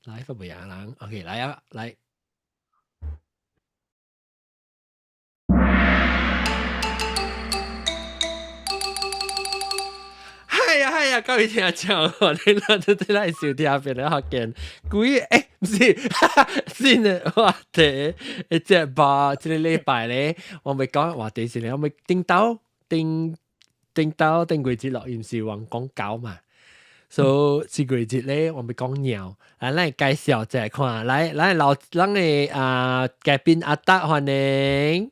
來發袂贏人，OK，來啊，來。係啊係啊，各位聽眾，你咱都對來收聽變了福建，鬼毋是新的話題，一隻吧，這個禮拜咧，我咪講話題是咧，我咪頂到頂頂到頂過節錄音是話講狗嘛，所以這個節咧，我咪講貓，來咱介紹一下看，來來老咱的啊嘉賓阿達歡迎，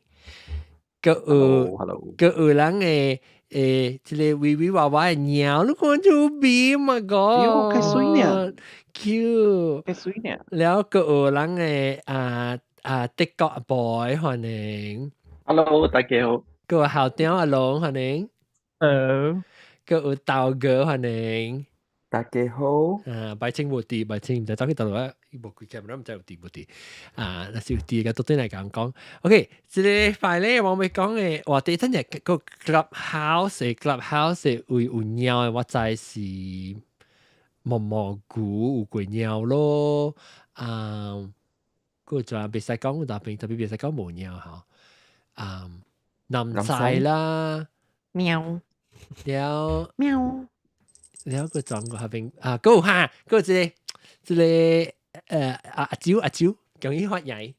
閣有閣有咱的。這個微微娃娃的貓，你看就美嘛個，喲，較媠呢，cute，較媠呢。了閣有咱的啊啊德國阿 boy 歡迎，Hello，大家好。閣有校長阿龍歡迎，Hello，閣有豆哥歡迎，大家好。啊，白清無佇，白清毋知走去佗落啊，伊無開 camera，毋知有佇無佇。啊，若是有佇，個倒轉來共講。OK，這個禮拜咧，我欲講的話題，真係個 Clubhouse Clubhouse 有有貓的，我知是毛毛菇有過貓咯。啊，閣仲袂使講，特別特別袂使講無貓吼。啊，男仔啦，喵，了喵。了個轉過下邊啊，閣有哈，閣有這個這個阿阿蕉阿蕉，容易發言，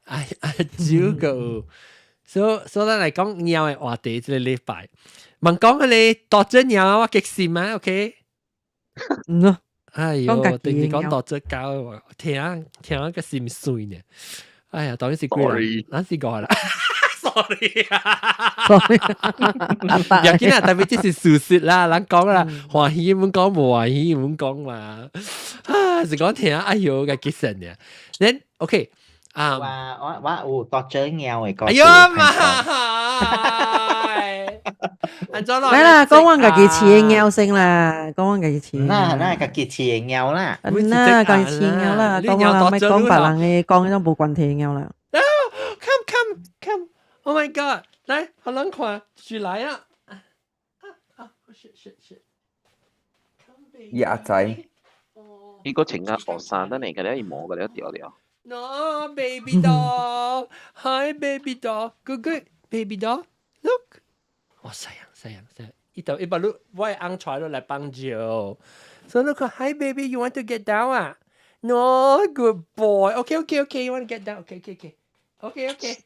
阿阿蕉閣有，所以所以咱來講貓的話題，這個禮拜，問講彼個大隻貓我激心啊，OK？嗯，哎喲，定是講大隻狗，聽聽個心碎呢。哎呀，當然是幾人，咱是五啦。sorry 啊，sorry，要緊啊，特別這是事實啦，咱講啦，歡喜毋講，無歡喜毋講嘛，啊，是講聽，哎喲，個激神呢。Then OK，啊，我我我有大隻貓的故事。哎喲媽！來啦，講阮家己飼的貓先啦，講阮家己飼。那那家己飼的貓啦，那家己飼貓啦，講啦，莫講別人的，講彼種無關係的貓啦。 Come come come！Oh my god！來，予咱看，繼續來啊！啊啊，是是是。伊阿仔。伊個穿啊學衫，等下個了伊毛個了掉了。 No, baby doll. Hi, baby doll. Good, good, baby doll. Look. 哦，細樣細樣細樣，伊就伊把你我的翁帶落來幫助。So look, hi baby, you want to get down 啊？No, good boy. Okay, okay, okay. You want to get down? Okay, okay, okay. Okay, okay.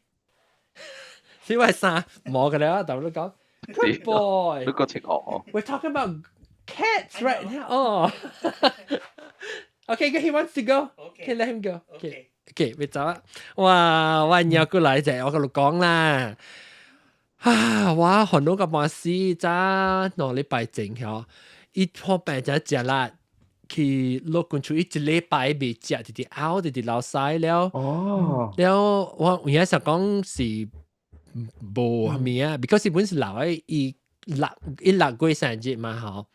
是我衫摸個了，但你講 Good boy. 你個穿學。 We're talking about cats right now. Oh. Okay, he wants to go. Okay, let him go. Okay. Okay，別走啦。哇，我貓過來者，我共你講啦。啊，我煩惱個半死，早2禮拜前吼，伊破病才食力，去落滾出伊一禮拜未食，直直嘔，直直流屎了。哦。了，我有影想講是無啥物啊，because 本是留喺伊六伊6月生日嘛吼，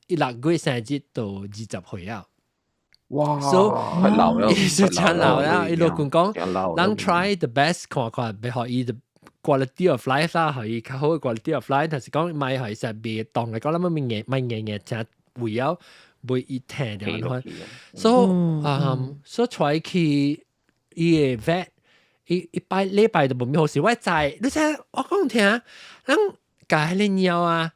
伊六月生日到20歲啊。哇！所以老了，伊就真老了，伊老公講，人 try the best 看看，欲予伊 the quality of life 啦，予伊較好嘅 quality of life，但是講莫予伊食袂當來講，咱物硬莫硬硬食胃枵，袂伊疼著按款。所以嗯，所以帶去伊個 vet，伊一擺禮拜都無咩好事，我知，你知我講聽，咱共彼个貓啊。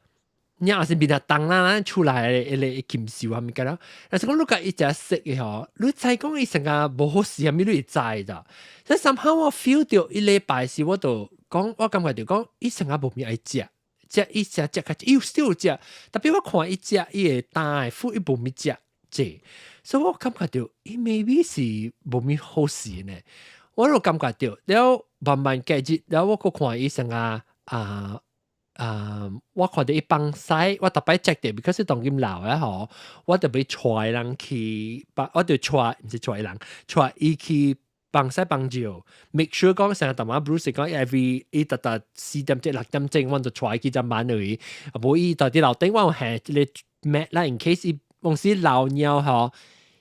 貓是變啊重啦，咱厝內的彼個禽獸啊物件啦。但是講你共伊食熟的吼，你知講伊成個無好勢，啥物你會知咋？所以 somehow 我 feel 到一禮拜時，我就講，我感覺就講，伊成個無物愛食，食伊食食較伊有少食，特別我看伊食伊會焦的 food 伊無物食濟，所以我感覺到伊 maybe 是無物好勢呢。我就感覺到，了慢慢過日，了我閣看伊成個啊。啊！我看到伊放屎，我逐擺 check 著，because 當今老啊吼，我就欲帶人去，我就帶，毋是帶人，帶伊去放屎放尿，make sure 講成日淡仔 Bruce 講 every 伊逐逐4點鐘6點鐘，我就帶伊去只晚去，啊無伊佇佇樓頂我有下一個 mat 啦，in case 伊當時漏尿吼，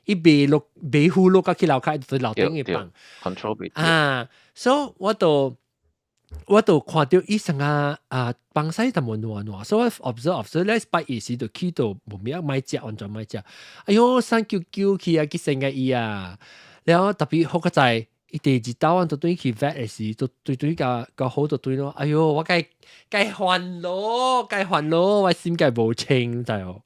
伊袂落袂赴落到去樓跤，就佇樓頂去放，control 啊，所以我就。我都看到醫生啊啊，幫西就冇暖暖，所以我 observe observe 咧，拜二時就去到無咩買食，完全買食。哎喲，生叫叫去啊，去生個伊啊，然後特別好個在，伊第二道我就對去 vet 的時，就對對個個好就對咯。哎喲，我該該煩惱，該煩惱，我心該無清就。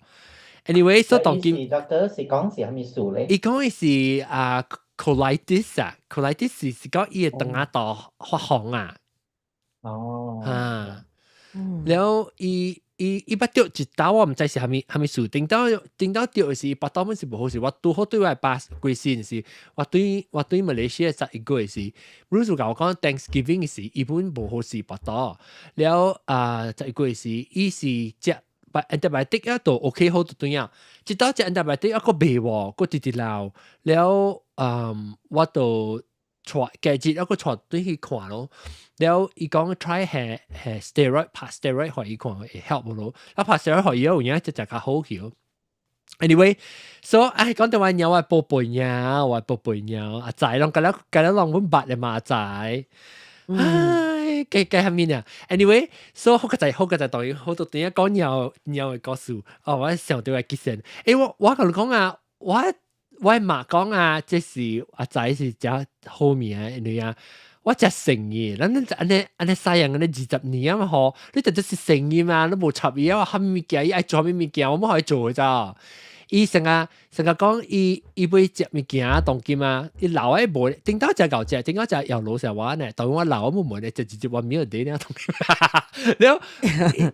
Anyway，所以當今 doctor 是講是啥物事咧？伊講的是啊 colitis 啊，colitis 是講伊會腸仔道發紅啊。哦，啊，然後伊捌著一刀，我毋知是啥物啥物事。頂到著的是，腹肚本是無好勢。我拄好對我爸過身時，我對馬來西亞11月時，Bruce 共我講 Thanksgiving 時，伊本無好勢腹肚。了啊，11月時，伊是食 antibiotic 啊，都 OK 好就對啊。一刀食 antibiotic 啊，閣袂喎，閣直直流。了嗯，我就帶隔日一個帶轉去看咯。了伊講 try 係係 steroid 拍 steroid 予伊看會 help 無咯。啊拍 steroid 予伊有影就食較好去咯。Anyway，so 唉講到我貓我寶貝貓，我寶貝貓，阿仔攏甲了甲了攏阮捌的嘛阿仔。唉，計計下面啊。Anyway，so 好個仔好個仔當然好多點講貓貓的故事。哦，我想到我記性。欸，我共你講啊，我媽講啊，這是阿仔是誠好命的，因為啊，我誠成意，咱咱按呢按呢西人按呢20年啊嘛吼，你就就是成意嘛，你無插伊啊，啥物物件，伊愛做啥物物件，我冇予伊做的咋。伊成日成日講，伊欲食物件當今啊，伊老的無，頂到食夠食，頂到食又老實話呢，當我老我冇問咧，就直接話沒有得呢，了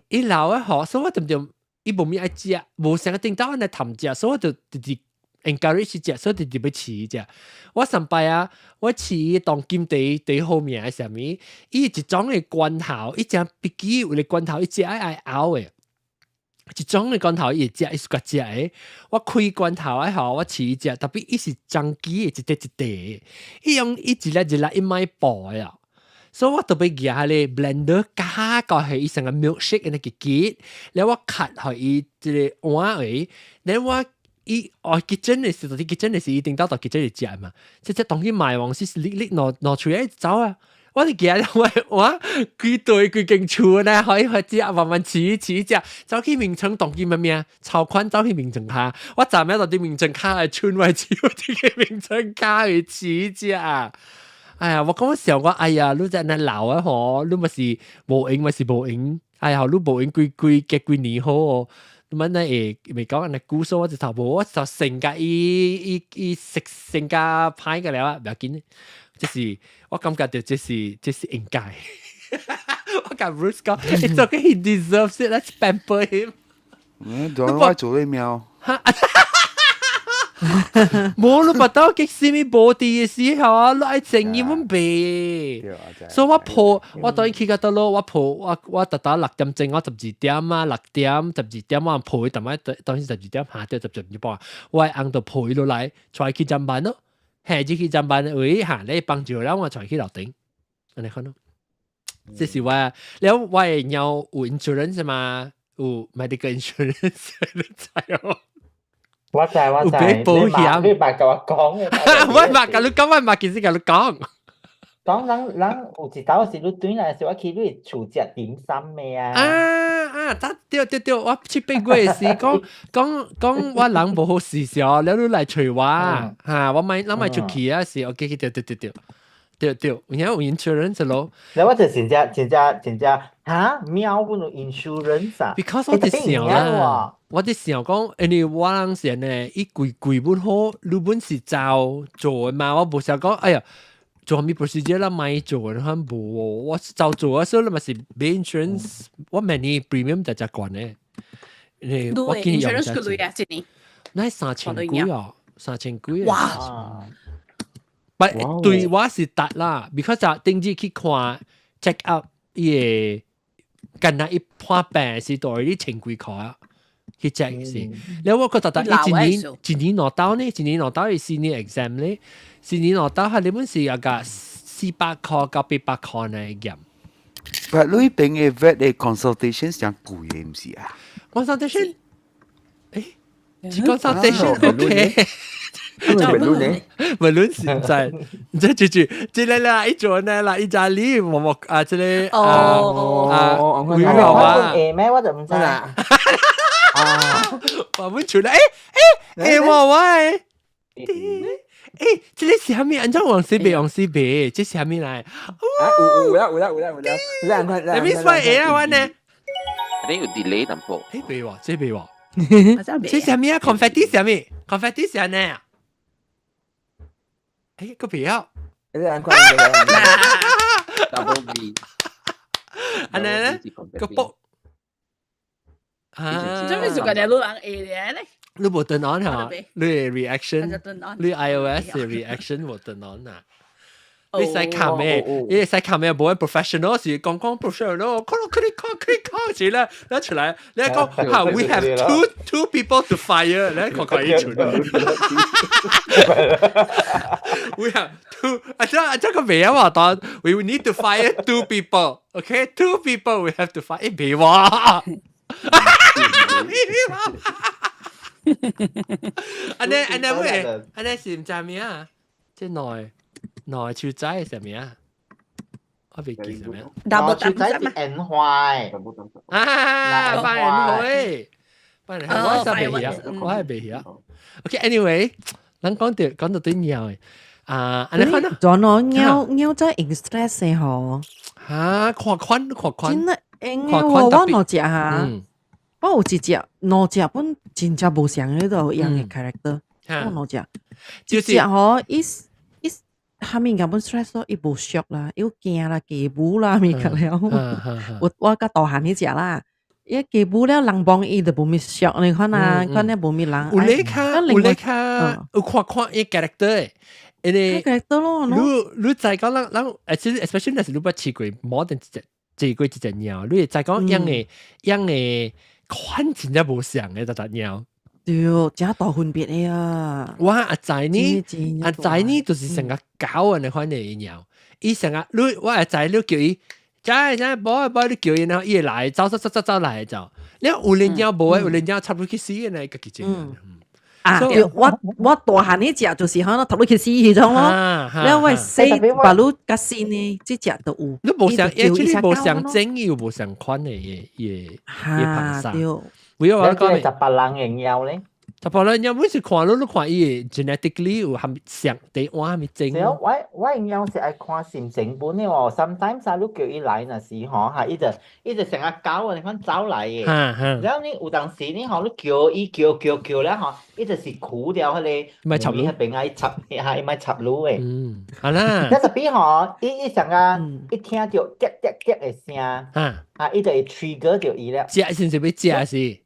伊老的吼，所以我點點伊無物愛食，無成個頂到按呢貪食，所以我就直直 encourage 食，所以直直欲飼食。我上擺啊，我飼當今第第好名的啥物，伊一種的罐頭，伊誠 picky 有個罐頭，伊食愛愛咬的。一種的罐頭伊會食，伊是較食的。我開罐頭的吼，我飼伊食，特別伊是長期的，一塊一塊的。伊用伊一粒一粒伊莫薄的啊，所以我特別舉彼個 blender 加個係伊成個 milkshake 按呢結結，了我 cut 予伊一個碗位，然後我伊哦 kitchen 的時，到 kitchen 的時，伊頂到到 kitchen 嚟食嘛，這隻東西賣往是立立攞攞出來走啊！我就記得我規堆規間厝呢，可以去食，慢慢飼飼食，走去眠床當見乜物超寬走去眠床跤，我昨暝到佇眠床跤來春我飼我這個眠床跤去飼食。哎呀，我講想講，哎呀，你這按呢老啊吼，你嘛是無閒嘛是無閒，哎呀，你無閒幾幾幾幾年好哦。你問你會未講按呢久數，我就頭無，我就性格伊伊伊食性格歹個了啊，不要緊。這是我感覺到這是應該。我共 Bruce 講，It's okay, he deserves it. Let's pamper him。嗯，仲我做你貓。無你腹肚激死物無佇的時候啊，你愛正伊阮袂。所以我抱我當去到倒落，我抱我我逐逐6點鐘，我12點啊，6點12點我抱伊，逐擺當時十二點下晝12點半，我翁就抱伊落來，帶去砧板咯。下日去砧板位下咧幫助了我帶去樓頂，按呢款咯。這是我，了我的貓有 insurance 嘛？有 medical insurance 你知哦？我知我知，有買保險。你捌共我講嘅。我捌共你講，我捌其實共你講。講人人有一道是你轉來時，我去你厝食點心的啊。啊啊！對對對，我七八月時講講講我人無好勢時，了你來揣我嚇，我莫咱莫出去啊是，OK 對對對對對對，有影有 insurance 咯。了我就是真正真正真正嚇貓本有 insurance 啊？Because 我佇想啦，我佇想講，因為我人是呢，伊規規本好，你本是照做的嘛，我無想講，哎呀。做啥物 procedure 啦，莫做的，可無，我照做啊，所以你嘛是買 insurance，我每年 premium 就誠懸的。你我見你用 insurance 幾鐳啊？一年？那3000幾啊，3000幾。哇！不對我是達啦，because 就頂日去看 check up 伊個，近來伊破病是對你千幾塊啊。去 check 是，了我覺得伊一年一年兩道呢，一年兩道伊 senior exam 咧，四年兩道係你本是一個400塊到800塊呢驗。但你邊嘅 vet 嘅 consultation 誠貴嘅，毋是啊？consultation，誒，是 consultation OK。balloon 呢？ balloon 是唔知，唔知住住，這個啦，一做呢啦，意大利某某啊，這個啊啊，會有啊？會咩？我就唔知。啊，我們出來，欸欸欸，我喂，欸，這個是啥物？按怎黃絲白黃絲白？這是啥物來？啊，有有啦有啦有啦有啦，兩塊你咪說會啊，我呢？你有 delay 淡薄。欸，白喎，這白喎。這啥物啊？confetti 啥物？confetti 啥呢？欸，個別啊！兩塊。 Double V。按呢咧，個卜。啊！做咩做個你老人 A 咧？你無 turn on 嚇？你 reaction，你 iOS 嘅 reaction 無 turn on 啊？你使看咩？你使看咩？無 professional 是講講 professional，可能可以講可以講起來，你出來，你講嚇，we have two people to fire，你講講一出來。We have two，啊這啊這個未啊話當，we need to fire two people，okay？Two people we have to fire，欸別話。別話。按呢按呢喂，按呢是毋知咩啊？這內內手仔是啥物啊？我未記啥物。 Double 手仔是煙花。啊，放煙花，放煙花，我係未曉，我係未曉。OK，anyway，咱講到講到對貓的啊，按呢看啊，轉我貓貓真係 stress 的嗬。嚇，看款看款。真的用的我我兩隻哈，我有一隻兩隻本真正無相彼度樣的 character，我兩隻，一隻吼，伊伊蝦米根本 stress 咯，伊無熟啦，又驚啦，雞母啦，物個了。我我較大漢彼隻啦，伊雞母了，人幫伊就無咪熟，你看啊，看咧無咪人。有咧較有咧較有看看伊 character 因為 character 咯，你你知講咱咱，其實 especially 若是你捌飼過 more than 一隻，飼過一隻貓，你會知講養的養的款真正無相的，逐隻貓。對，真大分別的啊！我阿仔呢，阿仔呢就是成個狗按呢款的貓，伊成個你我阿仔你叫伊，仔仔寶寶你叫伊，然後伊會來，走走走走走來走。你有陣貓無的，有陣貓插入去死的呢，家己一個。啊，對，我我大漢彼隻就是可能頭去死彼種咯，了我細把路較新的這隻都有。你無相，actually 無相整，又無相款的，也也也旁沙。對。為我講十八人的貓咧，十八人貓每次看你，你看伊 genetically 有含上第換蝦米整。對，我我的貓是愛看心情本的哦。Sometimes 啊，你叫伊來若是吼，哈，伊就伊就成個狗啊，你看走來的。然後你有當時你吼，你叫伊叫叫叫了吼，伊就是苦掉彼個，莫插彼邊愛插，哈，伊莫插你的。嗯，好啦。那特別吼，伊伊成個一聽到滴滴滴的聲，啊，伊就會 trigger 著伊了。食是毋是欲食是？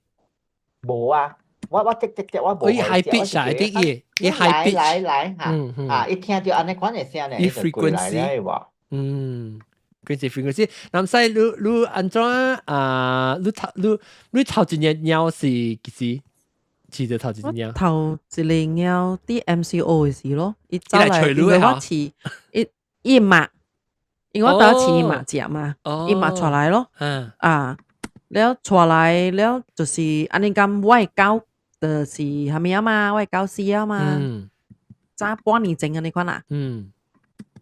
無啊，我我滴滴滴我無。伊 high pitch 啊，啲伊伊 high pitch。來來來嚇，啊！一聽到按呢款的聲咧，伊就過來了無？嗯，frequency frequency，南西你你按怎啊？你頭你你頭一隻貓是幾時？飼著頭一隻貓？頭一個貓佇 MCO 的時咯，伊走來因為我飼伊伊媽，因為我帶飼伊媽食嘛，伊媽帶來咯，啊。了帶來了就是按呢講，我的狗就是蝦米啊嘛，我的狗死啊嘛，早半年前按呢款啦。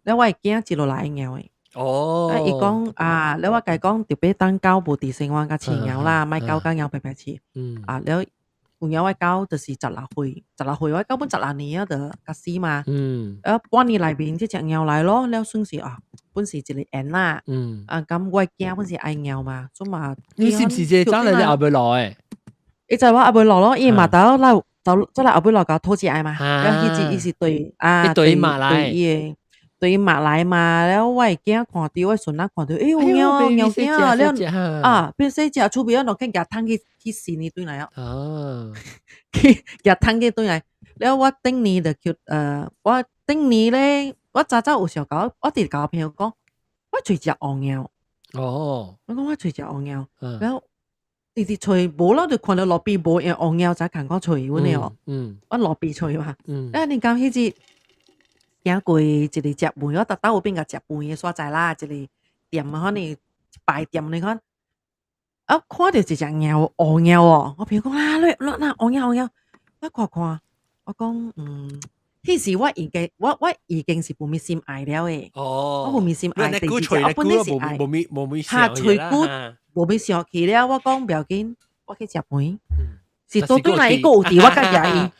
了我的囝接落來貓的。哦。啊，伊講啊，了我共伊講，特別當狗無佇生活共飼貓啦，莫狗共貓排排飼。啊，了有影我的狗就是十六歲，十六歲我狗本十六年啊，就較死嘛。啊，半年內面這隻貓來咯，了算是啊，本是一個緣啦。啊，咁我的囝本是愛貓嘛，所以嘛。你是毋是這走來你後尾來的？伊就我後尾來咯，伊嘛兜來走走來後尾來共討食的嘛。了彼隻伊是對啊，對馬來對伊的對馬來嘛。了我的囝看著，我的孫仔看著，哎喲貓啊貓囝啊，了啊變細隻趣味啊，就去共趁去去死呢轉來啊。去共趁去轉來。了我頂年就叫我頂年咧，我早早有時候共我直共我朋友講，我揣隻烏貓。我講我揣隻烏貓，了直直揣無咯，就看著路邊無影烏貓，才共我揣阮的哦。我路邊揣嘛。了你講彼隻行過一個食飯，我逐兜有變共食飯的所在啦，一個店啊，可能一排店你看，啊看著一隻貓烏貓哦，我朋友講啊，你你若烏貓烏貓，我看看，我講嗯，彼時我已經我已經是無咪心愛了的。我無咪心愛第二隻，我本來是愛。無咪無咪嚇喙骨無咪想去了，我講不要緊，我去食飯。是倒轉來伊閣有佇，我較舉伊。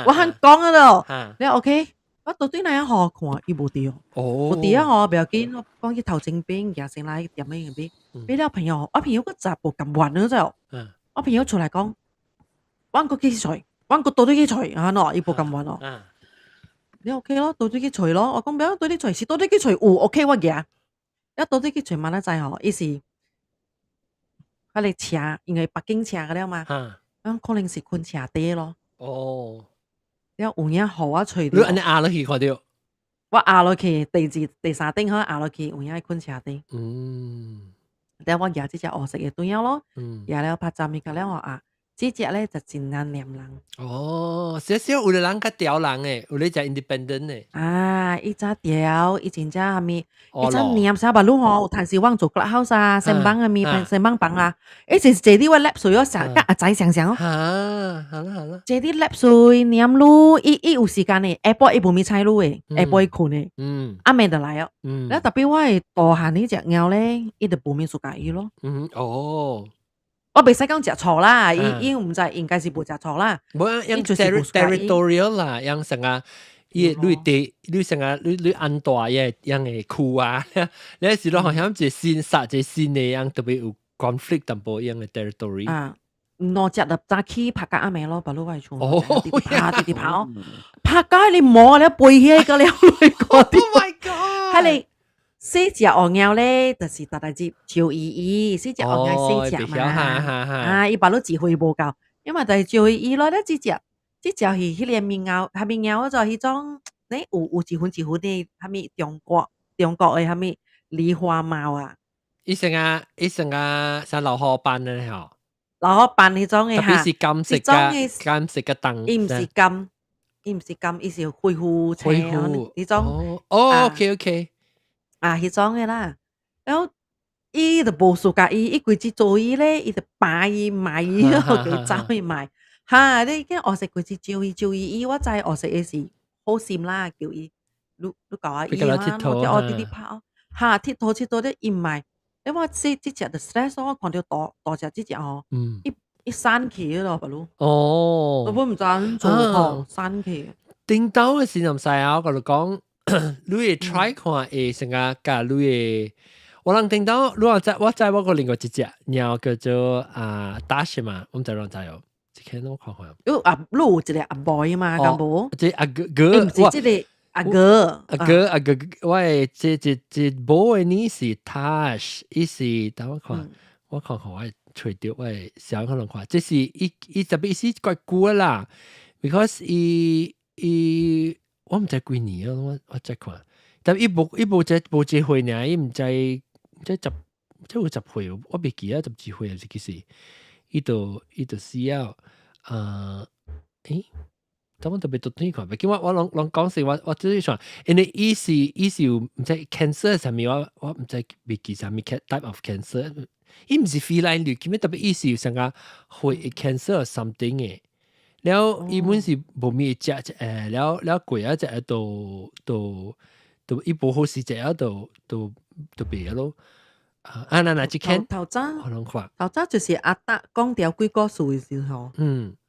我肯講啊咯，你 OK？我倒轉來吼看伊無佇哦，無佇啊吼，不要緊，我講去頭前邊，行先來踮咧邊。俾了朋友，我朋友閣雜無甘願了就，我朋友出來講，我閣去揣，我閣倒轉去揣啊喏，伊無甘願咯。你 OK 咯，倒轉去揣咯。我講不要倒轉揣，是倒轉去揣有 OK 我舉。一倒轉去揣嘛，咱知吼，伊是彼个車，因為北京車個了嘛，咁可能是困車底咯。了有影予我揣你按呢壓落去看著？我壓落去，第二、第三頂好壓落去，有影困車底。了我舉這隻烏色的對了咯，舉了拍站物個了啊，這隻咧就真難黏人。哦，少少有的人較刁人的，有的隻 independent 的。啊，伊早刁，伊真正啥物，伊早黏啥目路吼，有趁時我做 clubhouse 啊，先房啊物，先房房啊，伊就是坐佇我 lap 水，我成佮阿仔相像哦。哈，好啦好啦。坐佇 lap 水黏你，伊有時間的，下晡伊無物睬你的，下晡伊睏的，暗暝就來哦。了特別我的大漢彼隻貓咧，伊就無物 suka 伊咯。我袂使講食錯啦，伊伊毋知應該是無食錯啦。無啊，用 territorial 啦，用成啊，伊你地你成啊，你按大嘅樣嘅區啊，你是咯，好像一新殺一新的樣，特別有 conflict 淡薄樣嘅 territory。啊，兩隻就早起拍甲暗暝咯，別你我厝。拍直直跑，拍甲你毛了飛起個了來個。 Oh my god！彼个細隻烏貓咧，就是逐逐日招伊伊，細隻烏貓細隻嘛，啊，伊別你智慧無夠，因為就是招伊伊咯。咧這隻，這隻是彼个貓，啥物貓就彼種，咧有一份一份的，啥物中國的啥物狸花貓啊？伊成啊，伊成啊，像老虎斑的吼，老虎斑彼種的哈，特別是金色嘅金色嘅燈，伊毋是金，伊毋是金，伊是灰灰青彼種。哦，OK OK。啊，彼種的啦，然後伊就無 suka 伊，伊規日做伊咧，伊就拔伊賣伊，給走伊賣。哈，你見學識規日招伊招伊，伊我知學識的是好心啦，叫伊你教下伊啊，我叫我直直拍哦。哈，𨑨迌𨑨迌咧，伊毋愛。你我這隻就 stress 我看著大大隻這隻哦，伊散去咯，白魯。我本毋知按怎做，散去。頂到的時陣使啊，我共你講。你會 try 看會成個佮你會，我人聽到你話知我知我個另外一隻貓叫做啊 Dash 嘛，我毋知人知哦。這個我看看。有啊，你有一個阿 boy 嘛，敢無？這阿哥哥，毋是這個阿哥，阿哥阿哥，我的這某的呢是 Tash，伊是等我看，我看看我揣著我的小可能看，這是伊伊特別是怪久啦，because 伊伊。我毋知幾年啊，我再看，但伊無這無這歲爾，伊毋知這十這有10歲，我袂記得10幾歲還是幾時，伊就死了，欸，等我特別讀轉看，別緊我攏講是我我只是想，因為伊是有毋知 cancer 啥物，我毋知袂記啥物 type of cancer，伊毋是 feline leukemia，特別伊是有啥個血 cancer something 的。了伊本是無物食了了過啊，食都都都伊無好時食啊，都袂咯。啊，那那這間頭早我攏看，頭早就是阿達講掉幾個事的時候，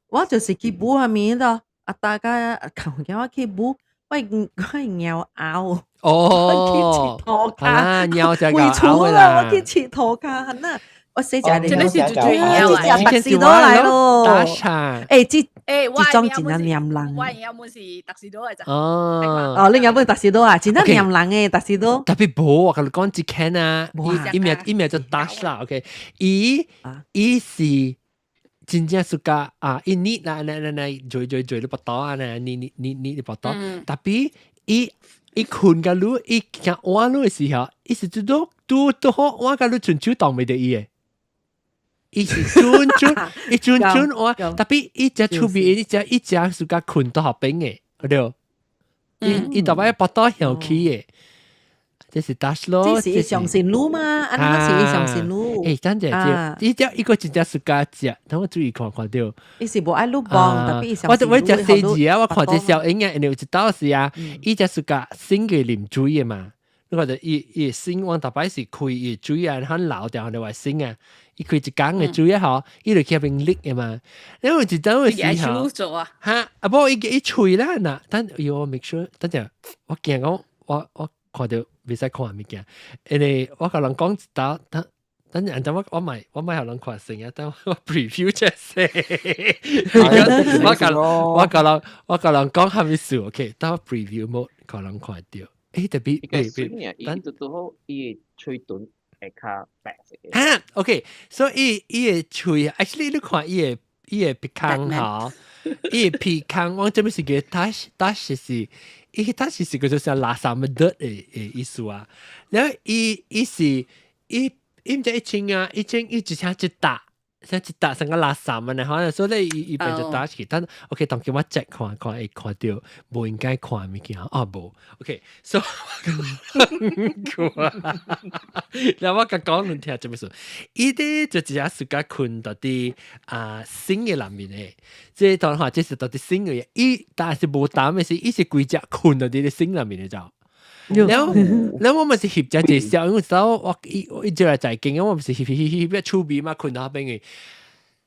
我就是去舞下面咯，阿達佮舊我去舞，我貓拗，我去𨑨迌跤，貓就回厝啦，我去𨑨迌跤，那我細隻真的是最貓啊！這隻特斯多來咯，欸，這欸，這種真正黏人。我原本是特斯多的咋？哦，哦，你原本特斯多啊，真正黏人的特斯多。特別無，我共你講一間啊，伊名叫 Dash 啦，OK，伊是真正 suka 啊，伊膩啦，來來來，做做做你腹肚啊，膩膩膩膩你腹肚，特別伊睏共你，伊行換你的時候，伊是拄拄拄好換共你伸手擋袂著伊的。伊是準準，伊準準換，特別伊隻出邊，伊隻 suka 睏到後邊的，對。伊伊逐擺腹肚向起的，這是 touch 咯。這是相信路嘛？啊，那是相信路。欸，等陣，伊只一個真正 suka 食，等我注意看看到。伊是無愛滷磅，特別伊我我食細字啊，我看這小影啊，因為有一道是啊，伊只 suka 新嘅啉水嘅嘛。你看到伊伊新往逐擺是開伊水啊，很老掉就話新啊，伊開一工嘅水啊，嗬，伊就去邊瀝嘅嘛。因為一道嘅時候，哈，啊無伊伊吹啦，嗱，等要 make sure，等陣我驚講我看到袂使看物件，因為我共人講一道，等等陣陣我我買予人看先啊，等我 preview 這先。我共人講蝦米事，OK，等我 preview 冇予人看著。欸，特別特別，伊就拄好伊的喙唇會較白色嘅。哈，OK，所以伊的喙，actually 你看伊的鼻孔吼，伊的鼻孔，我這邊是叫 touch touch 是，伊 touch 是叫做像垃圾物的意思啊。然後伊是伊毋知一穿啊，一穿伊一聲一打。像一打成個垃圾啊，然後所以伊伊變就打起，但 OK，當叫我 check 看看會看著無應該看物件啊無，OK，so 然後我甲講你聽做咩事？伊啲就直接 suka 睏佇佇啊床的內面的，這當然話這是佇佇床的，伊但是無膽的是，伊是規隻睏佇佇床內面的就。然後，然後我咪是翕只隻笑，因為知我一我一直來在經，我毋是翕翕翕翕厝邊嘛，睏到邊去。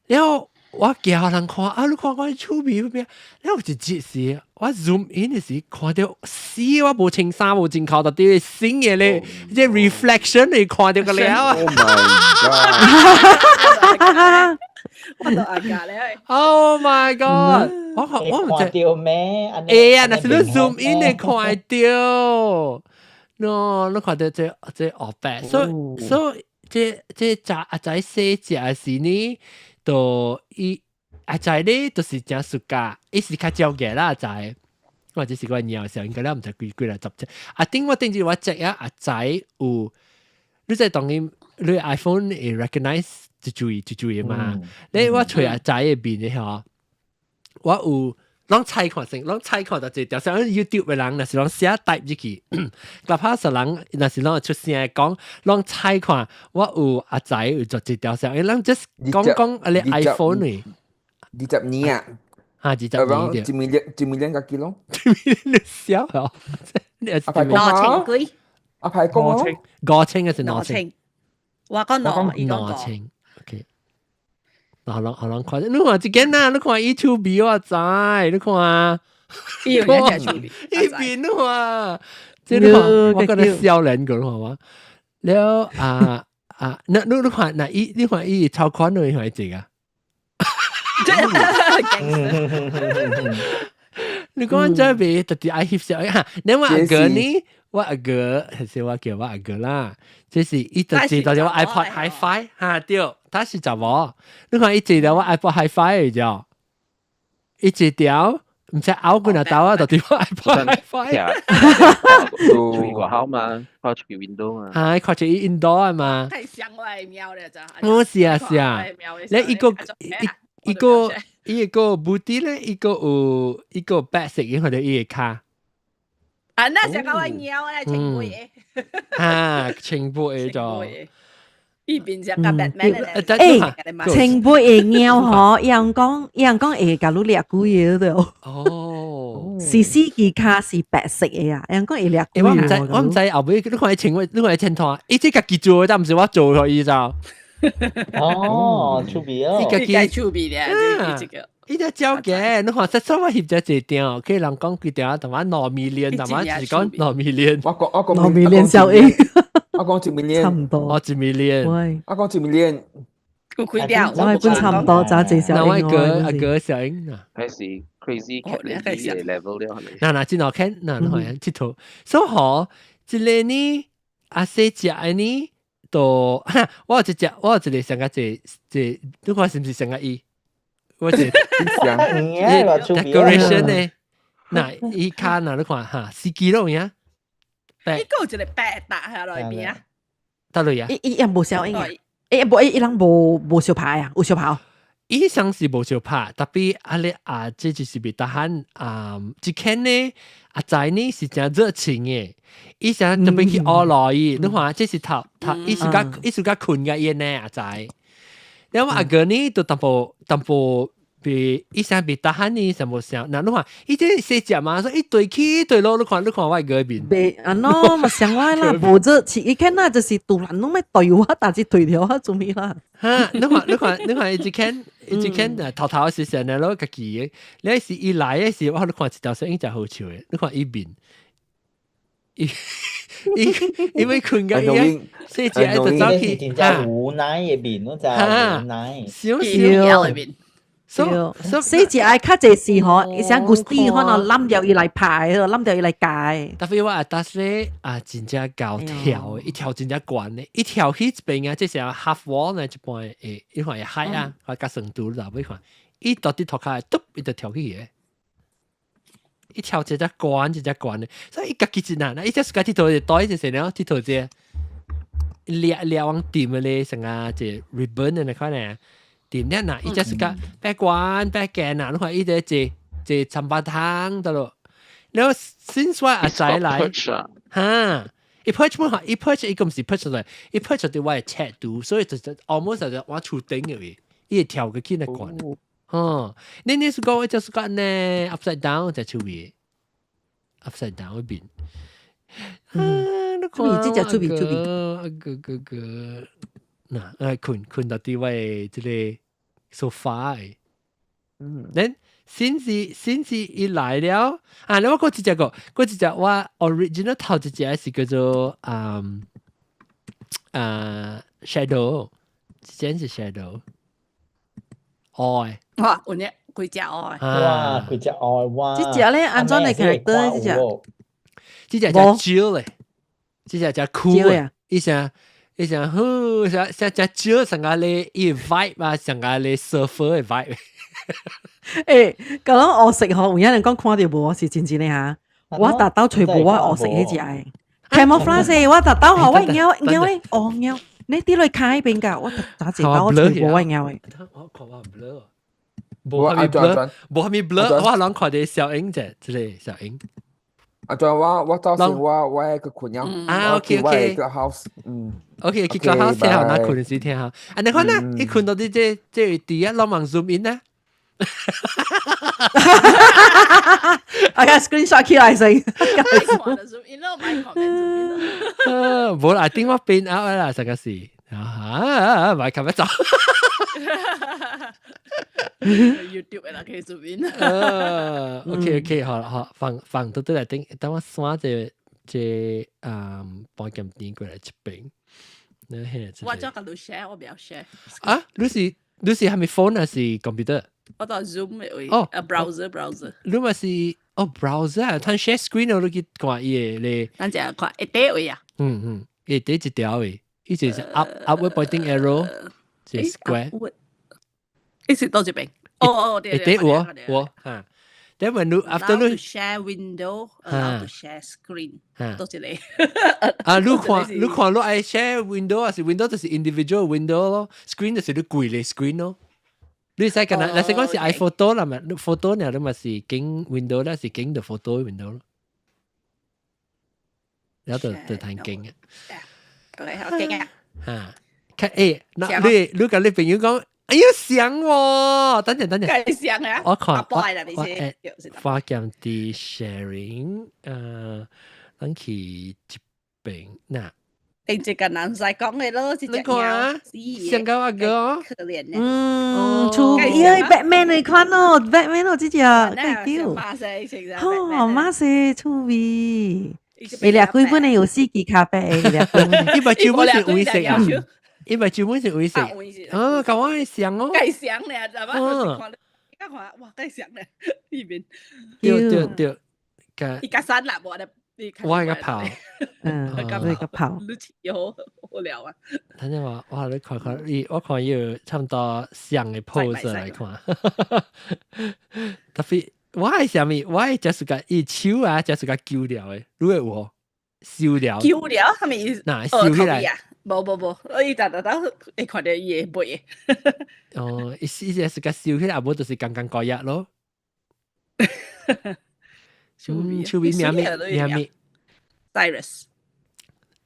然後我叫人看，啊，你看我厝邊邊，然後一節時，我 zoom in 的時看到死，我無穿衫無穿褲，到底新的咧，這 reflection 你看著個了啊！Oh my god！我都阿家咧。 Oh my god！我我毋知看到咩？會啊，若是你 zoom in 會看著。no，你看著這這黑白，所以所以這這仔阿仔細隻時呢，就伊阿仔咧就是誠 suka，伊是較少嘅啦阿仔。我只是個鳥時候，應該咧毋知幾幾來十隻。啊頂我頂住我隻啊阿仔有，你知當然你 iPhone 會 recognize 一注意一注意嘛？你我揣阿仔的面的吼，我有攏猜看先，攏猜看就一條，像 YouTube 的人，若是攏寫 type 入去，哪怕是人若是攏出聲講，攏猜看，我有阿仔有做一條聲，因為咱 just 講講啊你 iPhone 呢？ 20年啊！啊，20年對。1 million 1 million 個幾咯？你笑哦！ 2000幾？阿排講五千，五千還是2000？我講兩，伊講 2000。OK。好人好人看，你看這間啊，你看伊手臂我知，你看，伊有兩隻手臂，一邊你看，這你看，我覺得少年個好嘛？了啊啊，那你你看，那伊你看伊超寬你看這個。你講這邊特別愛翕相哈？你我阿哥呢？我阿哥還是我叫我阿哥啦。這是伊就知道我 iPod HiFi 哈對，他是查某。你看伊坐著我 iPod HiFi 的，伊坐條毋知拗過哪兜啊，就佇我 iPod HiFi。出去外口嘛，看出去運動啊。啊，看出去運動啊嘛。太像我的貓了，就。我是啊是啊，你一個一一個一個 booty 咧，一個有一個白色嘅，或者伊個跤。啊，那是講我貓咧，穿背的。啊，穿背的就。伊變成個 Batman 咧。欸，穿背的貓吼，伊人講，伊人講會共你掠鬼的對。哦。是死其跤是白色的啊，伊人講會掠鬼。我毋知，我毋知後尾你看伊穿，你看伊穿拖，伊這家己做，但毋是我做予伊就。哦，趣味哦。伊家己趣味咧，這個。伊只照嘅，你看實在我翕只一張，可以人講幾條，同埋2 million，同埋是講2 million。我講我講 2 million 效應。我講1 million。差唔多。哦，1 million。喂。我講1 million。有開掉。我係本差唔多，揸隻效應。那我哥阿哥效應啊。還是 crazy cat lady level 了。嗱嗱，真好看，嗱你看這圖，所以嗬，這個呢，阿細隻的呢，都我有一隻，我有一個上個這這，你看是毋是上個伊？我這 decoration 呢？嗱，伊跤嗱，你看哈，司機咯有影。伊閣有一個白搭喺內邊啊。佗落啊？伊伊也無效應啊！欸，無伊伊人無無相拍啊？有相拍？醫生是無相拍，tapi 啊咧啊，這就是袂 tahan 啊，這間呢，阿仔呢是真熱情嘅，醫生特別去學落伊，你看這是頭頭，伊是較伊是較困嘅伊呢，阿仔。然後阿哥呢，就淡薄淡薄。被醫生袂 tahan 呢，什麼想？嗱，你看，伊這細隻嘛，所以一對起對落，你看你看我個面。袂啊喏，嘛想我啦，無熱情，伊看那就是突然攏欲對我，但是對著我做咩啦？哈，你看你看你看，伊一看伊一看頭頭是成日攞家己的，你是伊來的時，我你看一條聲音真好笑的，你看伊面，伊伊因為困緊伊，細隻就走去，真正無奈的面，攏真無奈，少少的面。對，細隻愛較濟時吼，伊想古時可能攬掉伊來拍，攬掉伊來解。 Tapi 我阿達咧啊，真正夠跳，一跳真正懸咧，一跳去一邊啊，這是 half wall 呢，一半會，一看會海啊，我較深度啦，要看，伊到底塗跤，嘟，伊就跳去嘅。一跳一隻懸，一隻懸咧，所以伊家己一難，伊只是家佚佗袋就是了，佚佗這掠掠往掂嘅咧，成啊這 ribbon 嘅那款咧。掂咧嗱，伊只是個白關白鏡啊，你看伊這這這參巴湯得咯。然後先說阿仔來，哈，伊 perch 冇伊 perch 伊個唔是 perch 出來，伊 perch 喺我嘅尺度，所以就 almost 就我厝頂嘅位，伊會跳過去那關。哦，你你是講我就是講呢，upside down 在厝邊，upside down 嗰邊。啊，你看，這隻出邊出邊，個個個，嗱，我困困到啲位這個 sofa 嘅。嗯，then 先至先至一來了，啊，你我過一隻個，過一隻我 original 頭一隻是叫做嗯啊 shadow，這隻是 shadow，愛，哇，有呢幾隻愛，哇，幾隻愛哇，這隻咧按怎來 character 這隻？這隻叫招咧，這隻叫酷啊，伊聲伊聲好，聲聲隻招上個咧伊 vibe 啊，上個咧 surfer 的 vibe。欸，講到黑色吼，有影人講看著無，是真真的哈。我逐兜揣無我黑色彼隻的。Camouflage 我逐兜吼，我貓貓咧，哦貓，你跌落跤彼邊㗎，我逐一兜我揣無我貓的。我看我 blur，無蝦米 blur，無蝦米 blur，我攏看著小影啫，這個小影。啊，仲我我早先我我個困了，啊，OK OK， Clubhouse，嗯，OK，去 Clubhouse 聽下，那困時聽下。啊，你看呢，一困到啲這這第一攏往 zoom in 呢。哎呀，screenshot 起來先。 zoom in 咯，唔係 zoom in。無啦，電話變 out 啦，這個是啊，唔係琴日走。 YouTube 啦，可以 zoom in。 OK OK，好好，放放到對來等，等我刷這這嗯保險店過來這邊。我做個你 share，我不要 share。啊，你是你是係咪 phone 還是 computer？我到 Zoom 嘅位。哦，啊 browser browser。你咪是哦 browser 啊，睇 share screen 我都去看伊個咧。咱只看一塊位啊。嗯嗯，伊第一條位，伊就是 up upward pointing arrow，是 square。伊是倒一邊？哦哦，對對。對，我我嚇。Then when you after you share window, allow to share screen，倒一個。啊，你看你看你愛 share window 還是 window 就是 individual window 咯，screen 就是你規個 screen 咯。你使敢若，若是講是 iPhoto 啦嘛，photo 呢，你嘛是經 window 啦，是經到 photo window 咯。然後就就彈經嘅。 OK，好經啊。嚇，看誒，那你你共你朋友講，哎呀想喎，等陣等陣。梗係想啊！我看我我誒發現啲 sharing，咱去這邊嗱。定一個人使講嘅咯，是你看啊，像個阿哥，可憐呢。嗯，出因為 Batman 你看咯，Batman 咯，這隻幾丟。哦，馬西趣味。你俩幾本的有四支咖啡，你俩伊把酒本是黃色啊，伊把酒本是黃色。哦，甲我像哦。計像咧，知嘛？看，看哇，計像咧，呢邊。對對對，伊較散啦，無咧。我係個跑，嗯，你個跑，你似好好聊啊！等陣我我你看看，伊我看伊有差不多像的 pose 來看，特別我係啥物？我係就是個伊手啊，就是個揪了的，你會有無？收了，揪了，係咪意思？嗱，收起來，無無無，我伊逐逐都會看著伊的背。哦，伊是是個笑起來，無就是剛剛過日咯。嗯，趣味名咩名咩？Cyrus。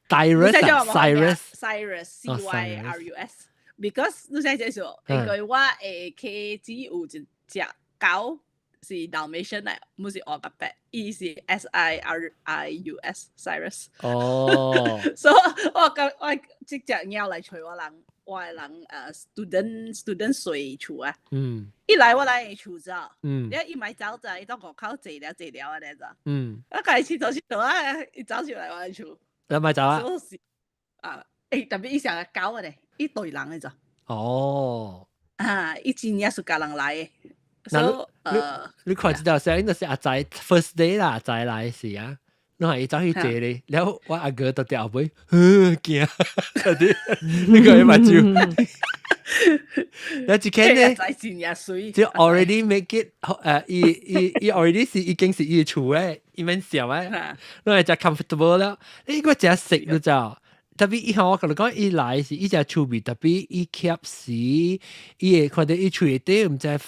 Cyrus 啊，Cyrus。 Cyrus C Y R U S。Because 你知這說，因為我會開始有一隻狗是 Dalmatian 來，毋是烏甲白，伊是 SIRIUS Cyrus。哦。所以我講我這隻貓來揣我人，我的人student 睡厝啊。伊來我來厝走。了伊咪走者，伊到外口坐了坐了按呢咋。我家己佚佗佚佗啊，伊走上來我的厝。你咪走啊？啊，特別伊成個狗咧，伊對人的咋。哦。啊，伊真正是共人來的。嗱，你看這條聲，就是阿仔 first day 啦，阿仔來時啊，你係伊走去坐咧，然後我阿哥就掉尾，驚，你個伊目睭，你一看咧，就 already make it，伊 already 是已經是伊厝誒，伊免笑誒，你係真 comfortable 了，你個真食你知。特別伊向我共你講，伊來是伊只趣味，特別伊吸死，伊會看著伊喙底毋知啥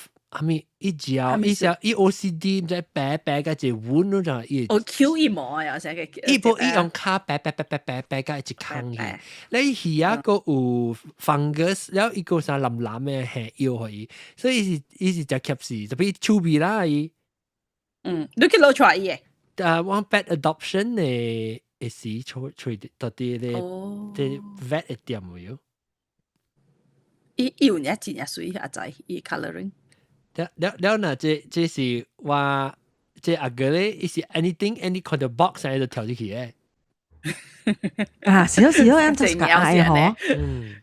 物，伊嚼伊食伊 OCD 毋知白白個一碗嗰種伊。哦，Q 伊毛啊，成個。伊無伊用跤白白白白白白個一空去，你魚仔閣有 fungus，了伊閣啥藍藍的下藥予伊，所以伊是只吸死，特別趣味啦伊。嗯，你去攞出來伊個？啊，我 pet adoption 的。會時揣揣到佇咧佇 vet 的店有。伊伊有影真正媠阿仔，伊 colouring。了了了，若這是我這阿哥咧，伊是 anything any 看著 box 喺度跳入去的。啊，是咯是咯，𪜶就是較愛嗬。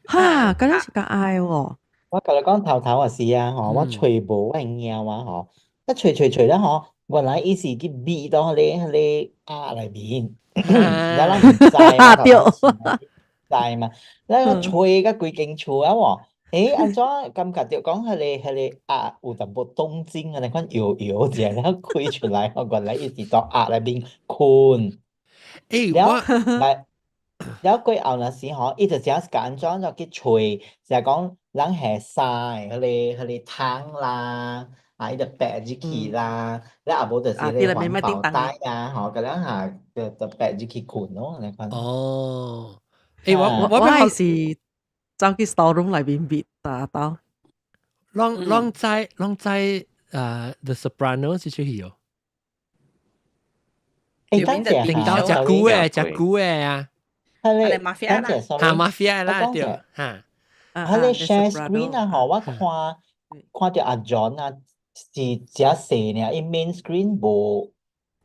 哈，咁樣是較愛喎。我共你講頭頭也是啊，吼，我揣無我的貓啊，吼，一揣揣揣了吼，原來伊是去覕到彼個鴨內面。了咱毋知嘛，對，知嘛，咱我揣甲規間厝啊喎，按怎感覺著講彼個鴨有淡薄動靜啊，你看搖搖者，了開出來吼，原來伊是佇鴨內面睏。我來，了過後若是吼，伊就正是共按怎就去揣，就講人下衫的彼個桶啦，啊，伊就擺入去啦，了啊無就是彼個環保袋啊，吼，佮咱下就擺入去睏咯，按呢款。哦，我我我係是走去 store room 內面覕打包。攏攏知攏知The Sopranos 這齣戲哦。等陣領導食久的，食久的啊。彼個 mafia 啦，哈 mafia 啦對，哈。彼個 share screen 啊，吼，我看看著阿 John 啊，是誠細爾，伊 main screen 無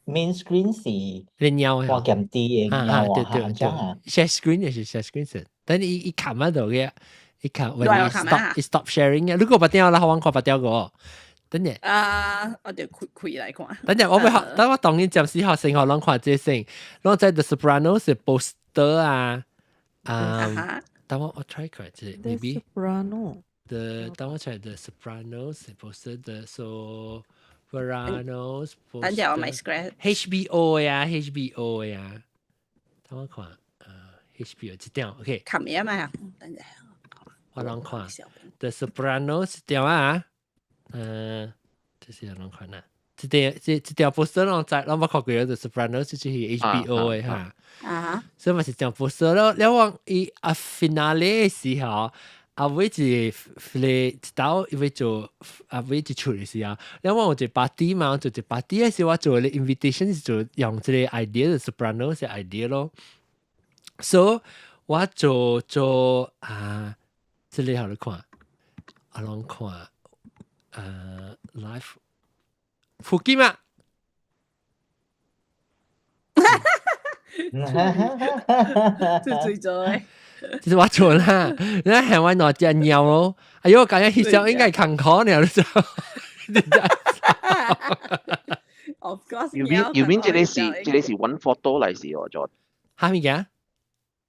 main screen 是你貓看鹹啲的貓啊，對對對，share screen 也是 share screen 是，但伊伊冚喺度嘅，伊冚，when 伊 stop sharing 嘅，如果拔掉啦，我看拔掉個。等陣啊，我就開開來看。等陣我欲學，等我當然暫時學先學，攏看這先，攏在 The Sopranos 是 poster 啊，啊，等我 try 看這 maybe Soprano the 等我 try The Sopranos poster the Sopranos。等陣我咪 screen HBO 呀，HBO 呀，等我看啊，HBO 這點 OK。冚嘢嘛，等陣。我攏看 The Sopranos 點啊。這是攏看啊，這條這這條 poster 攏知，攏捌看過 The Sopranos 就是 HBO 的哈。所以嘛是張 poster 咯，了我伊啊 finale 的時候，啊尾一個一道伊欲做啊尾一出的時候，了我有一個 party 嘛，做一個 party 的時候，我做個 invitation 是做用這個 idea The Sopranos 的 idea 咯。所以我做做啊，這個好你看，啊攏看。Live 福建嘛，最最做的，這是我做啦，你睇我兩隻貓咯，哎呦，感覺翕相應該坎坷呢，你知道？ Of course，右邊右邊這個是 one photo 來是哦，做啥物件？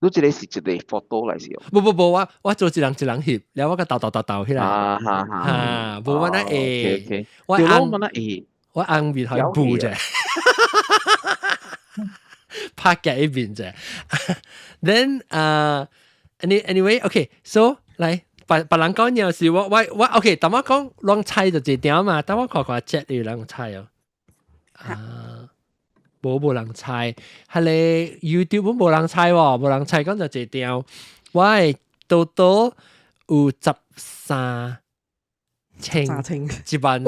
你這個是一個 photo 來是哦？無無無，我做一人一人翕，然後我共鬥鬥鬥鬥起來。啊哈哈，無我那會，我按我那會，我按面去布啫，拍嘅一邊啫。Then 啊， Anyway，OK，so 來，別別人講嘢是我我我 OK，但我講亂猜就這點嘛，但我看看 chat 有人猜哦。啊，無無人猜，係咧 YouTube 無人猜喎，無人猜講就這點。我的多多有13千，三千，13,000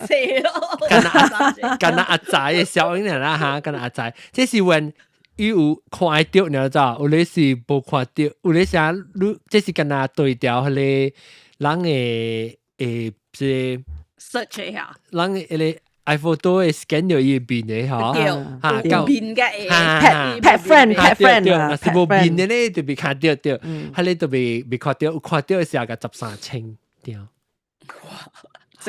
千。敢若敢若阿仔嘅效應啦哈，敢若阿仔，這是when 伊有看到，你知道？有咧是無看到，有咧啥？你這是敢若對調彼個人的誒，這 search 一下，人的彼個 iPhoto 會 scan 到伊面的吼，嚇夠面嘅 pet pet friend pet friend 啊，若是無面的咧，就未看到對，彼個就未未看到，有看到的時候個13千對。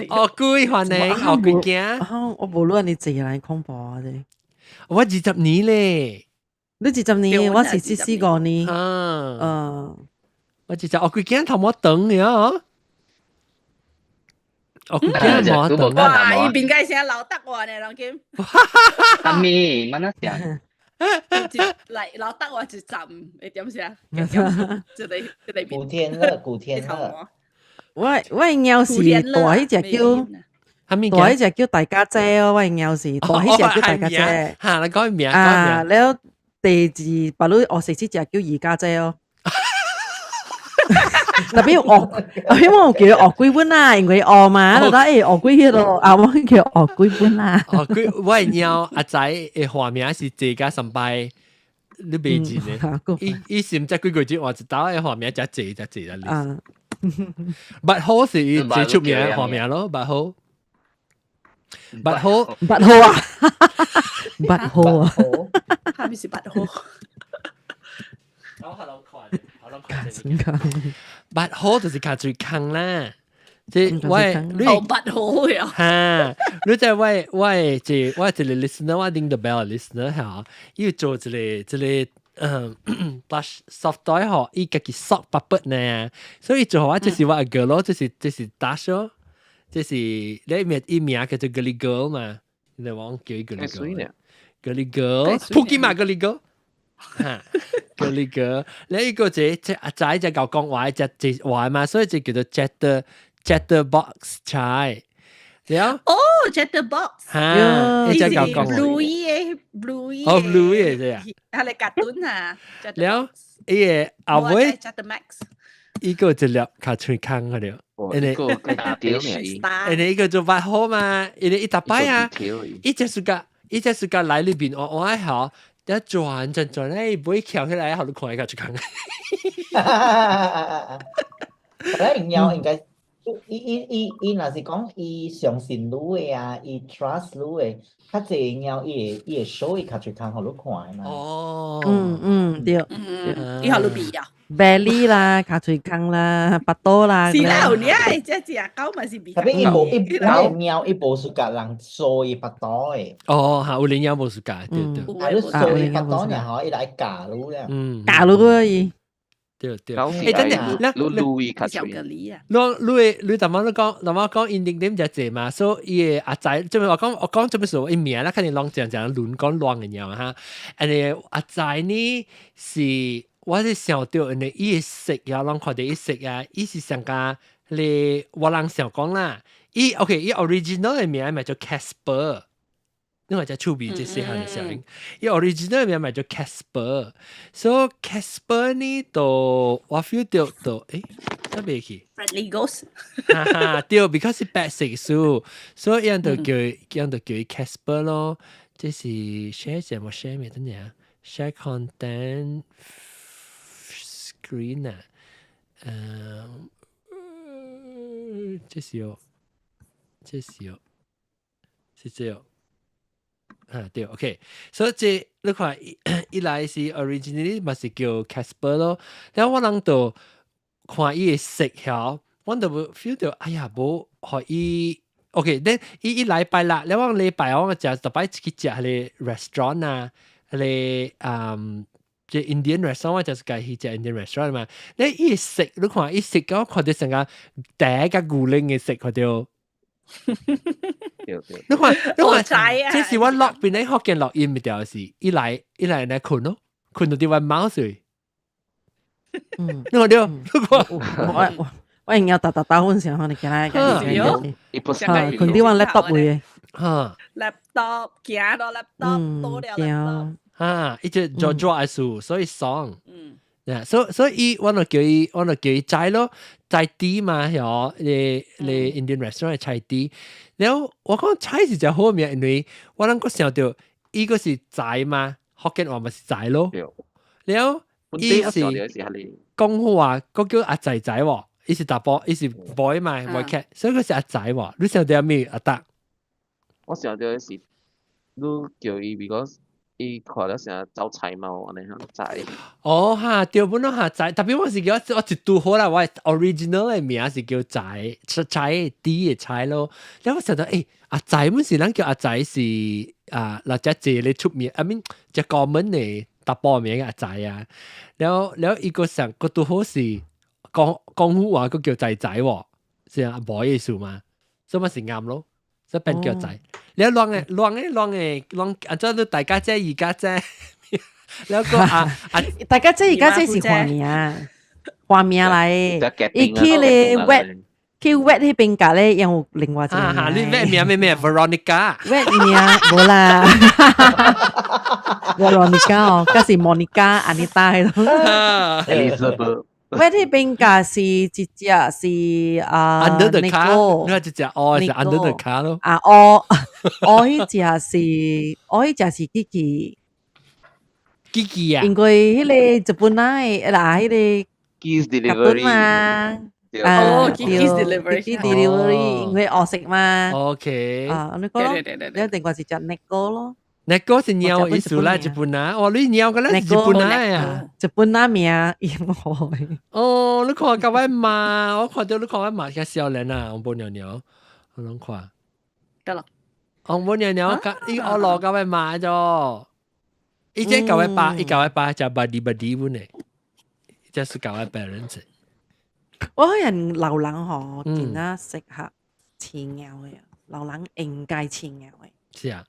哦，貴歡迎，哦貴驚，我無論你濟人恐怖啊！這我20年咧，你20年，我是45年。嗯，我二十，我貴驚頭毛長呀，我貴驚毛長。哇！伊邊個聲老得我呢，老金。阿咪，乜那聲？來老得我一站，你點聲？這裡這裡古天樂，古天樂。我我貓是大彼隻叫，大彼隻叫大家姐哦。我貓是大彼隻叫大家姐。嚇，你講名啊？了第二，別你學食這隻叫二家姐哦。特別學，因為我叫學幾本啦，因為學嘛，就得誒學幾迄咯，啊我叫學幾本啦。哦，佢我貓阿仔的花名是這加三擺，你袂記呢？伊伊是毋知幾個字換一道的花名，才濟才濟啦。啊。捌好是伊最出名的花名咯，捌好，捌好，捌好啊，捌好啊，係咪是捌好？我好難看，好難看。捌好就是較最空啦，即我你捌好呀。哈，你在我我這我一個 listener，我 ring the bell listener 嚇，伊做一個這個。嗯，plush soft toy 吼，伊家己索 puppet 呢，所以做我這是我的 girl 咯，這是這是 Dash 咯，這是你名伊名叫做 Girly Girl 嘛，你講叫伊 Girly Girl，Girly Girl，普吉嘛 Girly Girl，哈，Girly Girl，你一個這這阿仔就教講話，只這話嘛，所以就叫做 Chatter Chatterbox 仔。對啊。哦，Chatterbox。哈，伊只教講。 Bluey 的，Bluey。哦，Bluey 的這樣。係你卡通啊。了，伊個後尾。 Chattermax。伊個一粒較喙空個了。因為個大條名。因為伊個做捌好嘛，因為伊逐擺啊，伊就是個，伊就是個來裏邊我我愛好，一轉轉轉咧，唔會翹起來，好你看伊較喙空。本來貓應該。伊伊伊伊若是講伊相信你的啊，伊 trust 你的，較濟貓伊會伊會 show 伊較濟空予你看的嘛。哦，嗯嗯對，嗯，伊予你比啊。 Belly 啦，較喙空啦，腹肚啦。是啦，有影這隻狗嘛是比。特別伊無伊我的貓伊無 suka 人掃伊腹肚的。哦，嚇，有領養無 suka，對對。啊，你掃伊腹肚爾吼，伊來咬你了。嗯，咬你伊。對對。欸，等陣，你你伊較喙。你你你頭先你講，頭先講因定點就濟嘛，所以伊個阿仔，做咩我講我講做咩事？伊名啦，肯定攏講講亂講亂嘅樣哈。安尼阿仔呢是，我是想到因為伊個色呀，攏看到伊色啊，伊是上加你我人想講啦，伊 OK，伊 original 的名咪叫 Casper。因為只趣味這細漢的小人，伊 original 名咪叫 Casper，所以 Casper 呢，就我 feel 到就誒，特別去 Friendly Ghost，哈哈，對，because 是白色數，所以伊就叫伊就叫伊 Casper 咯。這是 share 什麼 share 咩？等陣啊，share content screen 啊，嗯，這是哦，這是哦，是這哦。啊對，OK，所以這你看一來是 originally 嘛是叫 Casper 咯，但我人就看伊的色條，我就 feel 到哎呀，無予伊 OK，then 伊一禮拜啦，你我禮拜我食特擺去食彼个 restaurant 啊，彼個嗯。這 Indian restaurant 我就是家去食 Indian restaurant 嘛，你伊食你看伊食，我看到成個第一個牛奶嘅食看到。你看，你看，這是我落邊咧福建錄音咪條是，一來一來來睏咯，睏到啲彎貓睡。你看到？你看，我用打打打阮時候，你見來，佢啲玩 laptop 會嚇，laptop 行到 laptop 多了 laptop 啊，伊就做做藝術，所以爽。嗯，所以我就叫伊齋咯，齋啲嘛，嗬，你 Indian restaurant 齋啲。然後我講齋是隻好名，因為我諗個想到伊個是齋嘛，福建話咪是齋咯。然後伊是講話，個叫阿仔仔喎。伊是查埔，伊是 boy 嘛，boy cat，所以佢是阿仔喎。你想到咩阿達？我想到是，你叫伊，because 伊看了成走菜貓按呢樣仔。哦哈，對本咯哈仔，特別我是叫我一拄好啦，我 original 的名是叫仔，仔啲的菜咯。然後我想到，阿仔本是咱叫阿仔是啊，嗱只字你出名，I mean 只 common 的查埔名阿仔啊。然後伊個上個拄好是講廣府話，個叫仔仔喎，是阿 boy 意思嘛，所以咪是啱咯。所以變叫仔。你亂嘅亂嘅亂嘅亂，啊！做你大家姐二家姐，然後個啊啊，大家姐二家姐是花名，花名來，伊去咧 vet 去 vet 彼邊隔咧有另外一個名。你 vet 名咩咩？Veronica。 vet 名無啦，Veronica 哦，嗰是 Monica、Anita 喺度。 Elizabeth。 vet 彼邊隔是一隻是啊，Under the car，你話一隻哦是 Under the car 咯。啊，我彼隻是 Kiki。 Kiki 啊？因為彼個日本仔啦，彼個 Kiki's Delivery 嘛。哦，Kiki's Delivery。 Kiki's Delivery，因為學食嘛。 啊，你講咯，你一定話是隻 Neko 咯。 Neko 是貓意思啦，日本仔。哦，你貓個咧是日本仔啊？日本仔名英語。哦，你看甲我媽，我看到你看我媽較少年啊，紅毛娘娘，我攏看。得啦。紅毛娘娘，伊我落甲我媽咗，伊這甲我爸，伊甲我爸食 buddy buddy 本的，這是甲我 parents。我可能老人嗬，見啊適合飼貓的，老人應該飼貓的。是啊。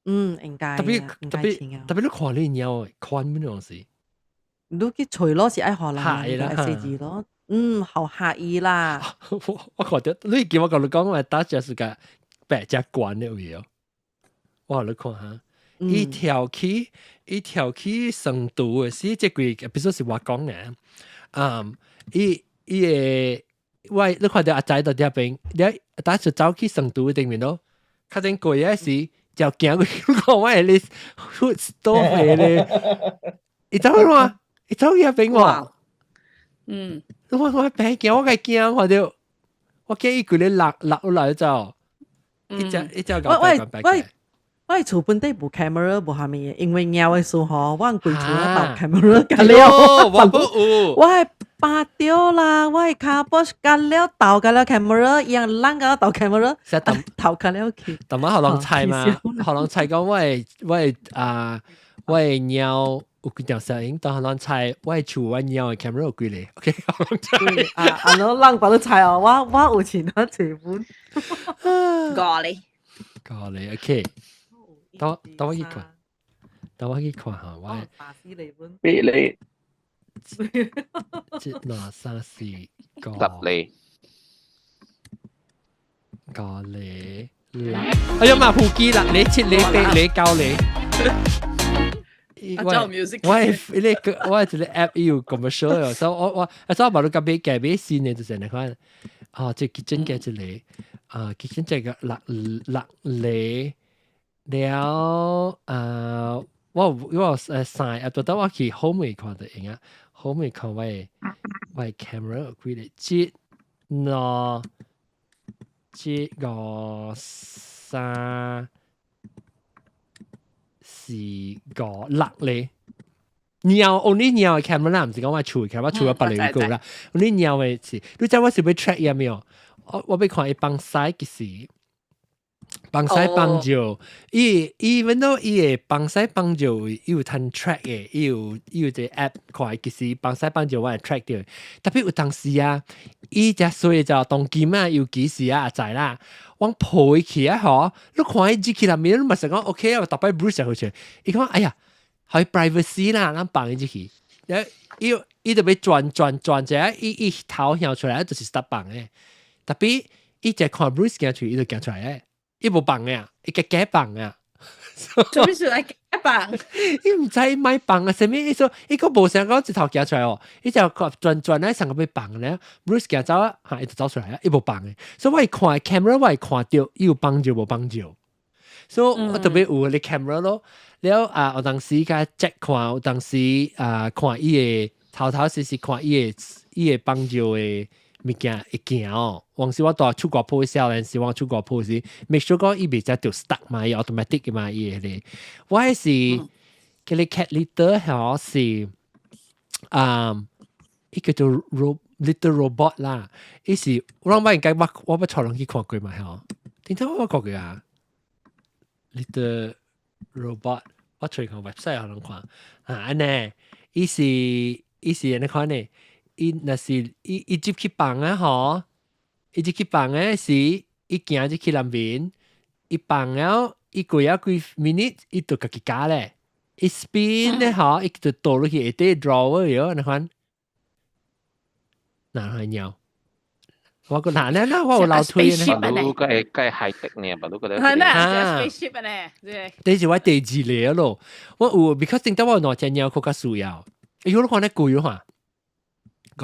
嗯，應該。特別特別特別，你看你貓款咩樣子？你去揣咯是愛予人，愛細字咯，嗯，好客意啦。我看到你叫我共你講，我打隻是個白隻關的位哦。我你看下，伊跳起成都的時，這幾比如說是我講的，嗯，伊伊會我你看到阿仔佇這邊，你打就走去成都頂面咯，較陣過的時就行過去看我的 food store 咧，伊走去嘛？伊走去遐邊喎。我白驚，我該驚，看到我驚伊規个落落落來走，一隻一隻我我我我厝本底無 camera 無蝦米的，因為貓的時候，我規厝咧鬥 camera 甲了，我無有，我係拔掉啦，我係卡波甲了鬥甲了 camera，伊樣啷甲鬥 camera，頭甲了去。逐擺予人猜嘛，予人猜講我的貓有幾條聲音，當予人猜我的厝我貓的 camera 有幾個？OK，予人猜。啊啊，儂人把你猜哦，我有錢啊，揣本。五個，五個，OK。等等我去看，等我去看下，我。打死你本。俾你。一、兩、三、四、五。十厘。五厘六。哎呀媽，普機啦！你七厘八厘九厘。我我係你個我係一個 app 有 commercial 哦，所以我啊，所以我把你甲買改買新的就是那款，哦，這 kitchen 嘅一個，啊，kitchen 這個六六厘了啊，我三個 app，等我去 home 看就用啊，home 看我的 camera 有幾個，一、兩、一、五、三、四、五、六咧。貓，only 貓的 camera 啦，毋是講我厝的 camera，厝有別個個啦。only 貓的是，你知我是欲 track 伊沒有？我欲看伊放屎幾時，放屎放尿，伊 even though 伊會放屎放尿，伊有通 track 的，伊有一個 app 看幾時放屎放尿，我會 track 著。特別有當時啊，伊只衰就當今啊，尤其是啊，知啦，我抱伊去啊，嗬，你看伊入去內面，你嘛是講 OK 啊，逐擺 brush 好似，伊講哎呀，予 privacy 啦，咱放伊入去，伊伊就欲轉轉轉者，伊伊頭向出來就是 start 放的，tapi 伊就看 Bruce 行出，伊就行出來的，伊無放的啊，伊加加放啊。做咩事來加放？伊毋知欲放啊，啥物意思？伊閣無想講一頭行出來哦，伊就轉轉咧，上個欲放咧，Bruce 行走啊，嚇，伊就走出來啊，伊無放的，所以我會看 camera，我會看著伊有放著無放著，所以我特別有個 camera 咯。了啊，有當時共 check 看，有當時啊看伊的頭頭時時看伊的伊的放尿的物件會行哦。往時我蹛出國鋪少年時，我出國鋪時，make sure 講伊袂才著 stuck 嘛，伊 automatic 嘅嘛，伊個咧。我的是叫你 cat litter 吼是啊，伊叫做 little robot 啦。伊是我諗應該我我捌帶人去看過嘛吼。點解我看過啊？Little robot，我隨個 website 可能看啊，按呢，伊是伊是按呢款呢？伊若是伊伊入去放啊吼，伊入去放的是伊行入去內面，伊放了，伊過了幾 minute，伊就家己加咧，伊 spin 咧吼，伊就倒落去下底 drawer 喲，按呢款，哪係尿？我個嗱咧，嗱我有樓梯呢。把路個個 high tech 呢，把路個係咩？spaceship 呢？這是我第二個咯。我有，because 頂得我有兩隻貓較需要。哎喲，你看咧貴咯哈，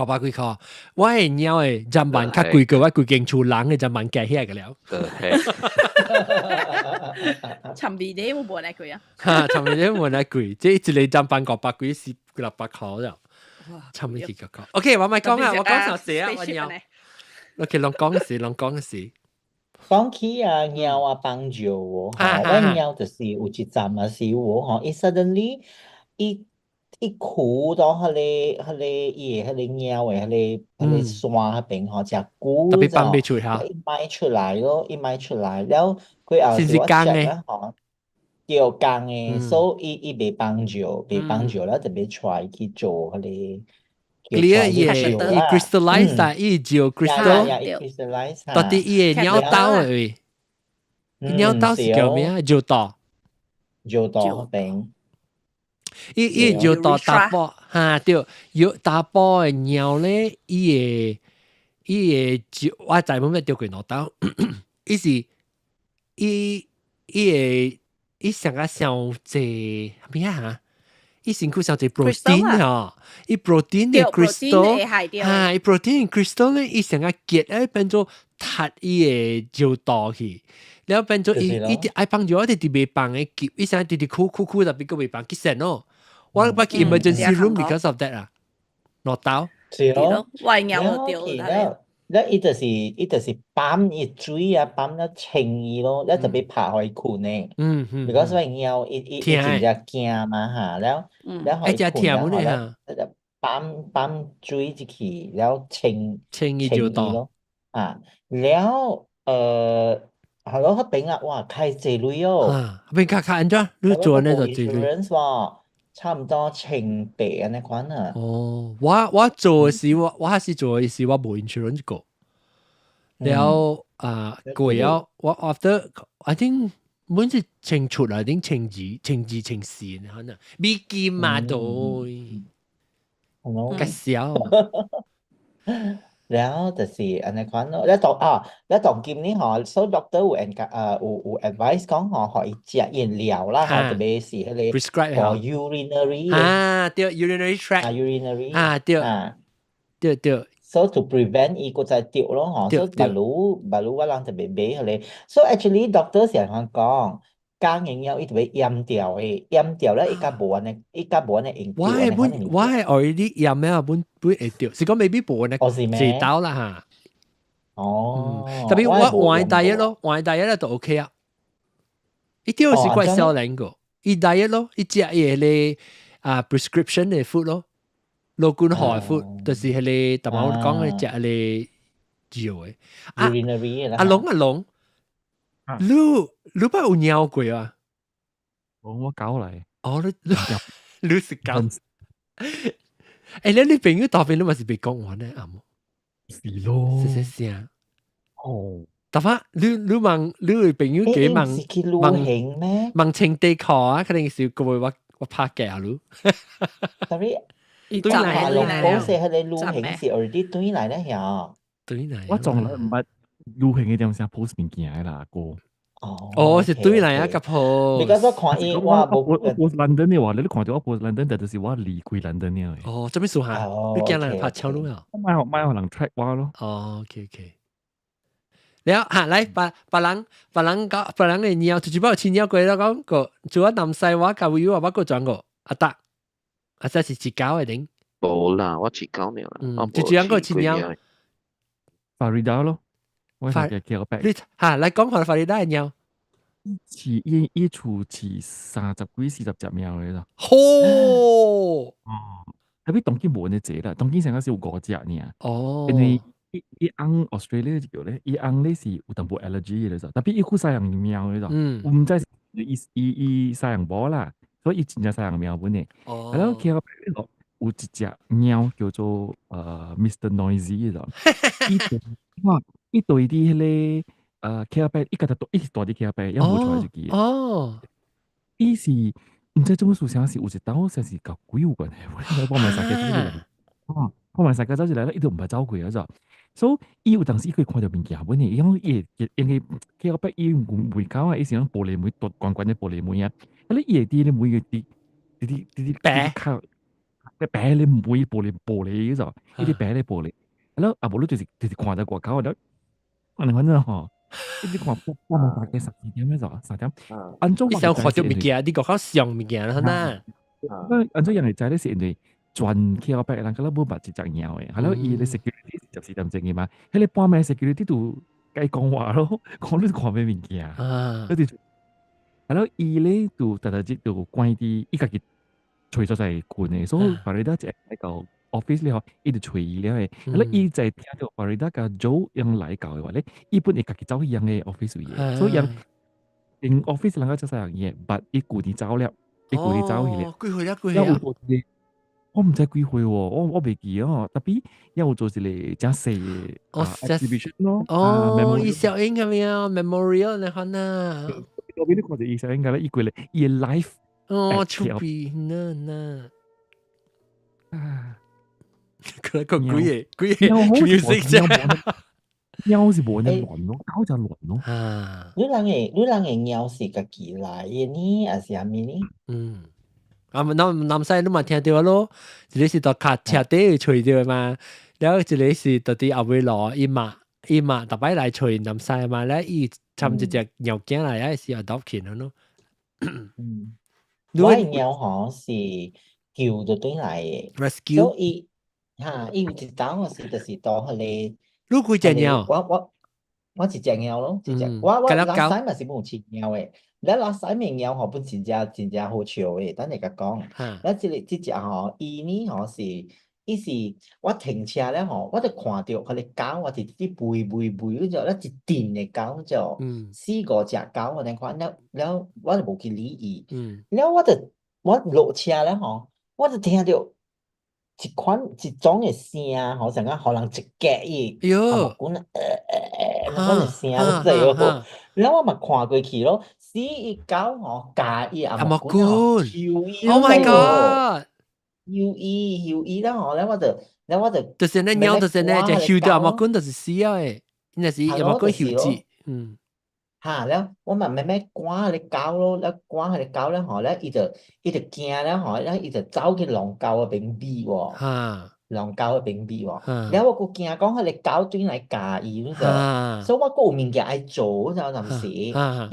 五百幾箍。我的貓的砧板較貴過我規間厝人的砧板加起來個了。尋味啲冇冇貴啊？哈，尋味啲冇那貴，這一個砧板五百幾是600箍了。尋味幾個塊。OK，我咪講啊，我講啥事啊？我貓。OK，攏講事，攏講事。講起啊，貓啊放尿喎，吼，我貓就是有一站啊是有吼，伊 suddenly 伊伊跍到彼个彼個伊的彼個貓的彼個彼個山彼邊吼，誠久特別放袂出哈，伊賣出來咯，伊賣出來了，過後是是我公 check 的了吼，對公的，所以伊伊袂放尿，袂放尿了就欲帶伊去做彼個。 clear 伊的伊 crystallize 啊，伊就 crystal，呀，伊 crystallize 到底伊的尿道的位，尿道是叫咩啊？尿道，尿道邊。伊伊尿道查埔哈對，有查埔的尿咧，伊的伊的就我知無咩丟過尿道，伊是伊伊的伊上個上濟咩啊？伊身軀上濟 protein 吼，伊 protein 的 crystal，哈，伊 protein crystal 咧，伊成個結咧變做塌伊的尿道去，了變做伊伊愛放尿，一直袂放的結，伊成直直哭哭哭，特別閣袂放結線咯。我捌去 emergency room because of that 啊，尿道。是咯，壞尿就掉了。了伊就是伊就是泵伊水啊，泵了清伊咯，了就欲拍予伊睏呢。Because 我貓伊伊伊真正驚嘛哈，了了予伊睏了，了泵泵水入去，了清清伊就到咯。啊，了係咯，彼邊啊，哇，開濟鐳哦。啊，彼邊較較按怎？你做呢就濟鐳。差唔多千八按呢款啊。哦，我我做的時我我還是做的時我無 insurance 過。了啊，過了我 after I think 本是千出啊，定千二、千二、千四可能美金嘛都，較少。了就是按呢款咯，了當啊，了當今呢吼，所以 doctor 有 en 啊有有 advice 講吼，予伊食飲料啦，吼，特別是彼個 prescribe for urinary 啊，對，urinary tract 啊，urinary 啊，對，對對。 So to prevent 伊閣再著咯吼，所以別如別如我人特別買彼個，so actually doctor 是按怎講，公的貓伊特別閹掉的，閹掉了伊較無按呢，伊較無按呢用。我的本我的 already 閹了，本本會著，是講 maybe 無按呢濟兜啦哈。哦，特別我換 diet 咯，換 diet 就 OK 啊。伊著是怪少年個，伊 diet 咯，伊食伊個啊 prescription 的 food 咯。老君河的 food，就是彼個，頭我講的食彼個尿的。啊，阿龍阿龍，你你捌有貓過啊？我我狗嚟。哦，你你是狗？欸，你你朋友大便你嘛是袂講話呢？阿無？是咯。是是聲。哦。特別你你問你的朋友幾問問問穿底褲啊？可能是各位我我拍假你。 Sorry。對來龍寶是彼個旅行是 already 對來咧呀。對來。我從來毋捌旅行的點聲 post 物件的啦，哥。哦，哦，是對來啊，個 post。你講說看伊，我無我 post London 的話，你看到我 post London，就是我離開 London 了。哦，這邊數下，你驚人拍超路啊？我買買予人 track 我咯。哦，OK OK。了嚇，來別別人別人講別人的貓，就是把飼貓過了講個，除咗南西我甲有我捌過轉過，啊得，啊這是飼狗的頂。無啦，我飼狗爾啦。嗯，就這樣個飼貓。法瑞達咯，我成日叫白。你嚇來講下法瑞達的貓。飼伊伊厝飼30幾40隻貓的啦。吼！哦，特別當今無呢濟啦，當今成個是有五隻爾。哦。因為伊伊翁 Australia 就咧，伊翁咧是有淡薄 allergy 的，特別伊好西洋貓的，我毋知伊伊伊西洋無啦，所以伊真正西洋貓本的。哦。然後其後有一隻貓叫做Mr. Noisy 的，伊哇，伊對佇彼個卡貝，伊家己伊是住佇卡貝，也無出來出去。哦。伊是毋知做麼事，啥是有一道，啥是佮鬼有關係，我我問三個走入來，哦，我問三個走入來了，伊都毋捌走過啊，咋？所以伊有當時伊可以看著物件本呢，伊講伊會因為卡貝伊門口啊，伊是用玻璃門，大懸懸的玻璃門啊，啊你伊會佇咧門個佇佇佇佇佇靠，白咧門玻璃玻璃嗰伊佇白咧玻璃，啊啊無你就是看著外口了，按呢反正吼，你看我問大家12點咩咋？3點，按怎你想看著物件，你個較上物件啦，呐。那按怎樣會知咧？是因為全橋北人敢若無捌一隻貓的，係咯，伊咧 security 是14點鐘的嘛，彼個半暝 security 就共伊講話咯，講你看咩物件，你就係咯，伊咧就逐逐日就關佇伊家己揣所在睏的，所以法瑞達一來到 office 了後，伊就揣伊了的。係咯，伊在聽著法瑞達佮 Joe 樣來到的話咧，伊本會家己走去𪜶的 office 位的，所以𪜶 in office 人家做啥樣嘢，but 伊舊年走了，伊舊年走去了。幾歲啊？幾歲啊？我毋知幾歲喎，我袂記哦。特別有做一個誠細的 exhibition 咯。哦，伊小英咁樣 memorial 你看啊。我俾你看者伊小英個咧，伊過來伊的 life。哦，出邊呢呢。啊，佢個鬼嘢鬼嘢 music 啫。貓是無呢亂咯，狗就亂咯。啊，你人的貓是家己來的呢，還是啥物呢？嗯。啊，南南西你嘛聽著咯，一個是佇卡車底揣著嘛，了一個是佇佇後尾路，伊嘛伊嘛逐擺來揣南西嘛，了伊摻一隻貓囝來，抑是 adopt 去咯。嗯，我的貓吼是救著轉來的，rescue。所以哈，伊有一當時就是當彼個。你幾隻貓？我一隻貓咯，一隻。我老細嘛是無飼貓的。你老細面貓吼本真正真正好笑的，等下共講。咱這個這隻吼，伊呢吼是，伊是我停車了吼，我就看著彼個狗，我直直吠吠吠，就咧一陣的狗就四五隻狗，我你看了了，我就無去理伊。了我就我落車了吼，我就聽著一款一種的聲，好像講予人一夾伊，喲，滾那款的聲，你知無？了我嘛看過去咯，死伊狗吼，咬伊阿毛棍，，Oh my god！搆伊搆伊了吼，了我就了我就就是那貓，就是那隻搆到阿毛棍，就是死啊的，那是阿毛棍搆住，嗯。哈了，我嘛慢慢趕彼个狗咯，了趕彼个狗了吼，了伊就伊就驚了吼，了伊就走去狼狗彼邊避喎。狼狗彼邊避喎。了我閣驚講彼个狗轉來咬伊，你知無？所以我閣有物件愛做，你知無？暫時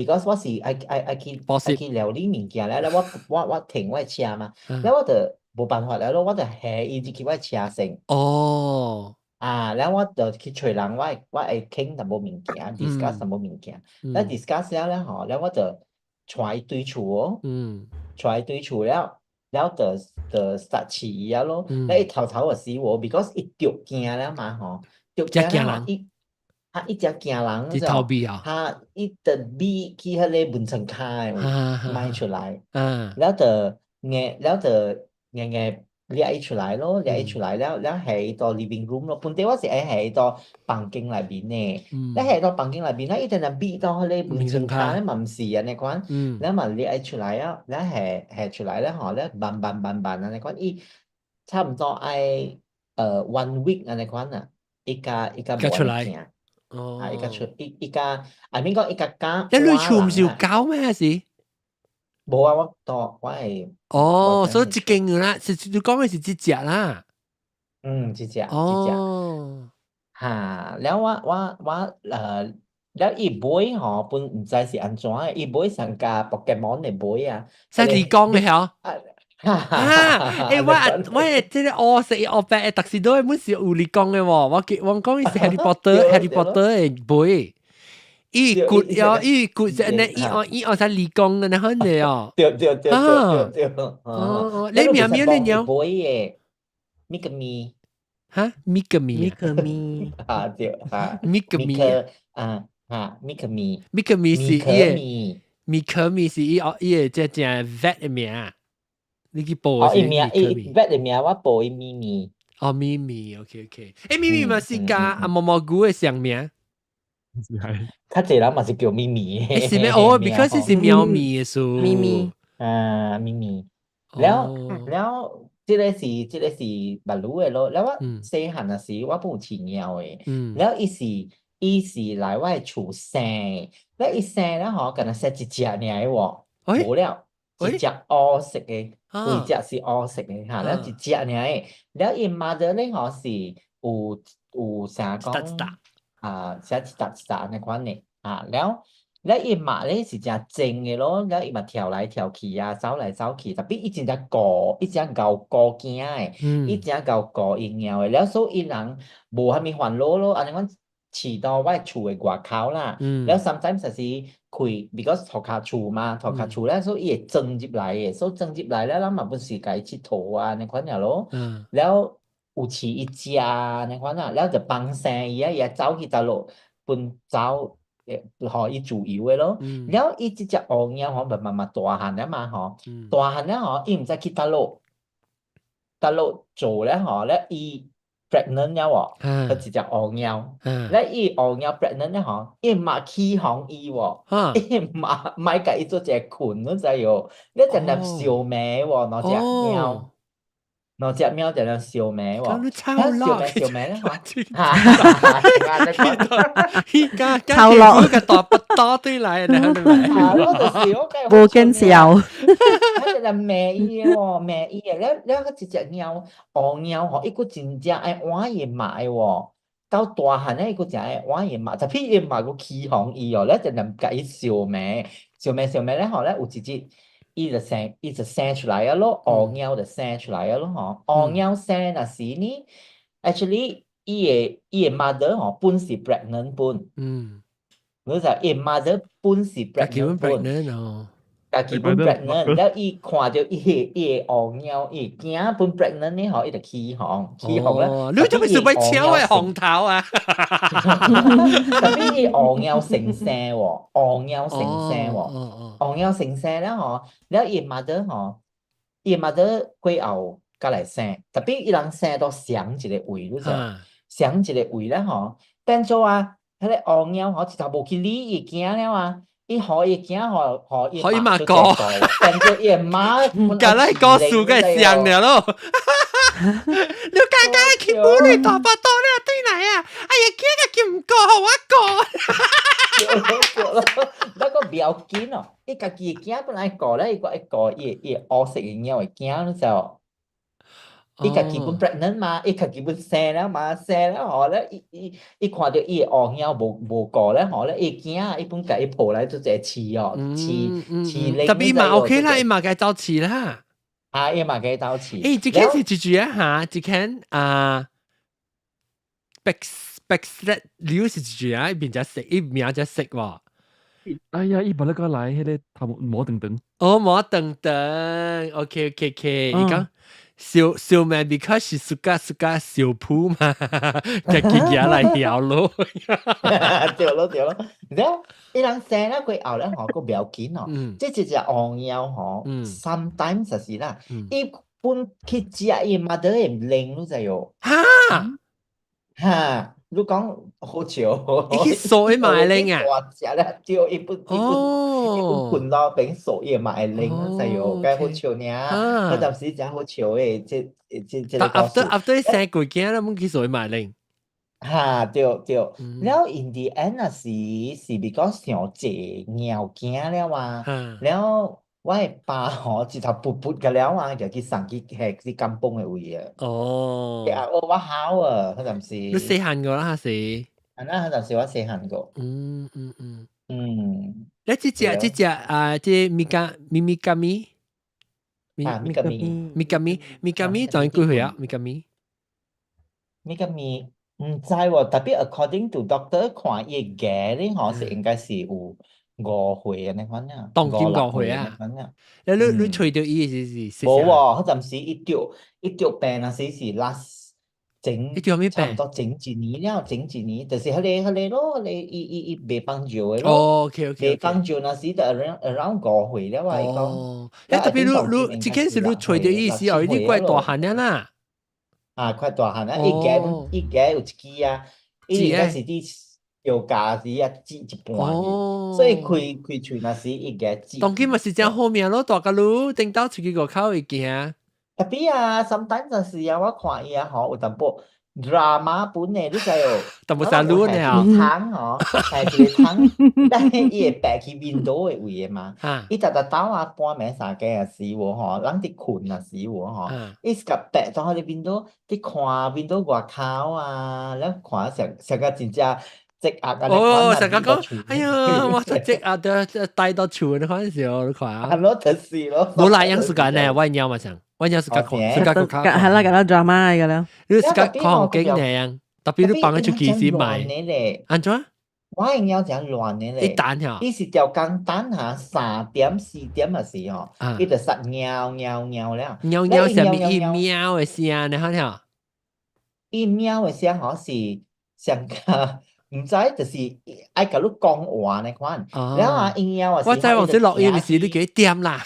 ，because 我是愛愛愛去愛去料理物件了，了我我我停我的車嘛，了我就無辦法了咯，我就下伊入去我的車先。啊，了我就去揣人，我會傾淡薄物件，discuss 淡薄物件。了 discuss 了了吼，了我就帶伊轉厝哦。帶伊轉厝了，了就就殺飼伊啊咯。了伊頭頭就死喎，because 伊著驚了嘛吼，著驚了伊，啊伊誠驚人，伊逃避啊。哈，伊就避去彼个門窗跤的位，莫出來。了就硬，了就硬硬掠伊出來咯，掠伊出來了，了下伊到 living room 咯。本底我是愛下伊到房間內面的，了下到房間內面，了伊就若避到彼个門窗跤，嘛毋是按呢款，了嘛掠伊出來啊，了下下出來了吼，了慢慢慢慢按呢款，伊差毋多愛one week 按呢款啊，伊才伊才才出來無行。啊，伊才出伊伊才，I mean 講伊才敢你你厝毋是有換人啊狗咩？是？無啊，我當我係哦，所以這間啦，是你講的是這隻啦。嗯，這隻這隻。哈，了我了伊尾吼，本毋知是按怎的，伊尾上加 Pokemon 的尾啊，使你講的嗬？啊，啊！欸，我的這個烏色烏白的，逐時都本是有你講的喎。我記我講伊是 Harry Potter，Harry Potter 的尾。伊骨哦，伊骨是按呢，伊按伊按使理工的那款的哦。對對對對對。哦，你名名你娘？尾的，米個咪。哈？米個咪？米個咪。啊對啊。米個咪。啊啊，米個咪。米個咪是伊個，米可咪是伊哦，伊個這正 vet 的名。你去報哦，伊名伊 vet 的名我報伊咪咪。哦，咪咪，OK OK。欸，咪咪嘛是佮阿毛毛菇的相名。是係。較濟人嘛是叫咪咪。是咩？哦，because 是喵咪的數。咪咪。啊，咪咪。了了，這個是馬路的咯。了我細漢的時，我本有飼貓的。了伊是來我的厝生，了伊生了吼，敢若生一隻爾喎，無了，一隻烏色的，規隻是烏色的哈，了一隻爾的。了伊 mother 咧吼是有啥講啊，寫一沓一沓按呢款的啊，了了伊媽咧是誠精的咯，了伊嘛跳來跳去啊，走來走去，tapi 伊真正顧，伊真𠢕顧囝的，伊真𠢕顧伊貓的，了所以伊人無啥物煩惱咯，按呢款飼到我厝的外口啦，了 sometimes 就是開，because 塗跤厝嘛，塗跤厝了，所以伊會鑽入來的，所以鑽入來了，咱嘛不是共伊𨑨迌啊，按呢款爾咯，了有飼伊食按呢款啊，了就放生伊啊，伊會走去佗落，分走，予伊自由的咯。了伊這隻烏貓吼，慢慢慢大漢了嘛吼，大漢了吼，伊毋知去佗落，佗落做了吼，了伊 pregnant 了喎，佢一隻烏貓，了伊烏貓 pregnant 了吼，伊媽起予伊喎，伊媽莫共伊做一个睏，你知無？你定定相罵喎，兩隻貓。兩隻貓定定相罵喎，咁你抄相落罵相罵咧吼，抄落個大不多對來，你係咪？我就是我無見笑。佢就罵伊喎，罵伊的，了了佢一隻貓烏貓吼，伊閣真正愛換伊媽的喎。到大漢咧，伊閣誠愛換伊媽，tapi 伊媽閣起予伊哦，了就連共伊相罵，相罵相罵咧吼，咧有一日伊就生出來啊咯，烏貓就生出來啊咯吼，烏貓生若時呢，actually 伊的 mother 吼本是 pregnant 本，你知伊 mother 本是 pregnant 本哦。家己本 pregnant，了伊看著伊的烏貓，伊囝本 pregnant 呢吼，伊就起予，起予了。你做咩事欲搶我風頭啊？ tapi 伊烏貓先生喎，烏貓先生喎，烏貓先生了吼，了伊 mother 吼，伊 mother 過後才來生，tapi 伊人生到上一个位，你知？上一个位了吼，變做啊，彼个烏貓吼，一頭無去理伊囝了啊。伊予伊囝予伊媽顧，變做伊媽，佮來故事個像了咯。你剛剛去母女大巴肚了對來啊！哎呀，囝個佢毋顧，予我顧。那個不要緊哦，伊家己的囝本來顧咧，伊閣愛顧伊烏色的貓的囝，你知無？伊家己本 pregnant 嘛，伊家己本生了嘛，生了吼咧，伊看著伊的烏貓無顧咧吼咧，伊驚，伊本共伊抱來做一个飼哦，飼飼咧。 tapi 伊嘛 OK 啦，伊嘛共走飼啦。啊，伊嘛共走飼。欸，這間是一句啊哈，這間啊，白白色料是一句啊，伊面只色，伊名只色喎。哎呀，伊無咧個來，彼个頭毛長長。哦，毛長長，OK OK OK，伊講。相相罵，because 是 suka suka 相撲嘛，家己舉來曉咯。對咯對咯，然後伊人生了過後咧吼，閣不要緊哦。這一隻烏貓吼，sometimes 就是啦，伊本去食伊 mother 的奶，你知無？哈哈，你講好笑，伊去掃伊嘛會靈啊？大隻咧，對，伊本困到邊掃伊嘛會靈，哎喲，該好笑呢。嗰陣時真好笑嘅，這個故事。 After 生過囝啦，毋去掃伊嘛會靈。哈，對對，了 in the end 啊是 because 上濟貓囝了啊，了我的爸吼一頭噗噗個了啊，就去送去係去甘榜的位啊。哦。啊，我好啊，彼陣時。你細漢過啦，是？啊，那彼陣時我細漢過。你這隻啊，這米加咪咪加咪？啊，米加咪。米加咪，米加咪，當幾歲啊？米加咪。米加咪。毋知喎，tapi according to doctor 看伊個牙咧吼，是應該是有五歲按呢款啊，當今五歲啊？你揣著伊是？無喎，彼陣時伊著病啊，是 last 整伊著啥物差毋多整一年了，整一年，就是彼個咯，彼個伊袂放尿的咯。哦，OK。袂放尿若時就 around 5歲了啊，伊講。哦，tapi 你你這件事你揣著伊時候，你怪大漢了啦。啊，快大漢啊！伊牙有一支啊，伊應該是佇藥價時啊剪一半去，所以開開喙若時伊牙剪。當今嘛是真好命咯，大甲嚕頂到出去外口會行。 Tapi 啊，sometimes 就是啊，我看伊啊吼，有淡薄 drama 本的，你知無？淡薄啥擼呢？湯吼，係一個湯，但係伊會白去 window 的位的嘛。伊逐逐晝啊，半暝三更啊時無吼，人佇睏啊時無吼，伊是共白到彼個 window，佇看 window 外口啊，了看成成個真正積壓啊！哦，成個講，哎呀，我這積壓都帶到厝的款時候，你看啊。係咯，就是咯。無來樣時間呢，我貓嘛像。我有時較看，時較較係啦，較 drama 嘅啦。你時較看景那樣，特別你放佢出去時買。按怎？我的貓真亂的咧。一單嚇。伊是條工等下3點4點的時候，伊就殺喵喵喵了。喵喵啥物？伊喵的聲呢？好像。伊喵的聲吼是上較毋知，就是愛共你講話呢款。了啊，伊喵啊。我知往時落雨時，你幾點啦？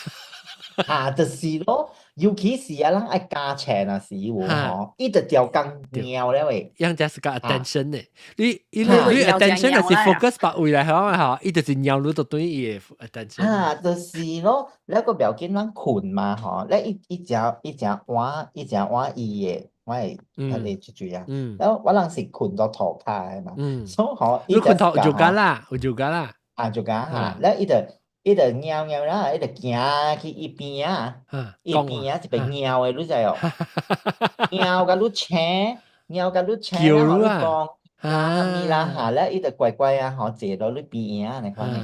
啊，就是咯。尤其是啊，人愛加錢啊時有吼，伊就調工貓了喂。樣只是個 attention 的，你 attention 就是 focus 別位來吼吼，伊就是貓你就對伊的 attention。啊，就是咯，了個不要緊，咱睏嘛吼，咧伊伊食碗伊的，我會彼個出去啊。了我人是睏到塗跤的嘛，所以吼，你睏塗就夠啦，有就夠啦。啊，就夠哈，了伊就。伊就貓貓啦，伊就行去伊邊仔，伊邊仔一邊貓的，你知無？貓共你請，貓共你請，然後你講啊咪啦哈，了伊就乖乖啊，吼坐到你邊仔按呢款的。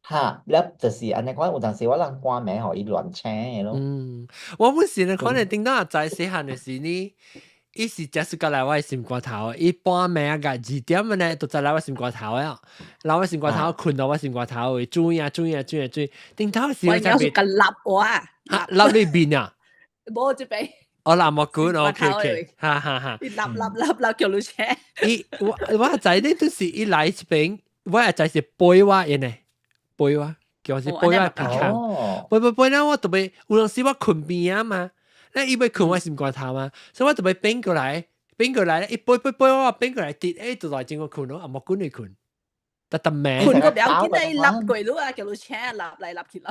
哈，了就是按呢款，有當時我人半暝予伊亂請的咯。嗯，我本時呢，可能頂到阿仔細漢的時呢，伊是這是過來我的心肝頭，伊半暝啊2點呢，就再來我心肝頭啊，然後我心肝頭睏到我心肝頭會轉啊轉啊轉啊轉，頂頭時我有是個立我啊，哈，立你面啊？無這邊。哦，那麼久，OK，哈哈哈。伊立立立立叫你請。伊我仔呢都是伊來這邊，我阿仔是背我的呢，背我，叫是背我鼻孔，背背背呢，我特別有陣時我睏邊啊嘛。咧伊欲睏我心肝頭嘛，所以我特別變過來，變過來，伊背背背我變過來跌，欸，就來前我睏咯，啊，無管你睏，特特命。睏個不要緊，你立過路啊，叫你請立來立去立，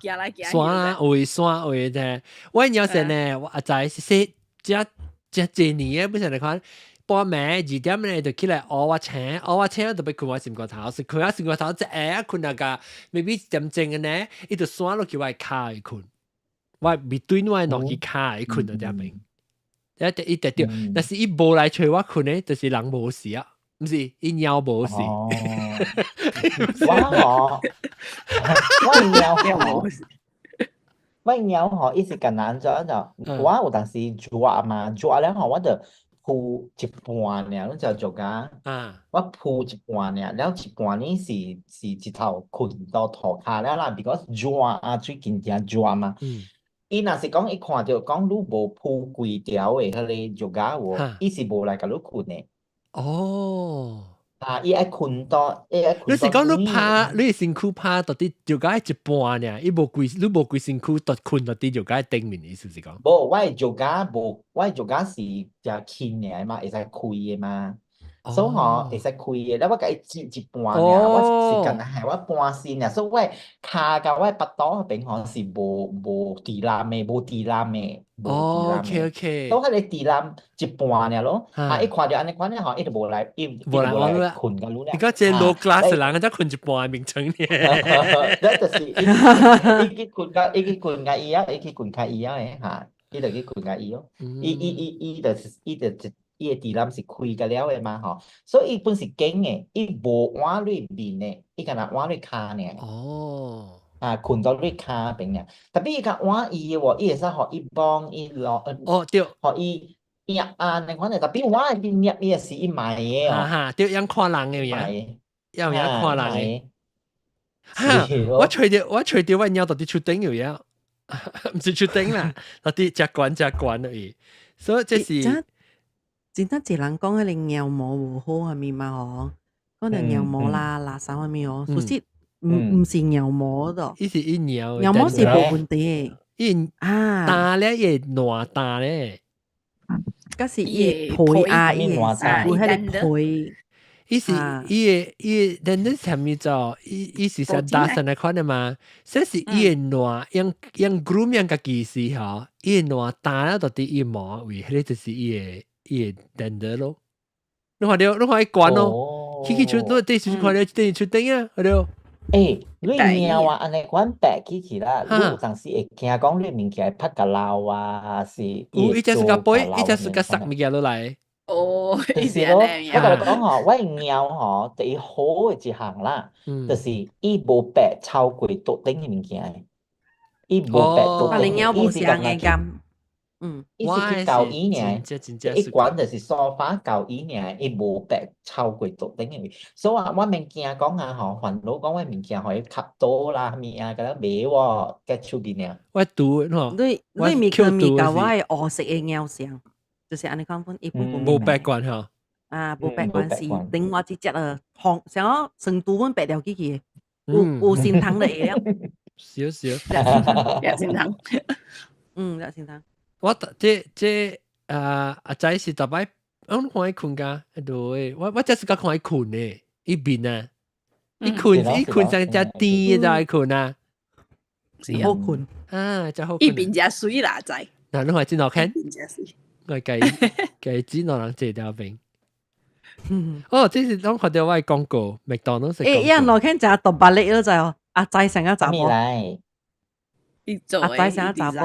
行來行去。山位山位啫，我有時呢，我阿仔是說，這這這年的，本身來看。半暝2點咧就起來烏我醒，烏我醒就欲睏我心肝頭，是睏我心肝頭，一下睏那個，maybe 1點鐘的呢，伊就紲落去我的跤去睏。我面對我兩支跤去睏到這邊，一一直掉，但是伊無來揣我睏呢，就是人無事啊，毋是伊貓無事。我吼，我貓吼，我貓吼，伊是艱難做就，我有當時熱嘛，熱了吼，我就鋪一半爾，你就做甲，我鋪一半爾，了一半呢是一頭睏到塗跤了啦，because 熱啊，最近誠熱嘛。伊若是講伊看著講你無鋪規條的彼個熱狗無，伊是無來共你睏的。哦。啊，伊愛睏到，伊愛你睏到是講你拍，你身軀拍到底就該一半爾，伊無規，你無規身軀都睏到底就該頂面，意思是講？無，我的瑜伽無，我的瑜伽是誠輕的嘛，會使開的嘛。所以吼會使開的，了我共伊摺一半爾，我是干焦係我半身爾，所以我的跤佮我的腹肚彼邊吼是無無地攬的，無地攬的，無地攬的。所以彼个地攬一半爾咯，啊，伊看著按呢款咧吼，伊就無來，伊伊就無來睏共你了。你講這 low class 人，才睏一半眠床呢。了就是伊伊去睏共伊去睏共伊啊，伊去睏較伊啊的哈，伊就去睏共伊咯。伊伊伊伊就是伊就一。伊的地攬是開甲了的嘛吼，所以伊本是緊的，伊無倚你面的，伊干焦倚你跤爾。啊，睏到你跤邊爾，特別伊較倚伊的喎，伊會使予伊摸伊落，對，予伊捏按呢款的，特別我去捏伊的時，伊莫的哦。哈哈，對，樣看人的影，樣樣看人的。哈，我揣著我貓到底出頂有影，毋是出頂啦，到底食懸食懸而已，所以這是。真正一人講彼个貓毛無好啥物嘛吼，講著貓毛啦、垃圾啥物哦，其實毋是貓毛的，伊是伊貓，貓毛是無問題的，伊啊，焦咧伊會爛焦咧，閣是伊的皮啊，伊的有彼个皮，伊是伊的伊的，咱恁啥物做？伊伊是像打成來款的嘛？這是伊的爛，用用 groom 用家己時吼，伊的爛焦了到底伊毛位，彼个就是伊的。伊會 dander 咯，你看著，你看伊懸咯，去去出，你電視看著電視出頂啊，看著。欸，你貓啊，按呢款白起去啦，你有當時會驚講你物件會拍共流啊，是？有，伊只是共背，伊只是共塞物件落來。哦，就是咯，我共你講吼，我的貓吼，第一好的一項啦，就是伊無白超過桌頂的物件，伊無白桌頂，伊是共的。伊是去交伊爾，伊管就是梳化交伊爾，伊無白超過桌頂的位，所以啊，我免驚講啊吼，煩惱講我物件予伊磕倒啦，啥物啊，共咱袂喎，佮手邊爾。我拄吼，你你物件物共我的烏色的貓像，就是按呢款款，伊本無白慣吼。啊，無白慣是另外一隻啊，紅像講成都阮白了去去的，有有心糖就會了。少少，有心糖。嗯，有心糖。我這這啊阿仔是逐擺，我看伊睏甲，對，我我這是較看伊睏的，伊面啊，伊睏伊睏成隻甜的就愛睏啊，好睏啊，真好。伊面誠媠啦，仔。嗱，你看真好看，我計計只兩人坐條邊。哦，這是攏看著我的廣告，麥當勞食。欸，伊人落看食獨白力咯，就阿仔成個查某。阿仔成個查某，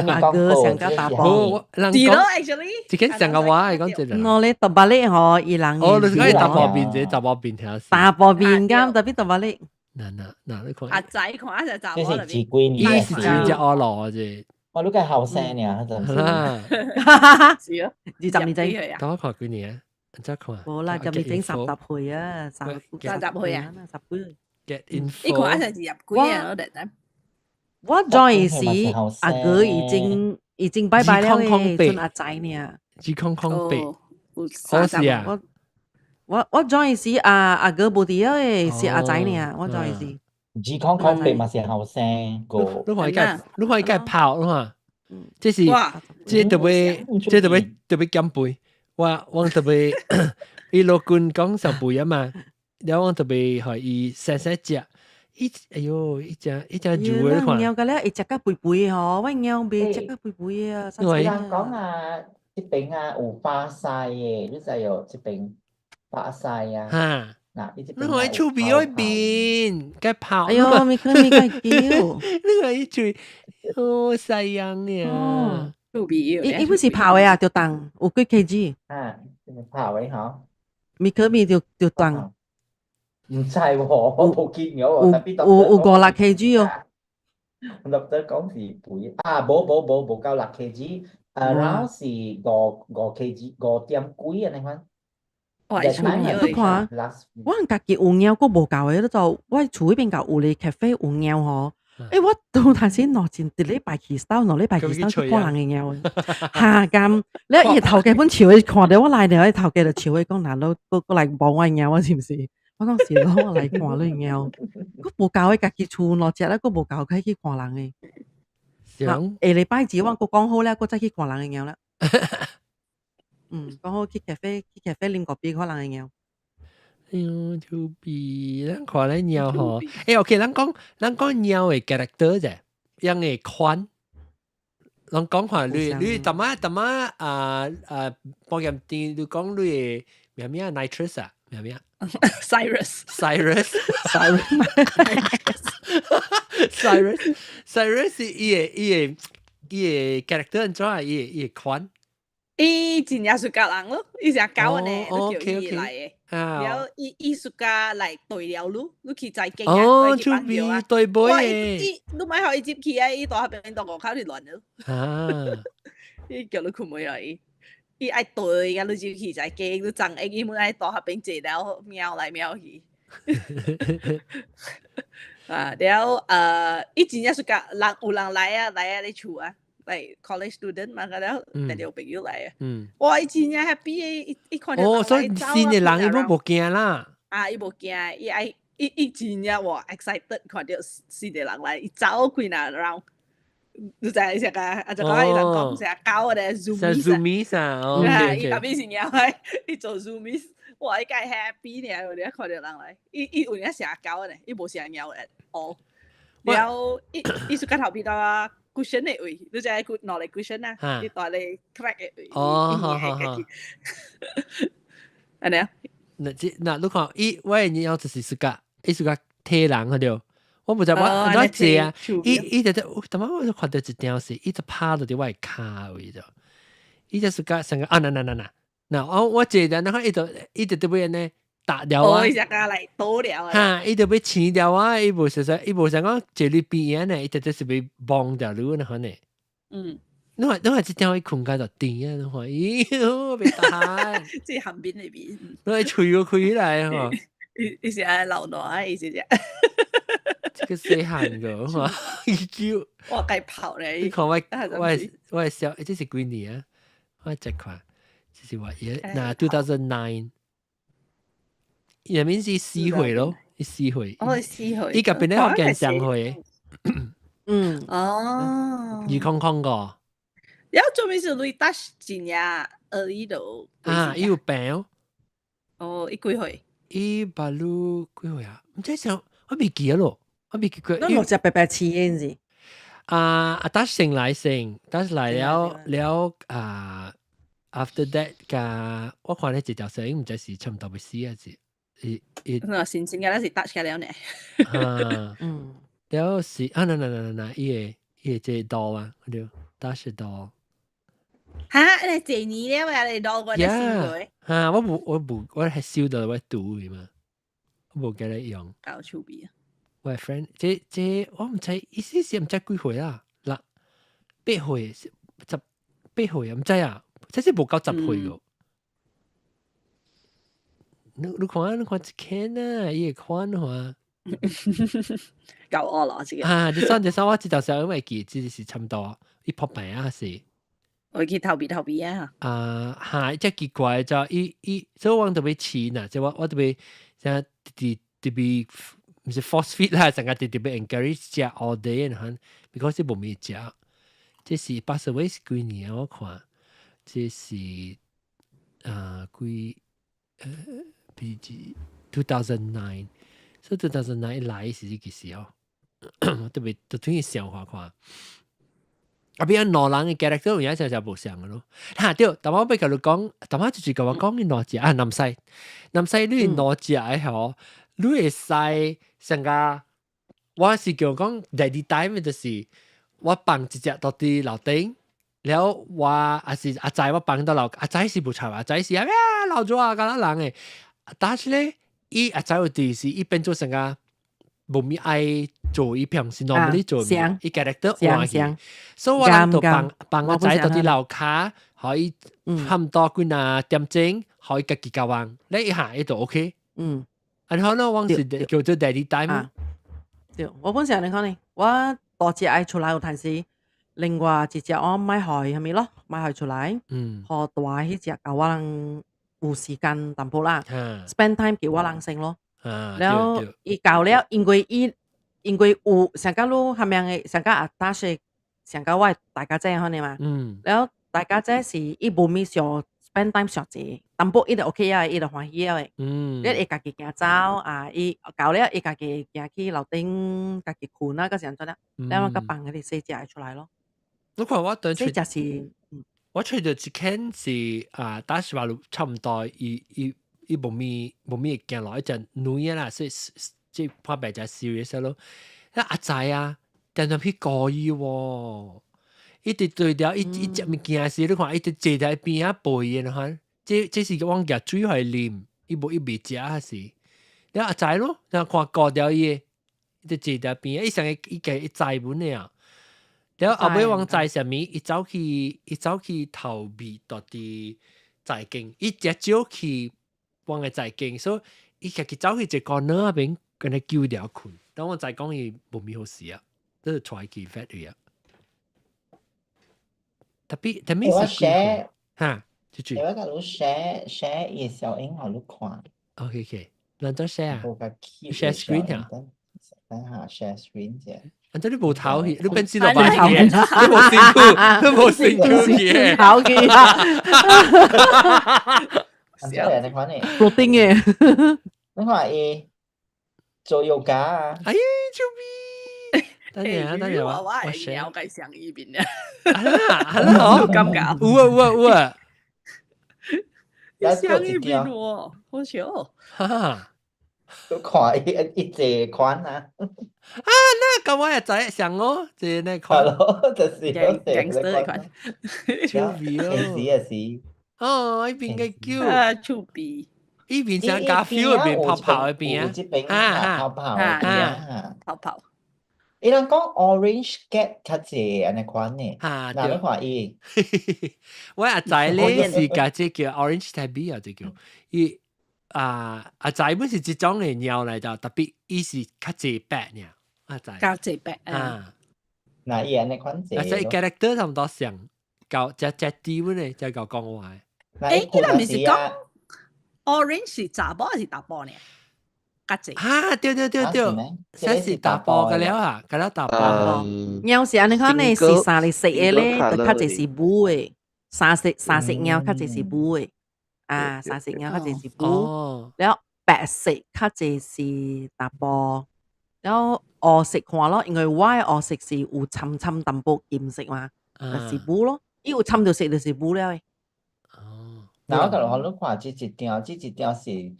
阿哥成個查某。人講，actually，這間成個話係講這個。我咧獨白力吼，伊人。哦，你是講查埔面，這查埔面聽。查埔面敢特別獨白力。嗱嗱嗱，你看。阿仔看阿隻查某。這是幾幾年？伊是真正惡老啫。我你較後生爾，陣時。是啊，20年前。等我看幾年啊？再看。無啦，入面整30歲啊，三十歲啊，十幾。 Get info。伊看阿隻是入幾啊？我哋我 join 時，阿哥已經已經拜拜了咧，剩阿仔爾。2008，哦是啊。我我我 join 時，阿阿哥無佇了是阿仔爾，我 join 時。 2008嘛是後生個。你看伊個，你看伊個跑，你看，這是這特別，這特別特別減肥。我我特別，伊老君講上肥啊嘛，了我特別予伊細細食。伊哎喲，伊隻伊隻肉的看。貓個咧，會食甲肥肥吼，我貓袂食甲肥肥啊。有人講啊，這邊啊有巴西的，你知無？這邊巴西啊。哈。嗱，你這你看伊手臂嗰邊，該跑。哎喲，咪可咪該叫。你看伊嘴，哦，西洋呀。手臂。伊伊不是跑的啊，著重，有幾 kg？啊，跑的吼。咪可咪就就重。毋知喎，我無見過喎。有有五六 kg 哦。 doctor 講是肥啊，無無無無夠六 kg，around 是五五 kg 五點幾按呢款。你看，我家己有貓閣無夠的，你就我厝彼邊有個 cafe 有貓吼，我到頭先落前一禮拜去兜，2禮拜去兜去看人的貓，下咁，你伊頭家本笑伊看著我來了，伊頭家就笑伊講，嗱，你閣閣來摸我的貓是毋是？我講是咯，我來看你的貓，閣無夠伊家己厝兩隻咧，閣無夠佢去看人的。想下禮拜二我閣講好咧，閣再去看人的貓啦。講好去 cafe 去 cafe 啉咖啡看人的貓。哎喲，趣味，咱看咧貓吼，OK，咱講貓的 character 啫，樣的款。咱講看你淡仔淡仔啊啊，保險店你講你的名名 Nitrous 啊，名名 Cyrus Cyrus Cyrus Cyrus Cyrus 伊的 character 按怎啊？伊的款。伊真正 suka 人咯，伊成狗呢，你叫伊來的。然後伊 suka 來對了你，你去在景啊，趣味對尾的。伊你莫予伊入去啊，伊蹛彼邊蹛外口就亂了。伊叫你困袂來，伊愛對甲你入去在景，你長伊本愛蹛彼邊坐了喵來喵去。啊，了伊真正 suka 人有人來啊來啊你厝啊。like college student 嘛，個了特有朋友來啊。哇！伊真正 happy 伊看著哦，所以新的人伊無驚啦。啊，伊無驚，伊愛伊真正哇 excited 看著新的人來，伊走幾若 round。你知伊成個啊？就講伊人講成狗咧 zoomies。zoomies 啊，哦，伊特別是貓，伊做 zoomies，哇！伊介 happy 呢，有陣看著人來，伊有影成狗咧，伊無成貓咧，哦。了，伊 suka 頭邊到啊。cushion 的位，你知影兩個 cushion 啊？伊蹛咧 crack 的位。哦，好好好。按呢？那這那你看，伊我的貓就是 suka，伊 suka 提人對。我毋知我按怎坐啊？伊就就，淡仔我就看著一張是，伊就趴佇我的跤位就，伊就 suka 成個啊，嗱嗱嗱嗱，嗱我坐著，你看伊就特別呢。打掉啊！伊就來倒了啊！哈！伊就欲飼掉啊！伊無實實，伊無想講坐你邊仔呢，伊直直是欲摸掉你那款呢。你看這點伊睏甲就甜啊！你看，咦，袂當。這旁邊那邊。你喙個開起來吼。伊是愛流汗，伊是這。這個細漢個，吼，伊叫。我該跑咧！你看我小，這是幾年啊？我這看，這是我也那 2009。入面是4歲咯，伊4歲。哦，4歲。伊佮邊咧福建上歲。2000個。了做咩是你打真正 early 就？啊，伊有病。哦，伊幾歲？伊巴魯幾歲啊？毋知想，我未記得咯，我未記過。那六隻白白飼的是？啊，阿達先來先，但是來了了啊，after that 加我看咧一條線，毋知是差毋多欲死還是。伊伊，那新鮮嘅那是 touch 嘅了呢。啊，了是啊，那那那那那，伊個這刀啊，對，touch 刀。哈，你這年了啊，你攞過嚟先過。哈，我無我係燒到我肚去嘛，我無記得用。夠趣味啊！我 friend，這我毋知，意思是毋知幾歲啦，六8歲，18歲啊，毋知啊，這是無夠10歲個。你看，你看一間啊，伊會款話。夠惡咯，這個。啊，你算我知道時候，因為記，這是差不多，伊撲病啊是。我去逃避逃避啊！啊，哈，這奇怪就伊伊，所以我特別飼呐，即我特別像特特別毋是 force feed 啦，成個特特別 encourage 食 all day 呢，because 無物食。這是80位是幾年啊？我看，這是啊幾PG 2009，所以 2009 來是幾時哦？我特別就推想看看。啊，變兩人嘅 character 有影就就無相嘅咯。哈對，但我欲共你講，但我就是共我講你兩隻啊，南西，南西你兩隻的吼，你會使成個，我是叫講 daddy time 就是我放一隻到佇樓頂，了我還是阿仔我放到樓，阿仔是無吵，阿仔是啊咩老咗啊，敢若人的，但是咧，伊阿仔有啲是伊變做成個。無咪愛做伊平時 normally 做，伊 character 換去，所以我人就放放阿仔到佇樓跤，予伊差毋多幾若點鐘，予伊家己交往，你一下伊就 OK。然後呢，我是叫做 daddy time。對，我本身你看呢，我大隻愛出來有但是另外一隻我買予啥物咯，買予出來，予大彼隻共我人有時間淡薄啦，spend time 給我人先咯。了伊到了，因為有上甲你蝦米的，上甲阿大細，上甲我的大家姐款的嘛。了大家姐是伊無物上 spend time 上濟，淡薄伊就 OK 啊，伊就歡喜了的。你會家己行走啊，伊到了伊家己行去樓頂，家己睏啊，閣是按怎了，了我閣放彼個細隻的出來咯。你看我等細隻是，我揣著一間是啊，打是話差唔多，伊無物會驚落，一隻女的啦，所以這拍白只 serious 咯。那阿仔啊，定定去過伊喎，一直對掉一隻物件時，你看一直坐佇邊仔背的，你看，這是往夾水予啉，伊無伊袂食還是？了阿仔咯，然後看過掉伊，一直坐佇邊，伊上個伊家伊知本的啊。了後尾往知啥物，伊走去頭尾蹛佇在間，伊直少去往個在間，所以伊家己走去一個 corner 那邊，跟伊救掉睏。當我再講伊無物好事啊，都是帶去 vet 去啊。特別我是 share 哈，這句。我共你 share share 伊小影予你看。 OK，咱做 share 啊？share screen 啊？等下 share screen 啫。啊！這你無頭去，你變死落擺去，你無辛苦，你無辛苦去。頭去啊！按怎你看呢？落頂嘅。你看伊做瑜伽啊！哎，救命！等下，等下，我我了解上一邊嘅。啊，好，感覺。有啊有啊有啊。上一邊喎，好笑。哈哈。都看伊一款啊！啊，那個我也知上哦，這那款。係咯，就是嗰款。手臂哦。是啊是。哦，伊邊個叫。啊，手臂。伊邊像咖啡嗰邊泡泡嗰邊啊。啊，泡泡啊，泡泡。伊人講 orange cat 較濟按呢款呢？哈，對。你看伊。我阿仔咧是共這叫 orange tabby 啊，這叫伊。啊，阿仔本是這種的貓來的，特別伊是較濟白爾，阿仔。較濟白啊。那伊按呢款濟。啊，所以 character 差唔多像，夠隻隻啲本咧，就夠講話。誒，伊人毋是講 orange 是查某還是查埔呢？較濟。啊，對對對對，這是查埔個了啊，個了查埔。貓是按呢款呢，是三個色的咧，就較濟是母的，三色貓較濟是母的。啊，三色貓較濟是母，了白色較濟是查埔，了烏色看咯，因為我的烏色是有摻摻淡薄金色嘛，就是母咯，伊有摻著色就是母了的。哦，那我共你看，這一張是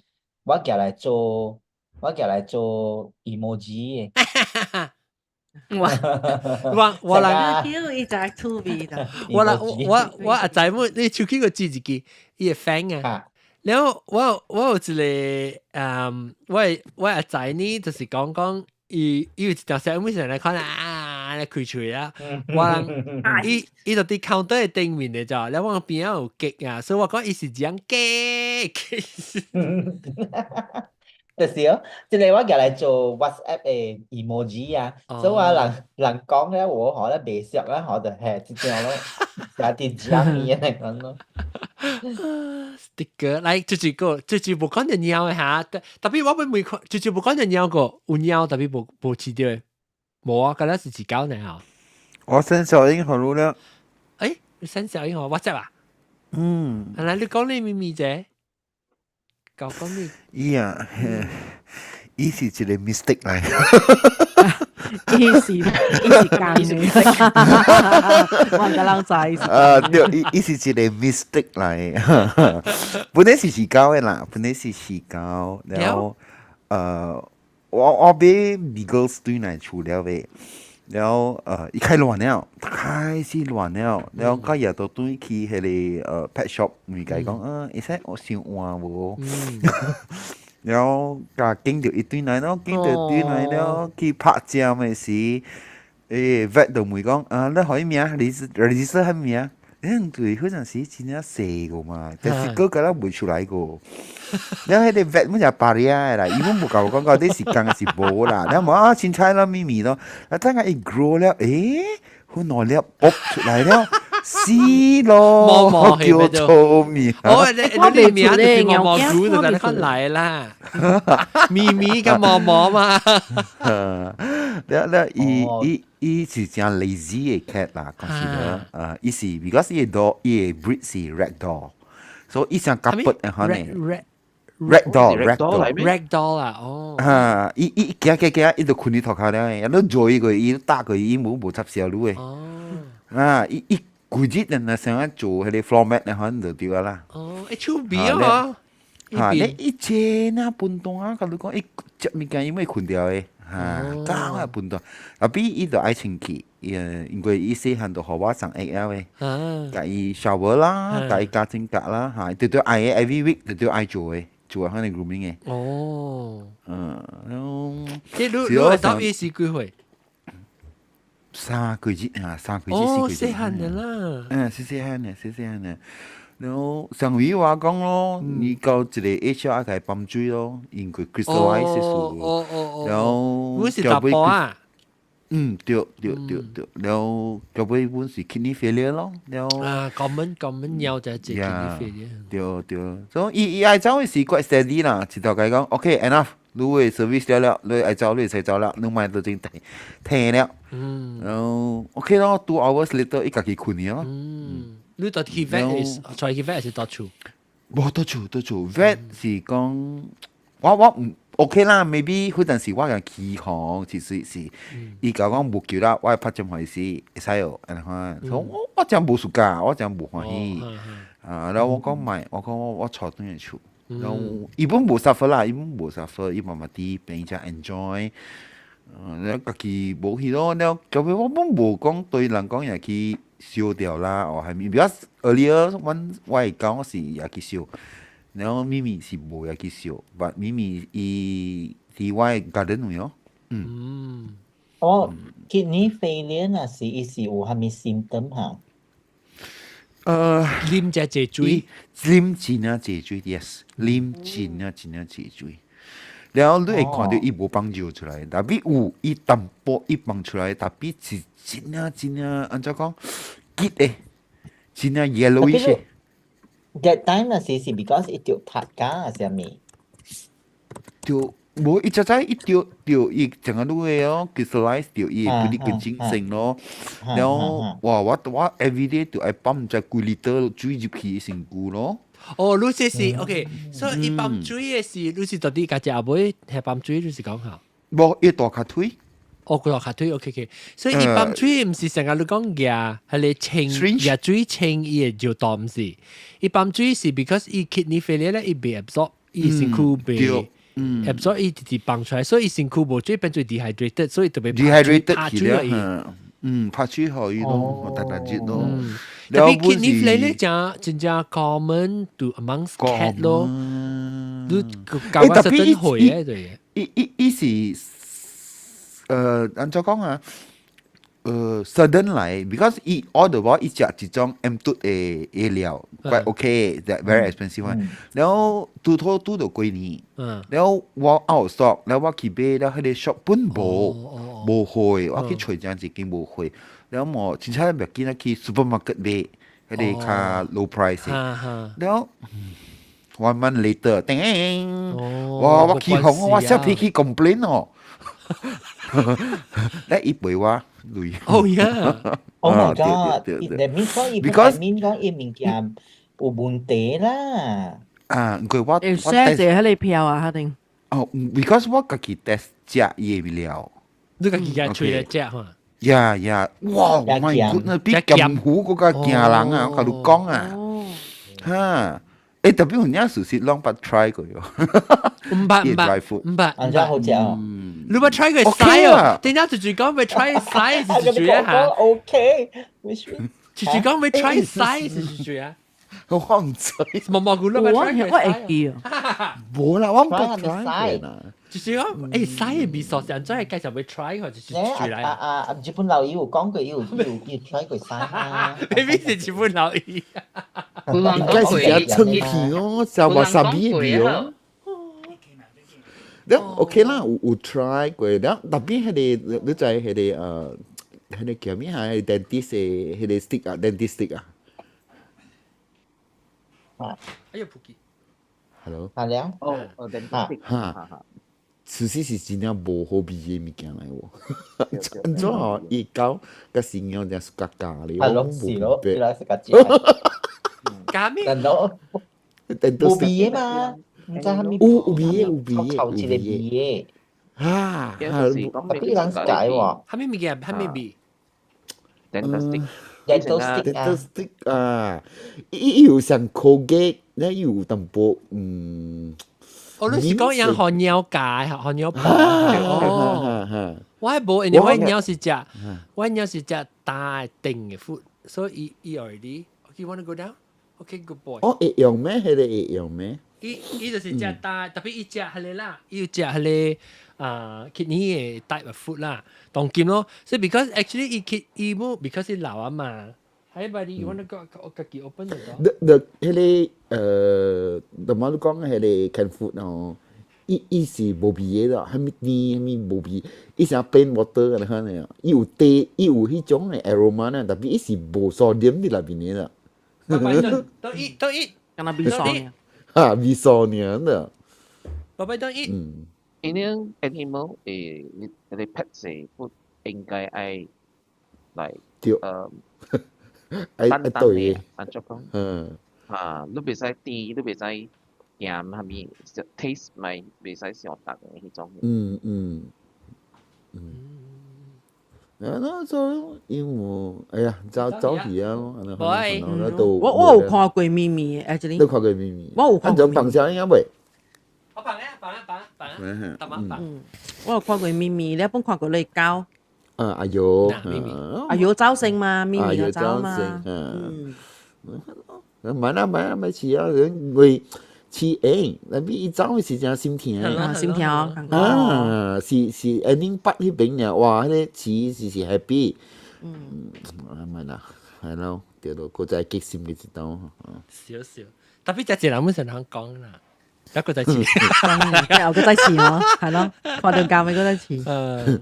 我寄來做，我寄來做 emoji 的。我來，叫伊就趣味啦。我來我阿仔妹，你手機個指一支，伊會 fan 啊。然後我有一個，我阿仔呢，就是講講，伊有一條小妹上來看啊，來開喙啊。我人伊就佇 counter 的頂面的咋，了我邊仔有雞啊，所以我講伊是養雞。就是哦，這個我寄來做 WhatsApp 的 emoji 啊，所以我人講咧，我可咧袂熟咧，我就係這樣咯，寫佇講伊來講咯。 sticker 來，這個這這無講著貓的哈，特別我欲問看，這這無講著貓個有貓，特別無飼著，無啊，敢若是飼狗呢吼。我 send 小英予你了。欸，你 send 小英予 WhatsApp 啊？嗯。來，你講你秘密者，講講你。伊啊，伊是一個 mistake 來。伊是假的，我個人知。啊，對，伊是一個 mistake 來。本來是飼狗的啦，本來是飼狗，然後我買 Beagles 對來厝了呗。然後伊開亂了，開始亂了，然後到夜到轉去彼個pet shop 問伊講，會使我想換無？然後共揀著伊轉來咯，揀著轉來了去拍針的時，欸 vet 就問講，啊，你予伊名，register 啥物名？因對，嗰陣時真正細個嘛，但是個個都未出來過。然後彼个 vet 本就巴利亞啦，伊本無共我講到底是講是無啦。然後啊，凊彩啦，咪咪咯，啊等下伊 grow 了，誒，好耐了，卜出來了，死咯，叫做咪。哦，你名就是毛毛菇就在看來啦，咪咪個毛毛嘛。了了，伊伊伊是真 lazy 的 cat 啦，講實啦，啊，伊是 because 伊 dog 伊的 breed 是 ragdoll，所以伊想夾筆的可能。 Ragdoll ragdoll ragdoll 啊，哦。啊，伊伊行行行，伊就睏佇塗跤了，啊，你做伊個，伊打過伊無無插銷路的。哦。啊，伊伊規日人若想愛做彼個 floor mat 的，可能就對啦。哦，會趣味哦。嚇，你伊這那笨蛋啊，共你講，伊食物件伊會睏著的。嚇，搞啊笨蛋，後尾伊就愛清氣，因為伊細漢就予我送 A L 的，共伊 shower 啦，共伊加指甲啦，嚇，對對愛的 every week 對對愛做的，做可能 grooming 的。哦。嗯，然後。你你你到伊是幾歲？ 3個月啊，3個月4個月。細漢的啦。嗯，細細漢的，細細漢的。然後上回話講咯，你到一個 age 愛共伊泵水咯，因為 crystallize 的數。然後。阮是查埔啊。嗯，對對對對，然後到尾阮是 kidney failure 咯，然後。啊，common common 貓就係 kidney failure。對對，所以伊伊愛走的時 quite steady 啦，一頭共伊講，OK enough，你的 service 了了，你愛走你會使走了，你莫都真停停了。然後 OK 咯，2 hours later 伊家己睏去咯。嗯，你到去 vet 是，帶去 vet 是佗厝？無佗厝佗厝，vet 是講我毋 OK 啦，maybe 彼陣時我共起哄，其實是伊共我講無救啦，我會拍針予伊死，會使哦，按呢款，所以我我真無 suka，我真無歡喜。啊，然後我講莫，我講我我帶轉來厝，然後伊本無 suffer 啦，伊本無 suffer，伊慢慢佇邊遮 enjoy，了家己無去咯，了後尾我本無講對人講也去燒掉啦，哦係咪？because earlier 阮我的狗是也去燒。然後咪咪是無也去燒，but 咪咪伊佇我的 garden 位咯。嗯。哦，kidney failure 若是伊是有啥物 symptom 哈？啉遮濟水，啉真正濟水，yes，啉真正真正濟水。然後你會看到伊無放尿出來，但係有伊淡薄伊放出來，但係是真正真正按怎講，結的，真正 yellowish 的。 That time 若是是 because 伊著拍架還是啥物？著無伊才知伊著著伊成個女的哦，crystallize 著伊會變更精神咯。然後哇，我我 everyday 著愛泵毋知幾 liter 水入去身軀咯。哦，你這是 OK，所以伊泵水的是，你是到底家只阿妹係泵水，你是講下？無，伊大跤腿。哦，佢大跤腿，OK OK。所以伊泵水毋是成日你講額，係你清額水清伊會就當毋是。伊泵水是 because 伊 kidney failure 咧，伊袂 absorb，伊身軀袂 absorb，伊直直泵出來，所以伊身軀無水變做 dehydrated，所以特別 dehydrated 去了。嗯，拍水予伊咯，逐逐日咯。特別 kidney failure 真真正 common to amongst cat 咯。你教我實真會嘅對。伊伊伊是按怎講啊？Sudden 來，because 伊 all the while 伊食一種 M 嘟的的料，quite okay，that very expensive one。然後拄好拄著過年，然後我 out of stock，然後我去買了彼个 shop 本無無貨，我去揣正一間無貨，然後無真正袂緊啊去 supermarket 買，彼个較 low price。然後 one month later，叮，哇！我起哄，我寫脾氣 complain 哦。咧伊賠我鐳。 Oh yeah！ Oh my god！你免講伊，免講伊物件有問題啦。啊，因為我我寫者喺你票啊，肯定。哦，because 我家己 test 食伊的料。你家己家吹來食哈？ Yeah yeah！哇，my goodness，比劍湖閣較驚人啊！我共你講啊，哈！欸，特別有影事實攏捌 try 過喲。毋捌毋捌毋捌，按怎好食哦？你捌 try 過屎哦？等下就就講欲 try 屎是是啊？ OK，就就講欲 try 屎是是啊？我唔知，毛毛菇你捌 try 我會記啊。無啦，我毋捌 try 過啦。就是講，欸，屎的味素是按怎會介紹欲 try 或者是出來？啊啊啊！日本老姨有講過，伊有伊有伊 try 過屎嘛？明明是日本老姨。應該是食脆皮哦，食 wasabi 的味哦。了 OK 啦，有有 try 過，了特別彼個你知彼個彼個叫咩啊？dentist 的彼個 stick 啊，dentist stick 啊。啊！哎呦，撲街！Hello。係了。哦哦，dentist stick。哈。其實是真正無好味的物件來喎。按怎吼？伊狗佮是貓正是較咬咧，係咯，是咯，伊來是較食。咬咩？難道無味的嘛？毋知啥物，有有味的，有味的，臭一個味的。哈，哈，特別人是解喎。啥物物件？啥物味？Dental stick。 Dental stick 啊。Dental stick 啊，伊有像 Colgate，那有淡薄。哦，你是講養予貓咬，予貓咬哦。我係無，因為我貓是食，我貓是食焦甜的 food，所以伊伊 already。Okay, wanna go down? Okay, good boy。哦，會用咩？彼個會用咩？伊伊就是食焦，特別伊食彼個啦，伊有食彼個啊 kidney 的 type of food 啦，當今咯。所以 because actually 伊 kid 伊無 because 伊老啊嘛。Hi buddy, you wanna go 家己 open the door？ the the 彼個同埋你講彼個 canned food 哦，伊伊是無味的啦，啥物甜啥物無味，伊是 plain water 咁樣的，伊有茶，伊有彼種的 aroma 呢，特別伊是無 sodium 佇內面的啦。 Don't eat, don't eat。敢若味素爾。哈，味素爾的。寶貝，don't eat。嗯。因為 animal 誒，你 pet 是不應該愛來對。愛淡淡的，按怎講？啊，你袂使甜，你袂使鹹，啥物 taste 咪袂使傷重的彼種。嗯嗯嗯。啊，那做因為哎呀，走走去啊，喂，我我有看過咪咪，actually。你看過咪咪？我有看過。按放啥應該未？我放啊，放啊，放啊，放啊，大媽放。嗯，我有看過咪咪，你本看過你狗。啊，阿尤，阿尤走性嘛，咪咪又走嘛。嗯。買啦買啦買飼啊，因為飼會，那邊伊走的時陣心疼。啊，心疼。啊，是是，Ending 北彼邊爾，哇，彼個飼是是 happy。嗯。啊，買啦，係咯，對咯，閣再激心嘅一道。少少，特別只一人本身通講啦。一個再飼，又個再飼咯，係咯，看到教咪嗰再飼。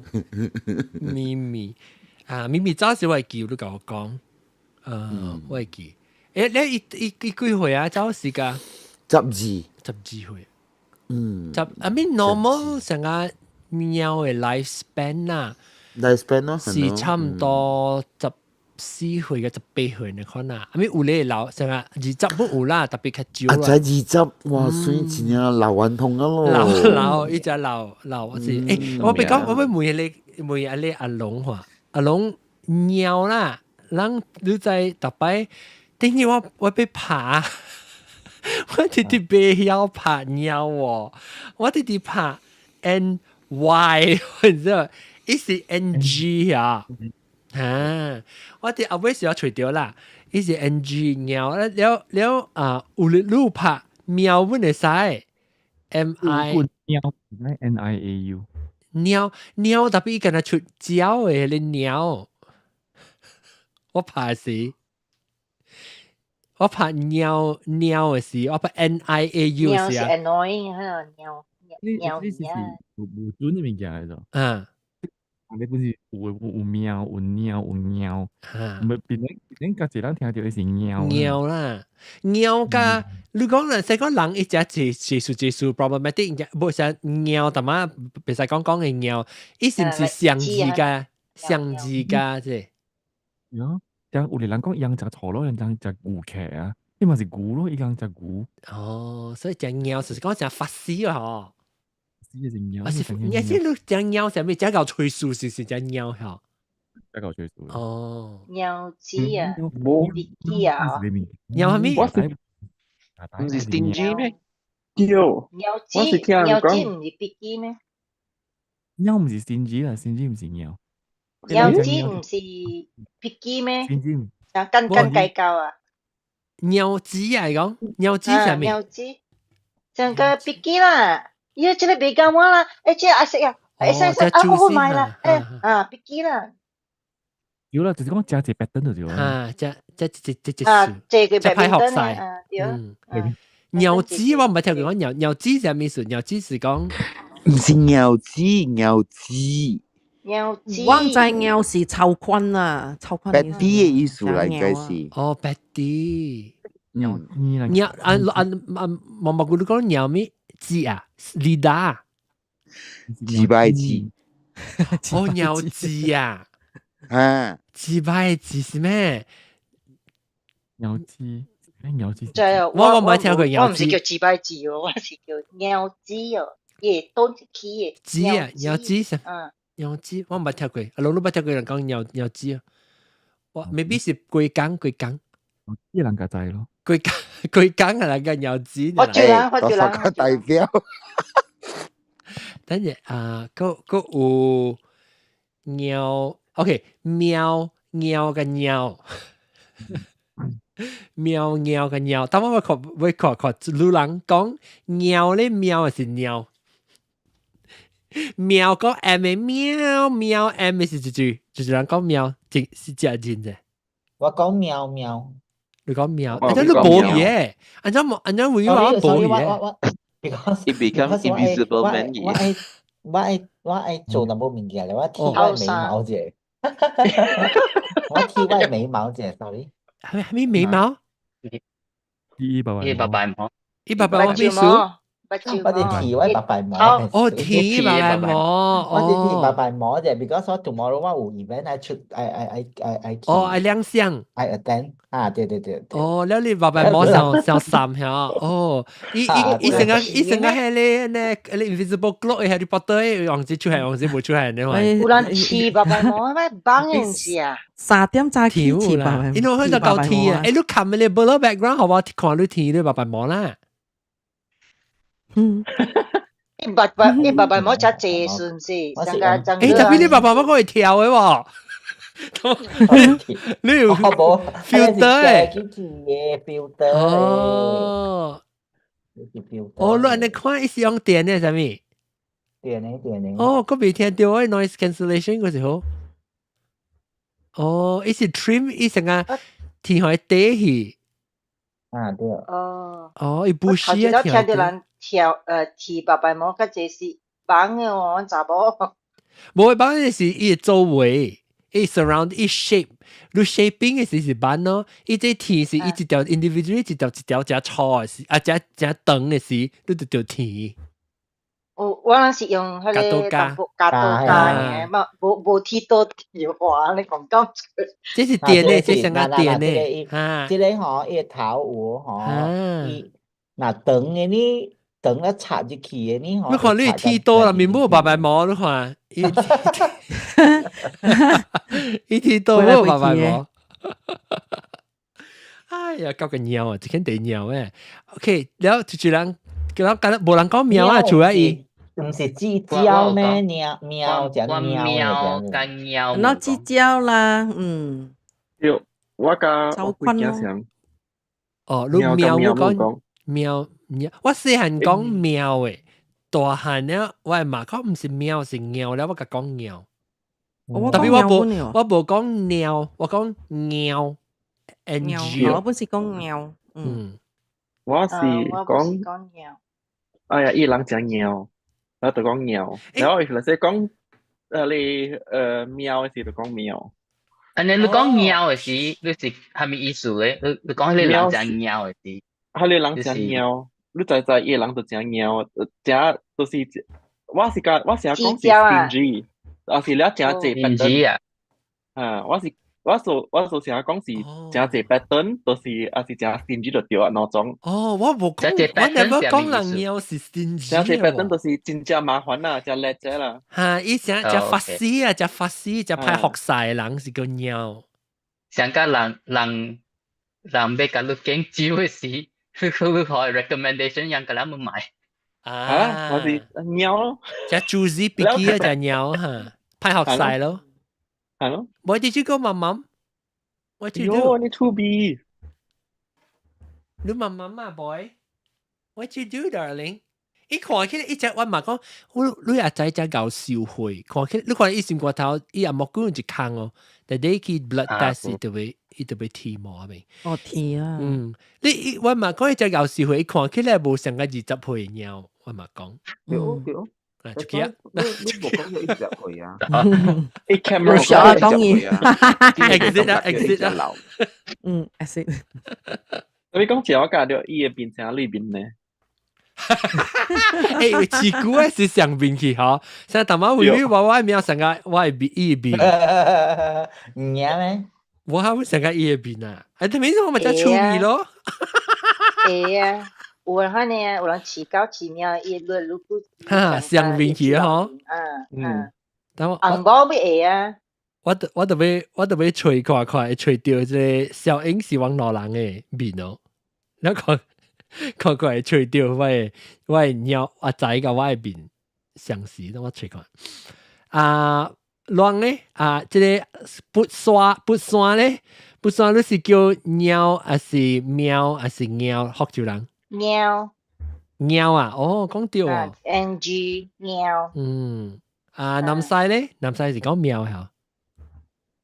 咪咪啊，咪咪早時我會記，你共我講，我會記。欸，你伊伊伊幾歲啊？走時間？ 12。 12歲。十，I mean normal 成個貓的 lifespan 啦，lifespan 咯，是差唔多14歲嘅18歲你看啦。I mean 有咧老成個20不有啦，特別較少啦。啊，才20，哇，算真正老頑童啊咯。老老，伊只老老，我是，欸，我欲講，我欲問你，問阿你阿龍話，阿龍貓啦，人你知逐擺，頂日我我欲拍，我直直袂曉拍貓喎，我直直拍 N Y，你知道，伊是 N G 啊，哈，我佇後尾時我揣著啦，伊是 N G 貓，了了啊，有你你拍貓阮會使 M I 貓 N I A U 貓貓特別伊敢若出鳥的彼個貓，我拍是。我拍貓貓的時，我拍 N I A U 是啊。 annoying 哈，貓貓你是是無無準的物件來做。啊。你本是有有有貓有貓有貓，毋係變變變較濟人聽著的是貓。貓啦，貓佮你講啦，說講人一隻技技術技術 problematic，無像貓，淡仔袂使講講的貓，伊是毋是相似㗎？相似㗎這？喲，但有的人講人食錯咯，人食牛客啊，伊嘛是牛咯，伊講食牛。哦，所以食貓就是講食法師啊，嗬。死是貓。啊是，你是你食貓啥物？食到吹數是是食貓嗬？食到吹數。哦。貓子啊，無 picky 啊，貓啥物？我是毋是 stingy 咩？對，貓我是子聽人貓子講，毋是 picky 咩？貓毋是 stingy 啦，stingy 毋是貓。貓子毋是 picky 咩？ stingy 啊，斤斤計較啊！貓子啊，講貓子啥物？貓子，上個 picky 啦。咦，這個袂共我啦，欸，這個愛食啊，會使使啊，我買啦，欸，啊，picky 啦。有啦，就是講食一個 pattern 就對啦。啊，這這這這這啊，這個這歹學晒。對。嗯。尿子我毋捌聽過講尿尿子是啥物意思？尿子是講毋是尿子，尿子。尿子。我知尿是臭菌啊，臭菌。白啲嘅意思來解是。哦，白啲。尿尿啊啊啊！毛毛菇你講尿咩字啊？利達。自敗字。哦，尿字啊！啊，自敗字是咩？尿字。尿子。我我冇聽過尿我唔是叫自敗字哦，我是叫尿子哦，伊倒一起嘅。字啊，尿子是。嗯。尿子我毋捌聽過，啊老老捌聽過人講尿尿子啊。我 maybe 是規工規工。一人家知咯。規工規工係人個尿子。我知啦，我知啦。代表。等陣啊，閣閣有尿，OK，喵喵個尿。喵喵個尿，但我看我看看，路人講尿咧喵還是尿？喵講 M 的喵喵 M 是一句，就是人講喵，真是真真的。我講喵喵，你講喵，啊，你無嘢，按怎按怎會話無嘢？Because it become invisible man 我愛我愛我愛做淡薄物件咧，我剃我眉毛者，我剃我眉毛者，sorry。係咪係咪眉毛？一百萬，一百萬毛，一百萬咩數？我哋剃我白白毛。哦，剃白白毛，我哋剃白白毛啫。Because 我 tomorrow 我有 event 愛出，愛愛愛愛愛。哦，愛亮相。愛 attend 啊，對對對。哦，了你白白毛上上衫嚇？哦，伊伊伊成個伊成個係咧咧咧 invisible cloak 嘅 Harry Potter 樣子出現，樣子無出現你話。有人剃白白毛，咩綁人是啊？ 3點早起剃白白，因為佢就夠剃啊！欸，你看你 blur background 好無？看你剃你白白毛啦。嗯，伊白白伊白白毛才濟是毋是？上個欸，特別你白白毛會跳的喎。你有 filter 誒？filter 哦。哦，你按呢看，伊是用電的啥物？電的電的。哦，閣未聽著我 noise cancellation 嗰時候。哦，伊是 trim，伊成個天海底去。啊對。哦。哦，伊不是啊，聽著人跳剃白白毛，較濟是綁的哦，阮查某。無綁的是伊的周圍，伊 surround 伊 shape，你 shaping 的時是綁咯，伊這剃是伊一條 individually 一條一條誠粗的時，啊，誠誠長的時，你就著剃。我我若是用彼個加刀加爾，嘛無無剃刀剃滑，你講講。這是電的，這是個電的。啊，這個吼，伊頭有吼，伊若長的呢，長了插入去的呢吼。你看你剃刀啦，面無白白毛，你看，伊剃刀無白白毛。哎呀，搞個貓啊，這肯定貓誒。OK，了就是人，人敢無人講貓啊，除了伊。毋是痔膠咩？貓貓隻貓貓跟貓。那痔膠啦，嗯。對，我甲我幾件像。哦，你貓我講貓貓，我細漢講貓誒，大漢了我媽講毋是貓是貓了，我共講貓。特別我無我無講貓，我講貓。貓，我本是講貓。嗯，我是講，哎呀，伊人講貓。我就講貓，然後伊若是講你貓的時就講貓。按呢你講貓的時，你是啥物意思咧？你你講彼個人講貓的時，彼個人講貓，你知知伊個人就講貓，誠就是我是講我成日講是 stingy，也是了誠濟 pattern 啊。啊，我是我所我所成日講是誠濟 pattern，就是也是誠 stingy 就對啊，兩種。哦，我無講，我 never 講人貓是 stingy。誠濟 pattern 就是真正麻煩啦，誠叻者啦。哈，伊成誠 fussy 啊，誠 fussy，誠歹服侍的人是叫貓。上個人人人欲共你敬酒的時，你你予 recommendation 人共咱們買。啊，我是貓咯。誠 choosy picky 啊，隻貓哈，歹服侍咯。係咯。 Why did you go, 媽媽？What you do？喲，你出鼻。你媽媽嘛，boy？What you do, darling？伊看起來伊隻我嘛講，我你阿仔只𠢕收血，看起你看伊心肝頭，伊也莫講一空哦，但你去 blood test 伊就會剃毛未？哦，剃啊！嗯，你我嘛講伊只𠢕收血，伊看起來無像個20歲貓，我嘛講。對對。啊，出去啊！你無講有20歲啊？伊 camera 小啊，當然。 exit 啊，exit 啊。嗯，exit。你講這我感覺伊會變成裏邊呢？欸，飼久的是上面去吼，像淡仔微微我我的名上個我的面伊的面。唔驚咩？我還會上個伊的面啊！哎，特別是我咪只趣味咯。會啊，有人可能有人飼狗飼貓，伊會愈哈上面去吼。嗯嗯。但我紅毛要會啊。我特別揣看看，會揣著這個小英是往老人的面哦。你看看看會揣著我的貓阿仔佮我的面相似，等我揣看。啊，亂咧啊，這個不刷不刷咧，不刷你是叫貓還是喵還是貓？福州人？貓。貓啊，哦，講對哦。 N G 貓。嗯，啊，南西咧，南西是講喵嚇。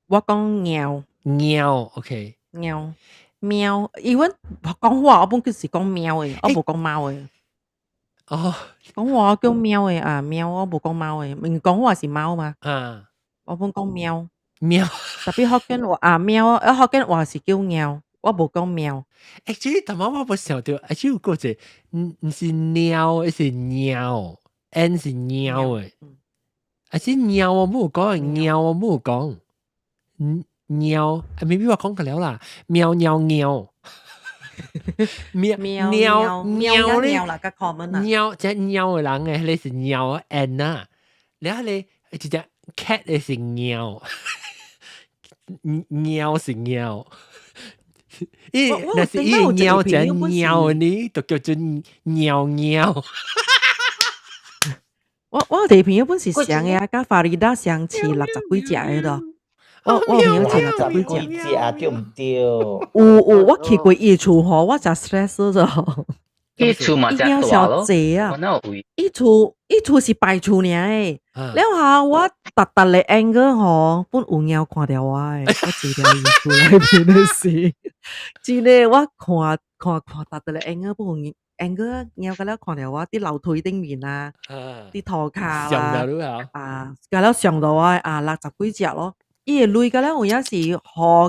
我講貓。貓，OK。貓貓，因為講話我本就是講貓的，我無講貓的。哦，講話我叫貓的啊，貓我無講貓的，因為講話是貓嘛。啊，我本講貓。喵。特別福建話啊，貓，啊福建話是叫貓，我無講喵。欸，這個淡仔我無想著，欸，這有個一個，毋毋是貓，是貓，N 是貓的，啊是貓我無講，貓我無講，嗯，貓，啊，maybe 我講過了啦，喵喵喵，喵喵喵喵咧，喵隻貓的人誒，彼是貓 N 啊，了後咧一隻 cat 的是貓，貓是貓。伊若是伊貓隻貓呢，就叫做貓貓。我有朋友本是上的啊，佮法利達上飼60幾隻的咯。我朋友飼六十幾隻啊，對毋對？有有，我去過伊厝吼，我誠 stress 咗。伊厝嘛誠大咯，啊！伊厝是排厝爾的，了後我逐逐個 angle 吼，本有貓看著我的，我坐佇伊厝內面的時，真的我看看看逐逐個 angle 本有 angle 貓甲了看著我佇樓梯頂面啊，佇塗跤啦，啊，甲了上到我啊60幾隻咯，伊的類甲了有影是予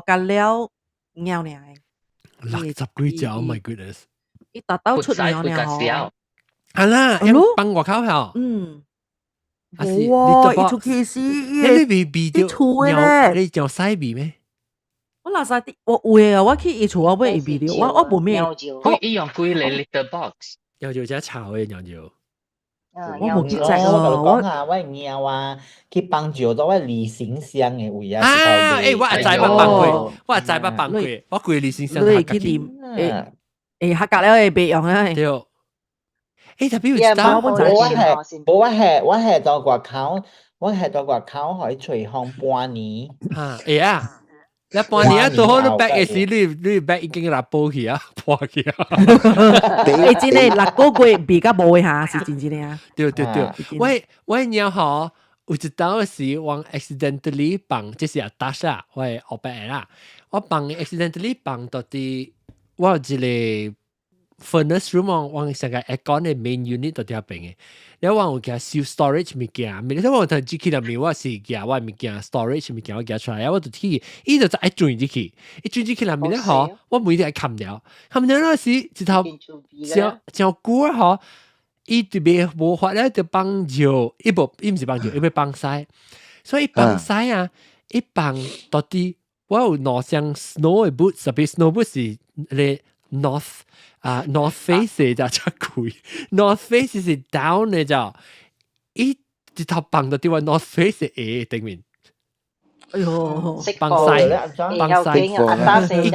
甲了貓爾的。 60幾隻，Oh my goodness！伊逐兜出貓爾吼。係啦，放外口吼。嗯。無喎，伊出去時，你未味著厝的咧，你有屎味咩？我垃圾我有的，我去伊厝我會味著，我無咩。佢伊用幾個 litter box，有就只臭的尿尿。我無去食哦，我講下我貓啊，去幫助到我旅行箱的位啊。啊，欸，我也知捌放過，我也知捌放過，我規旅行箱你去啉，欸欸，合格了會袂用啊。對。欸，特別有一道，我係我係到外口，我係到外口可以吹風半年。嚇，會啊。你半年啊，拄好你 bag 的時，你 bag 已經來補去啊，破去啊。欸，真的6個月味較無的哈，是真真的啊。對對對，我貓吼，有一道時我 accidentally 放，這是阿達啦，我的後壁啦，我放 accidentally 放到佇我有一個 furnace room 我成個 aircon 的 main unit 到佇遐邊的，了我有寄收 storage 物件，物你我頭入去內面我是寄我物件 storage 物件我寄出來，我就去，伊就愛轉入去，伊轉入去內面咧吼，我每日愛冚掉，冚掉那時一頭上上久啊吼，伊特別無法咧就放尿，伊無伊毋是放尿，伊欲放屎，所以放屎啊，伊放到底我有兩雙 snow 的 boots，特別 snow boots 是咧 north 啊 north face 的就較貴，north face 是 down 的就，伊一頭放到佇我 north face 的鞋頂面。哎喲，放屎放屎，伊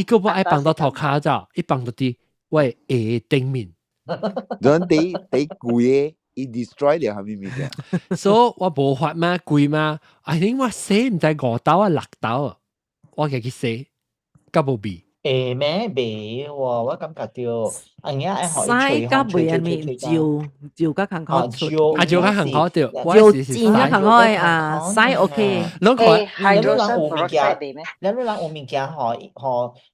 閣無愛放到塗跤咋，伊放到佇我的鞋頂面。人第第貴的，伊 destroy 了係咪物件？所以我無法嘛，貴嘛，I think 我洗毋知五兜啊六兜，我家去洗，閣無味。會咩袂喎？我感覺到，啊影愛予伊屎甲吹袂安尼吹照照甲艱苦出，啊，照較艱苦對，照真較艱苦的啊，屎 OK。攏看，你人有物件，你人有物件予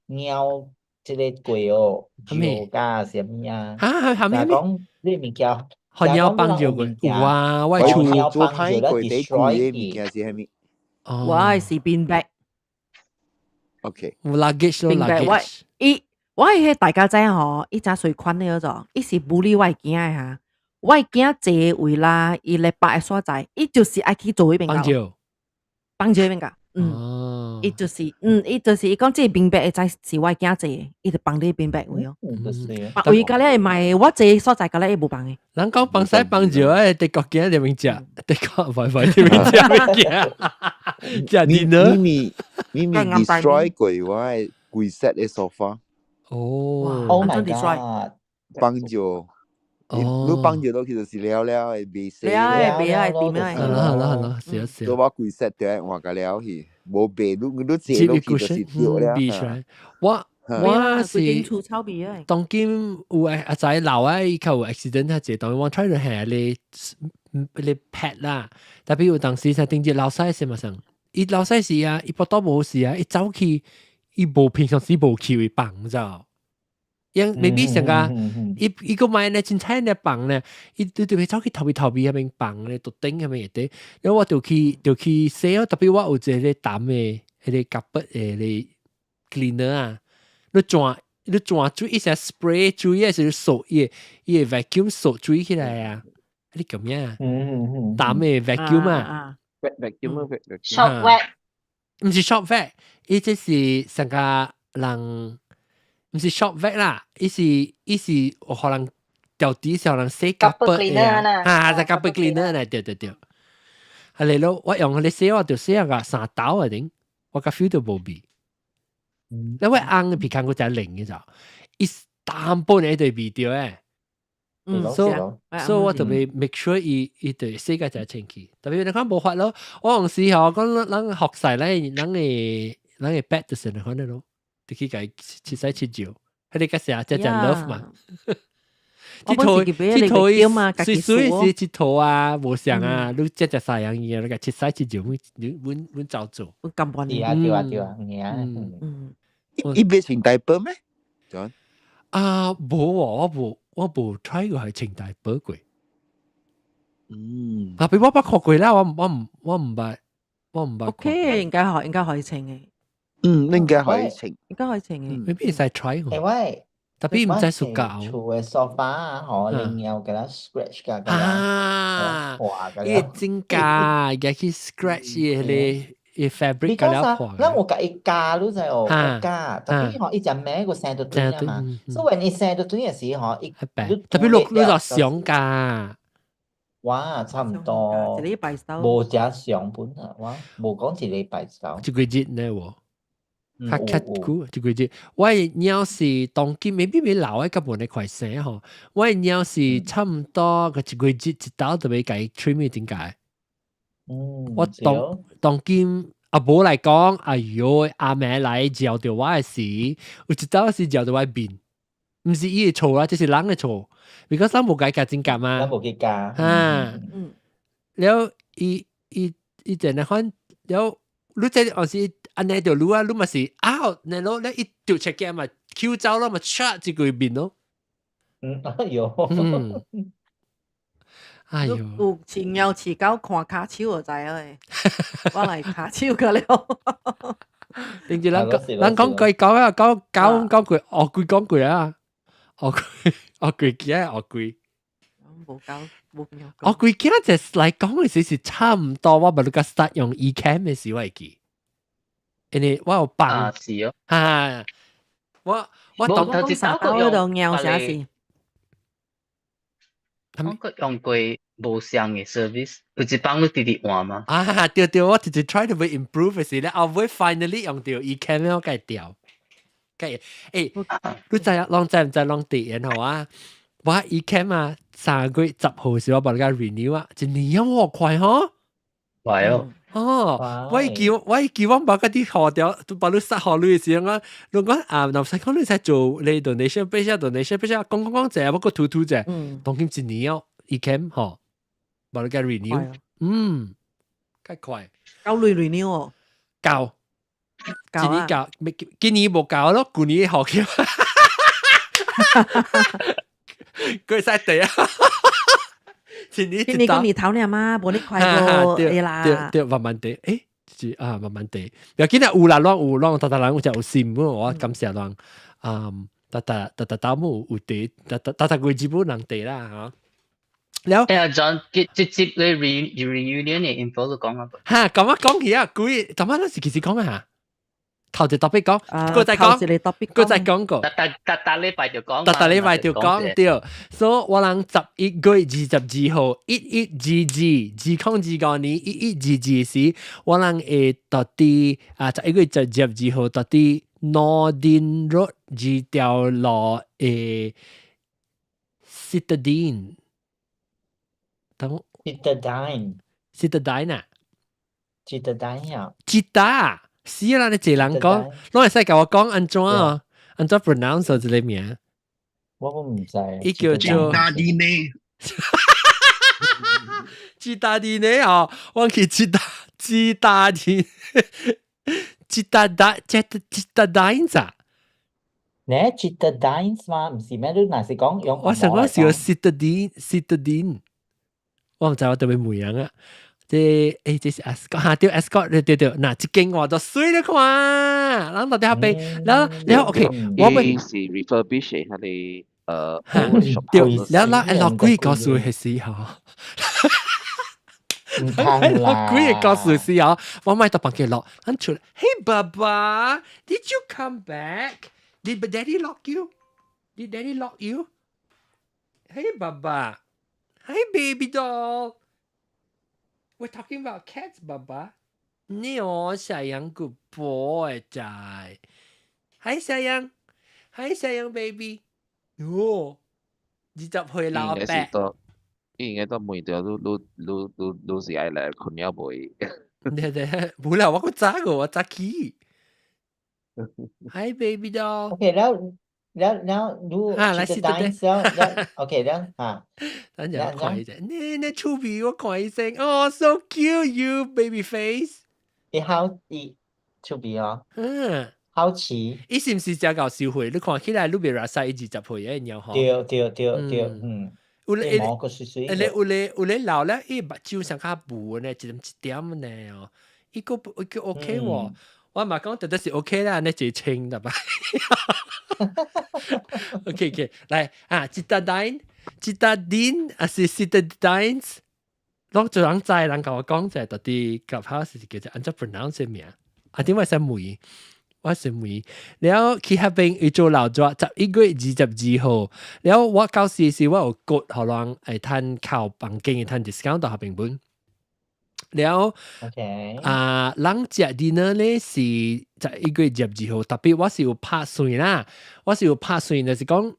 予貓這个過哦，照甲啥物啊？嚇嚇咩？講你物件，予貓幫助過，有啊，我厝做歹過底貴的物件是啥物？我的是 bean bag。 OK，有 luggage 咯，luggage。伊我係彼大家知吼，伊誠隨款的嗰種，伊是無理我的囝的哈，我的囝坐位啦，伊咧別的所在，伊就是愛去坐彼邊個，幫助彼邊個，嗯，伊就是，嗯，伊就是伊講這個 bean bag 會知是我的囝坐的，伊就放佇 bean bag 位哦，別位甲咧會賣，我坐所在甲咧伊無放的。人講放屎放尿誒，德國囝入面食，德國唔係入面食物件，食 dinner。咪咪咪 destroy 過我的規 set 的 sofa。哦，Oh my god！放尿，你放尿落去就是了了的，袂洗。了的，袂愛點啊？係啦係啦係啦，是啊是啊。都我規 set 都愛換甲了去，無賣你你坐落去就是掉了。我我是當今有阿仔老啊，伊較有 accident 較濟，當我 try to 下咧咧 pet 啦，特別有當時才頂日老細是嘛上，伊老細時啊，伊腹肚無事啊，伊走去伊無平常時無去會放知道？因 maybe 上個伊伊個買呢凊彩呢放呢，伊對對走去頭尾頭尾遐邊放咧，桌頂遐邊會得，然後我就去就去洗哦，特別我有一個淡的彼個 carpet 的咧 cleaner 啊。你轉你轉水一下 spray 水還是掃伊伊 vacuum 掃水起來啊？你叫咩啊？淡的 vacuum 啊？vacuum shop vac，毋是 shop vac，伊這是上個人，毋是 shop vac 啦，伊是伊是予人掉地時候人洗 carpet 的啊，就 carpet cleaner 來，對對對。係嚟咯，我用佢洗我就洗個三斗啊頂，我個 feel 到無味。你我翁的鼻孔閣誠靈的就，伊淡薄呢對味著誒。所以所以我特別 make sure 伊伊對洗甲誠清氣。特別你看無法咯，我有時候講咱學勢咧，咱的咱的 pet 就是按呢咯，就去共伊切洗切照，彼个較成只只 love 嘛。佚佗佚佗伊水水是佚佗啊，無相啊，你只只西洋伊，你共切洗切照，阮阮阮照做。阮甘願。對啊對啊對啊，嗯嗯。伊袂穿 diaper 咩？啊，無我無我無 try 過係穿 diaper 過。啊，比我捌看過啦，我我毋我毋捌，我毋捌。 OK，應該可應該可以穿的。嗯，應該可以穿。應該可以穿的。未必會使 try 欸喂，特別毋知暑假。厝的 sofa 啊，吼，另有共它 scratch 甲啊，伊真假，伊去 scratch 伊彼个伊 fabric 共了破。咱有共伊咬，你知無？咬，特別吼，伊隻尾個生到短啊嘛，所以伊生到短的時吼，伊特別你你就上架。哇，差毋多，一禮拜收。無誠上本啊，我無講一禮拜收。一個月呢喎。較較久一個月，我的貓是當今未必未老的，甲無呢快生吼。我的貓是差毋多個一個月一晝就欲共伊 trim 點解？我當當今阿母來講，哎喲，阿妹來嚼著我的時，有一晝是嚼著我的面，毋是伊的錯啦，這是人的錯。because 咱無共伊鉸指甲嘛，咱無去鉸，哈，了伊伊伊就那款了。你這有時按呢就擼啊，你嘛是啊，然後咧一丟出去嘛，Q 走咯嘛，唰一個面咯。嗯，哎喲，哎喲，有飼貓飼狗看跤手就知影我來跤手個了。定住咱講，咱講句講啊，講講講句，惡句講句啊，惡句惡句囝惡句。無狗無貓。惡句囝就來講的時是差毋多，我無你甲 start 用 Ecamm 的時我會記。因為我有放啊是哦，哈，我我當頭一啥狗都貓啥事。我閣用過無相的 service，有一擺你直直換嗎？啊，對對，我直直 try to be improve 的時咧，後尾 finally 用著 Ecamm 我該掉。該欸，你知影？攏知毋知攏佇然後啊？我 Ecamm 啊，3月10號時我幫你共 renew 啊，一年啊，快吼！快哦！哦，我記我把嗰啲學掉，都把你殺學你時，我你講啊，若使講你使做你 donation，俾下 donation，俾下講講講者，不過吐吐者，當今一年哦，伊 cam 吼，把你嘅 renew，較快。夠累 renew 哦。夠，今年夠，今年無夠咯，舊年學起。佢使地啊！今年今年頭呢嘛，無你快過對啦。對對，慢慢地，是啊，慢慢地。要緊啊，有啦，攏有，攏逐逐人有隻有心，我感謝人。逐逐逐逐兜母有地，逐逐逐逐個日本人地啦，嚇。了，John，直接你 reunion 嘅 info 都講啊。嚇，咁啊講起啊，鬼，怎啊那是其實講啊？頭一特別講，閣再講，閣再講過。逐逐逐逐禮拜就講。逐逐禮拜就講對，所以我人11月22號，11222025年1122時，我人會到佇啊11月22號到佇 Noordin Road 2條路的 Citadine。等 Citadine。 Citadine 啊？Citadine 啊？ Cita。是啦，你一人講，攏會使共我講按怎啊？按怎 pronounce 這個名？我都毋知。伊叫做。大地呢？意大利呢？哦，我去意大利，意大意大利咋？你 Citadines 嘛？毋是咩？你若是講用我想講是個 Citadine，Citadine，我毋知我特別問人啊。這這是 Ascot 哈，對 Ascot 對對對，嗱，這間我就水了看，人到底下邊，然後然後 OK，我們是 refurbish 係你對，然後咱落幾個故事係時候，落幾個故事時候，我買到房間落，咱出來，Hey 爸爸，Did you come back? Did Daddy lock you? Did Daddy lock you? Hey 爸爸，Hi baby doll. We're talking about cats, 爸爸。你哦，小羊 good boy 仔。Hi 小羊，Hi 小羊 baby。哦，20歲老伯。應該都問到你你你你你是愛來困了未？對對，無啦，我閣早過，我早起。Hi baby doll。 OK，了了了，你啊，來試對對。OK，了啊。等陣我看一下，你你出鼻我看一聲，哦，so cute you baby face。伊好伊出鼻哦。好奇。伊是毋是真𠢕收歲？你看起來你袂拉使伊20歲的樣吼。對對對對，嗯。有咧，毛個水水。有咧有咧老咧，伊目睭上較霧呢，一點一點呢哦。伊個伊個 OK 喎，我嘛講絕對是 OK 啦，你一清的吧。OK OK，來啊，Citadine，Citadine，還是 Citadines，攏做人知人共我講者，到底 Clubhouse 是叫做按怎 pronounce 名？啊，點解使問？我是問，了去彼邊伊做老熱11月22號，了我到時是我有 code 予人會趁靠房間會趁 discount 到彼邊本。了 啊，人食 dinner 咧是11月22號，特別我是有拍算啦，我是有拍算，就是講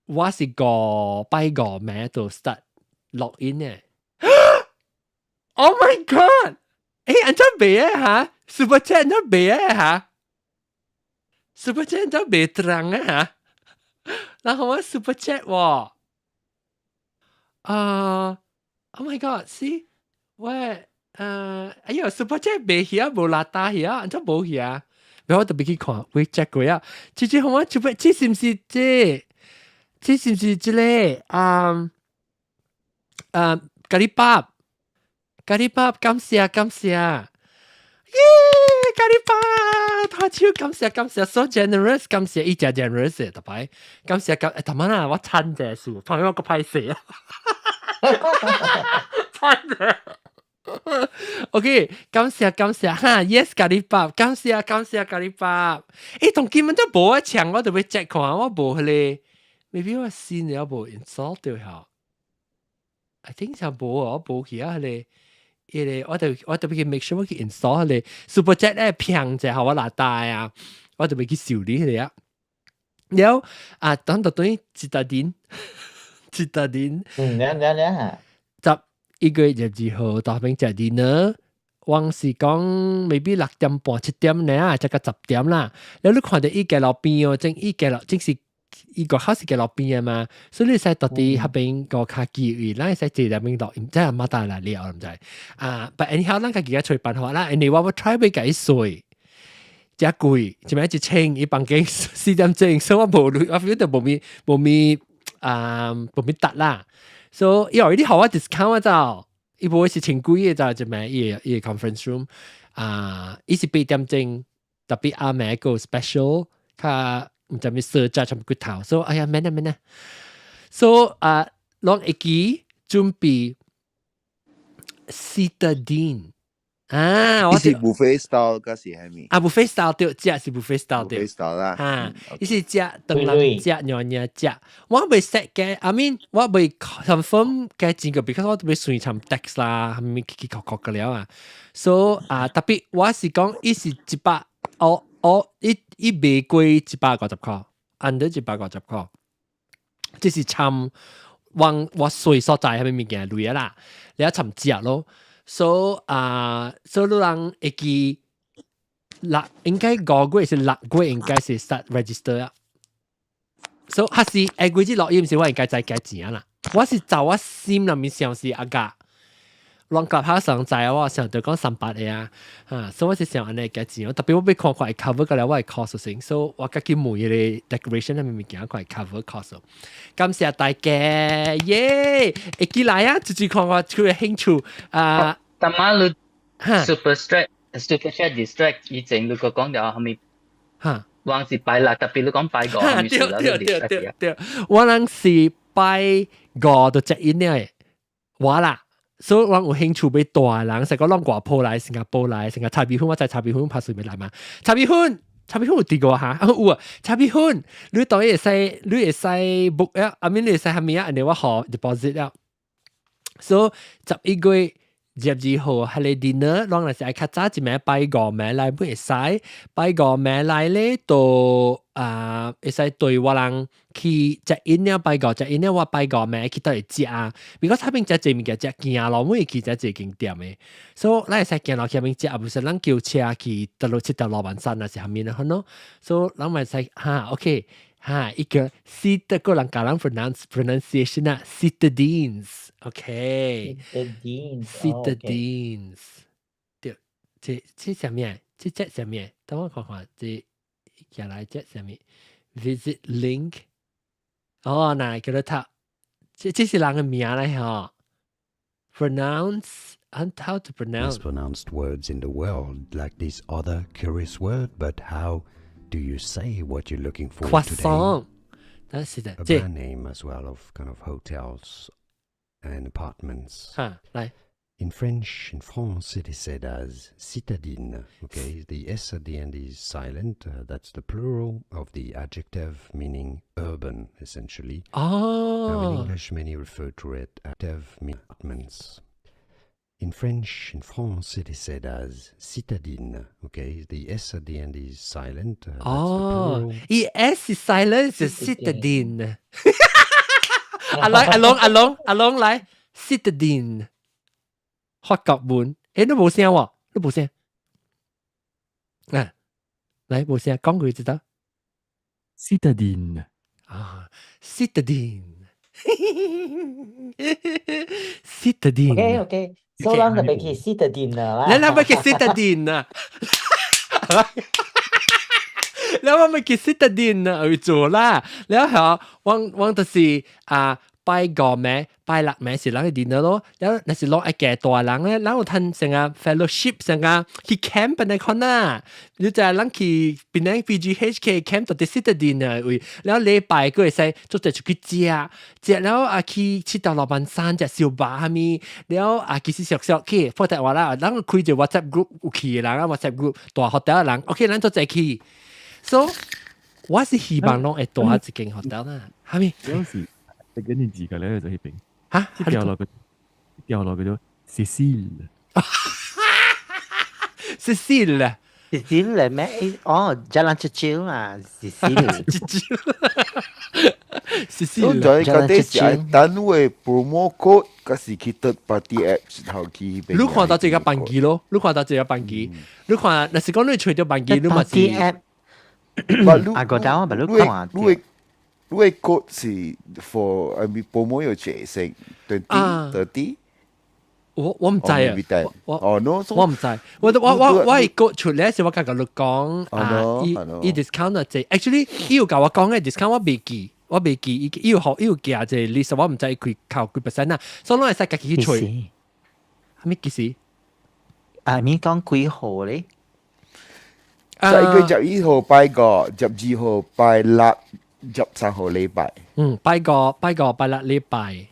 我是五拜五暝就 start log in 嘅。Oh my god！按怎賣啊嚇？Super Chat 按怎賣啊嚇？Super Chat 按怎賣動啊嚇？然後我 Super Chat 喎，啊，Oh my god！See，喂。哎呀，Super Chat 袂去啊，無拉打去啊，按怎無去啊？我特別去看，會 check 過啊。這這好我 Super，這是毋是這？這是毋是這個？啊啊，咖喱包，咖喱包，感謝感謝，耶！咖喱包，他超感謝感謝，so generous，感謝伊真 generous 特別，感謝感，欸，頭晚啊，我親者數，旁邊我個歹勢啊，親者。OK，感謝感謝哈，Yes 咖喱包，感謝感謝咖喱包。當今日都無一搶，我特別 check 看，我無彼個，maybe 我新了無 install 掉下。I think 就無啊，我無去啊，彼個，彼個我特別去 make sure 我去 install 彼個 Super Chat 咧平者，予我拿帶啊，我特別去修理彼個啊。了啊，等到等於一搭電，一搭電，嗯，了了了嚇。11月22號到邊食 dinner，我是講 maybe 6點半7點呢啊，才到10點啦。了你看著伊街路邊哦，正伊街路正是伊個口是街路邊的嘛，所以你使到佇彼邊個跤機位，咱會使坐入面落，毋知阿媽帶來了，毋知啊。But anyhow，咱家己較揣辦法啦。因為我 try 欲共伊算，誠貴，一暝1000，伊房間4點鐘，所以我無鐳，我 feel 到無咪無咪啊無咪得啦。所以伊 already 予我 discount 啊，就伊無會是千幾个就一暝伊個 conference room 啊，伊是8點鐘，特別暗暝個 special 較毋知咩設置什麼骨頭，所以哎呀免啦免啦，所以啊，攏會記準備 Citadine 啊，我是 buffet style，還是啥物？啊，buffet style 對，食是 buffet style 對，buffet style 啦，哈，伊是食當人食，娘娘食，我未 set 嘅，I mean 我未 confirm 嘅錢個，because 我都未算參 tax 啦，係咪起起扣扣個了啊？所以啊，特別我是講，伊是一百，我我伊伊袂過150塊，under 150塊，這是參往我稅所在係咪物件鐳啊啦，你一參食咯。所以啊，所以你人會記六應該5月是6月應該是 start register 啊。所以還是下月子落雨，毋是我應該再加錢啦。我是就我心內面想是阿甲，攏夾下上在我想著講300個啊，啊，所以我是想按呢加錢。特別我欲看看會 cover 個了我的 cost 先，所以我家己問彼個 decoration 的物件看會 cover cost。感謝大家，耶！會記來啊，自己看看佢有興趣啊。但馬你 super stress super stress distract 以前你個講了後面，哈，我是拜六，特別你講拜五，對對對對對，我人是拜五就 check in 了，我啦。所以我有興趣欲帶人，成個攏外坡來，新加坡來，成個茶米粉，我在茶米粉拍隨便來嘛。茶米粉，茶米粉有佇過哈？有啊，茶米粉，你當然會使，你會使 book 啊，I mean 你會使蝦米啊？按呢我予 deposit 了。所以11月22號，彼个 dinner，攏若是愛較早一暝拜五暝來，會使拜五暝來咧，都啊會使對我人去 check in 了，拜五 check in 了，我拜五暝去佗會食啊。如果彼邊食濟物件食行路，每去食這間店的，所以咱會使行路去彼邊食，毋是咱叫車去佗落佚佗羅曼山啊是啥物咧，好所以咱咪使哈 OK 哈一個 cit 個人教人 pronounce pronunciation 啊，citadines，OK，citadines，對，這這啥物啊？這隻啥物？等我看看，這寄來這啥物？Visit link，哦，那叫做讀，這這是人的名來吼。Pronounce and how to pronounce mispronounced words in the world, like this other curious word, but how do you say what you're looking for today? Croissant，但是的， A brand name as well of kind of hotels and apartments. 哈，來。 In French, in France, it is said as citadine. Okay, the S at the end is silent. That's the plural of the adjective meaning urban, essentially. Now, in English, many refer to it as apartments. In French, in France, it is said as citadine. Okay, the S at the end is silent. That's the plural. 伊 S is silent 是 citadine。阿龍阿龍阿龍阿龍來 citadine，法國文，誒你無聲喎，你無聲，啊，來無聲，講過知道。 Citadine 啊，citadine，citadine。 OK OK，所以咱就欲去 citadine 啦。咱咱欲去 citadine 啊！了我欲去 citadine 啊，去做啦。了後我我就是啊。拜五暝、拜六暝是人去 dinner 咯，了若是攏愛加大人咧，咱有趁成個 fellowship 成個去 camp 來看啊，你知咱去檳城 PGHK camp 到佇 citadine 位，了禮拜閣會使做陣出去食，食了啊去佚佗羅曼山食燒肉蝦米，了啊其實熟熟去，破台話啦，咱開一個 WhatsApp group 有去的人啊 WhatsApp group 大 hotel 的人，OK，咱做齊去，所以我是希望攏會蹛一間 hotel 啦，蝦米？有時食緊件字㗎咧，就彼邊。嚇？掉落個掉落叫做 Cecile。 Cecile。 Cecile 咩？哦，Jalan Churchill 嘛，Cecile。是是。所以嗰啲是單位 promo code，嗰是去 third party app 頭去。你看到這個班機咯？你看到這個班機？你看，若是講你揣著班機，你嘛是。 app。啊個單我唔你看。你 code 是 for I mean promo 有解釋 20 30。我唔知啊，我哦 no，我唔知，我係個出嚟時我甲佢講啊，伊伊 discount 啊，這 actually 伊有共我講嘅 discount 我未記，我未記，伊伊有學伊有寄這 list 我唔知佢扣幾 percent 啊，所以攏會使家己去揣。係咪幾時？啊，咪講幾號咧？11月11號拜五，12號拜六，13號禮拜。嗯，拜五拜五拜六禮拜。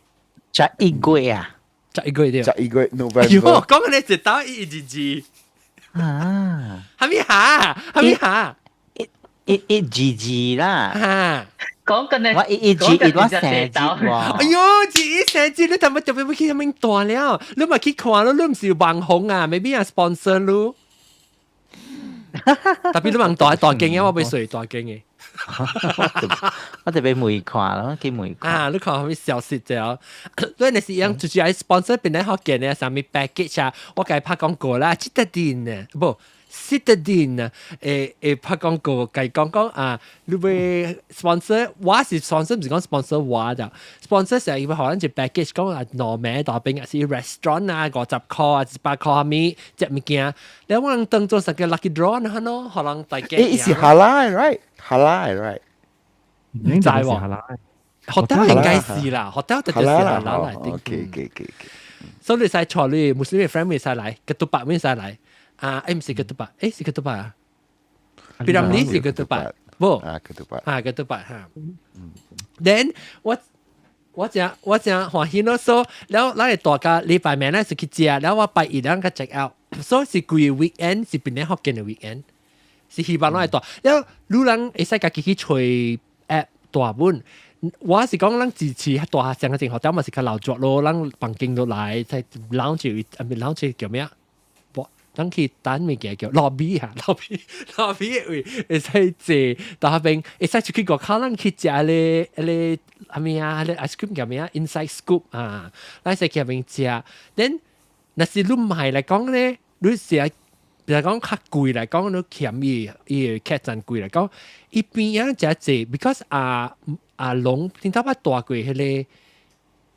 11月啊？ 11月對。 11月 November。喲，講緊你一刀一一二啊！係咪下？係咪下？一一二二啦。嚇！講緊你，我一一二一我生日喎。哎喲，二一生日你特別特別去啥物大了？你咪去看咯，你唔是網紅啊？maybe 啊 sponsor 你。特別你問大大間嘅，我欲睡大間嘅。我特別沒看咯，去沒看。啊，你看啥物消息啫？所以你是樣就是愛 sponsor 變咧好見嘅，啥物 package 啊？我共伊拍廣告啦，Citadines 無 Citadines 會拍廣告，共伊講講啊，你欲 sponsor，我是 sponsor，唔是講 sponsor 我就 sponsor 成日會可能就 package 講啊，糯米大餅啊，是 restaurant 啊，50塊啊，100塊啥物食物件，你我人當做成個 lucky draw 呢？喏，可能大家。誒，是 halal right？halal right？唔知喎，hotel 應該是啦，hotel 就就是 halal 嚟。 OK。所以你使坐你穆斯林 friend 會使來，ketupat 會使來。啊，誒唔是 ketupat，誒是 ketupat 啊。P. Ramlee 是 ketupat，無。啊，ketupat。啊，ketupat 哈。Then 我我真我真歡喜咯，所以了咱個大家禮拜暝咧是去食，了我拜一兩個 check out，所以是規個 weekend 是變咧福建嘅 weekend，是希望攏會大。了女人會使家己去揣 app 大本。我是講咱支持大上個正學校嘛是較老作咯，咱房間落來在 lounge 啊，唔 lounge 叫咩啊？咱去等物件叫 lobby 啊，lobby lobby 位會使坐，到彼邊會使出去外口，咱去食咧迄個啥物啊，迄個 ice cream 叫咩啊？Inside Scoop 啊，咱使去彼邊食。Then 若是你買來講咧，你是比如講較貴來講，你嫌伊伊個客棧貴來講，伊邊仔誠濟，because 啊阿龍聽到捌大過迄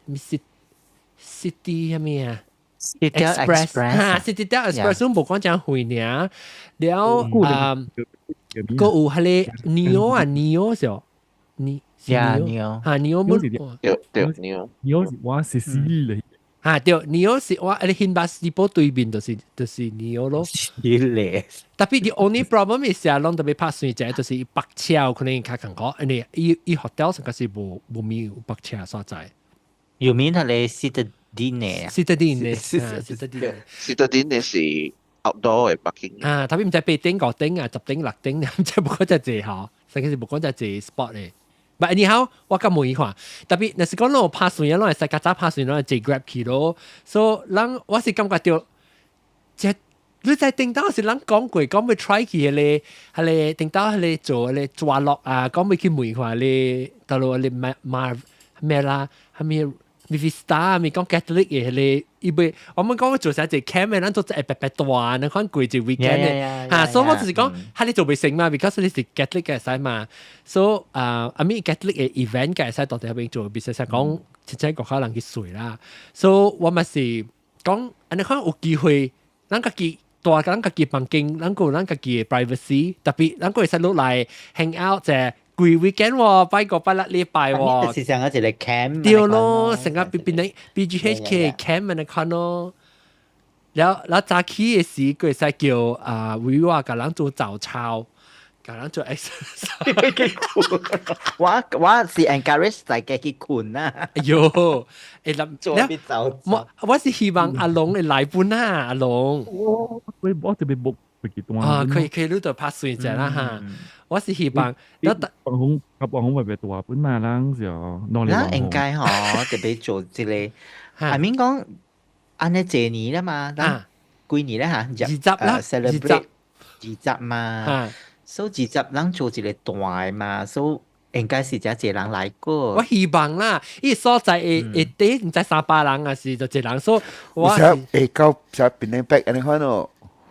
個 City 啥物啊？ Express 哈，Citadel Express 攏無講誠遠爾，了啊，閣有彼個 Neo 啊 Neo 是哦，你 Neo 哈 Neo 冇對對 Neo Neo 是我是死咧。哈對，Neo 是我你新巴士鋪對面就是 Neo 咯。是咧。 Tapi the only problem is 啊，攏特別拍算者就是泊車有可能較艱苦，因為伊伊 hotel 上個是無無物有泊車所在。有面係你 Citadines Citadines Citadines Citadines 是 outdoor 嘅 parking。啊，特別毋知八點五點啊，10點六點，毋知無講只濟吼，實際是無講只濟 spot 咧。But anyhow，我較問伊看，特別若是講攏有拍算啊，攏會使較早拍算，攏會坐 Grab 去咯。所以人我是感覺到，這你在頂到是人講過，講欲 try 去彼個，彼個頂到彼個做彼個抓落啊，講欲去問看咧，倒落彼個馬馬咩啦，啥物 Vivista 咪講 Catholic 嘅彼個，伊袂，我們講做啥一個 camp 嘅，咱做一個白白大，你看過一 weekend 嘅，嚇，所以我就是講，哈你做袂成嘛，because 你是 Catholic 嘅使嘛，所以啊，I mean Catholic 嘅 event 嘅使到底彼邊做，比如講，真正國家人去睡啦，所以我嘛是講，按呢看有機會，咱家己。大咱家己房間，咱閣有咱家己嘅 privacy，特別咱閣會使落來 hang out 者規 weekend 喎，拜五拜六禮拜喎。就是上個一個 camp。對咯，成個變變咧 BGHK camp 按呢款咯。了了早起嘅時，閣會使叫啊維瓦共人做早操，共人做 exercise。我是 encourage 大家去睏啊。哎喲，會諗做啲早操。我我是希望阿龍會來本啊，阿龍。我特別冇幾段。啊，可以可以，你就拍算者啦哈。我是希望，網紅網紅特別大本嘛，人就咱應該吼特別做這個，I mean 講按呢這年啦嘛，咱幾年咧嚇？ 20啦，celebrate 二十嘛，所以二十咱做一個大的嘛，所以應該是這一人來過。我希望啦，伊所在會會底毋知300人啊，是就一人，所以我會到只 Penang Back 按呢款咯，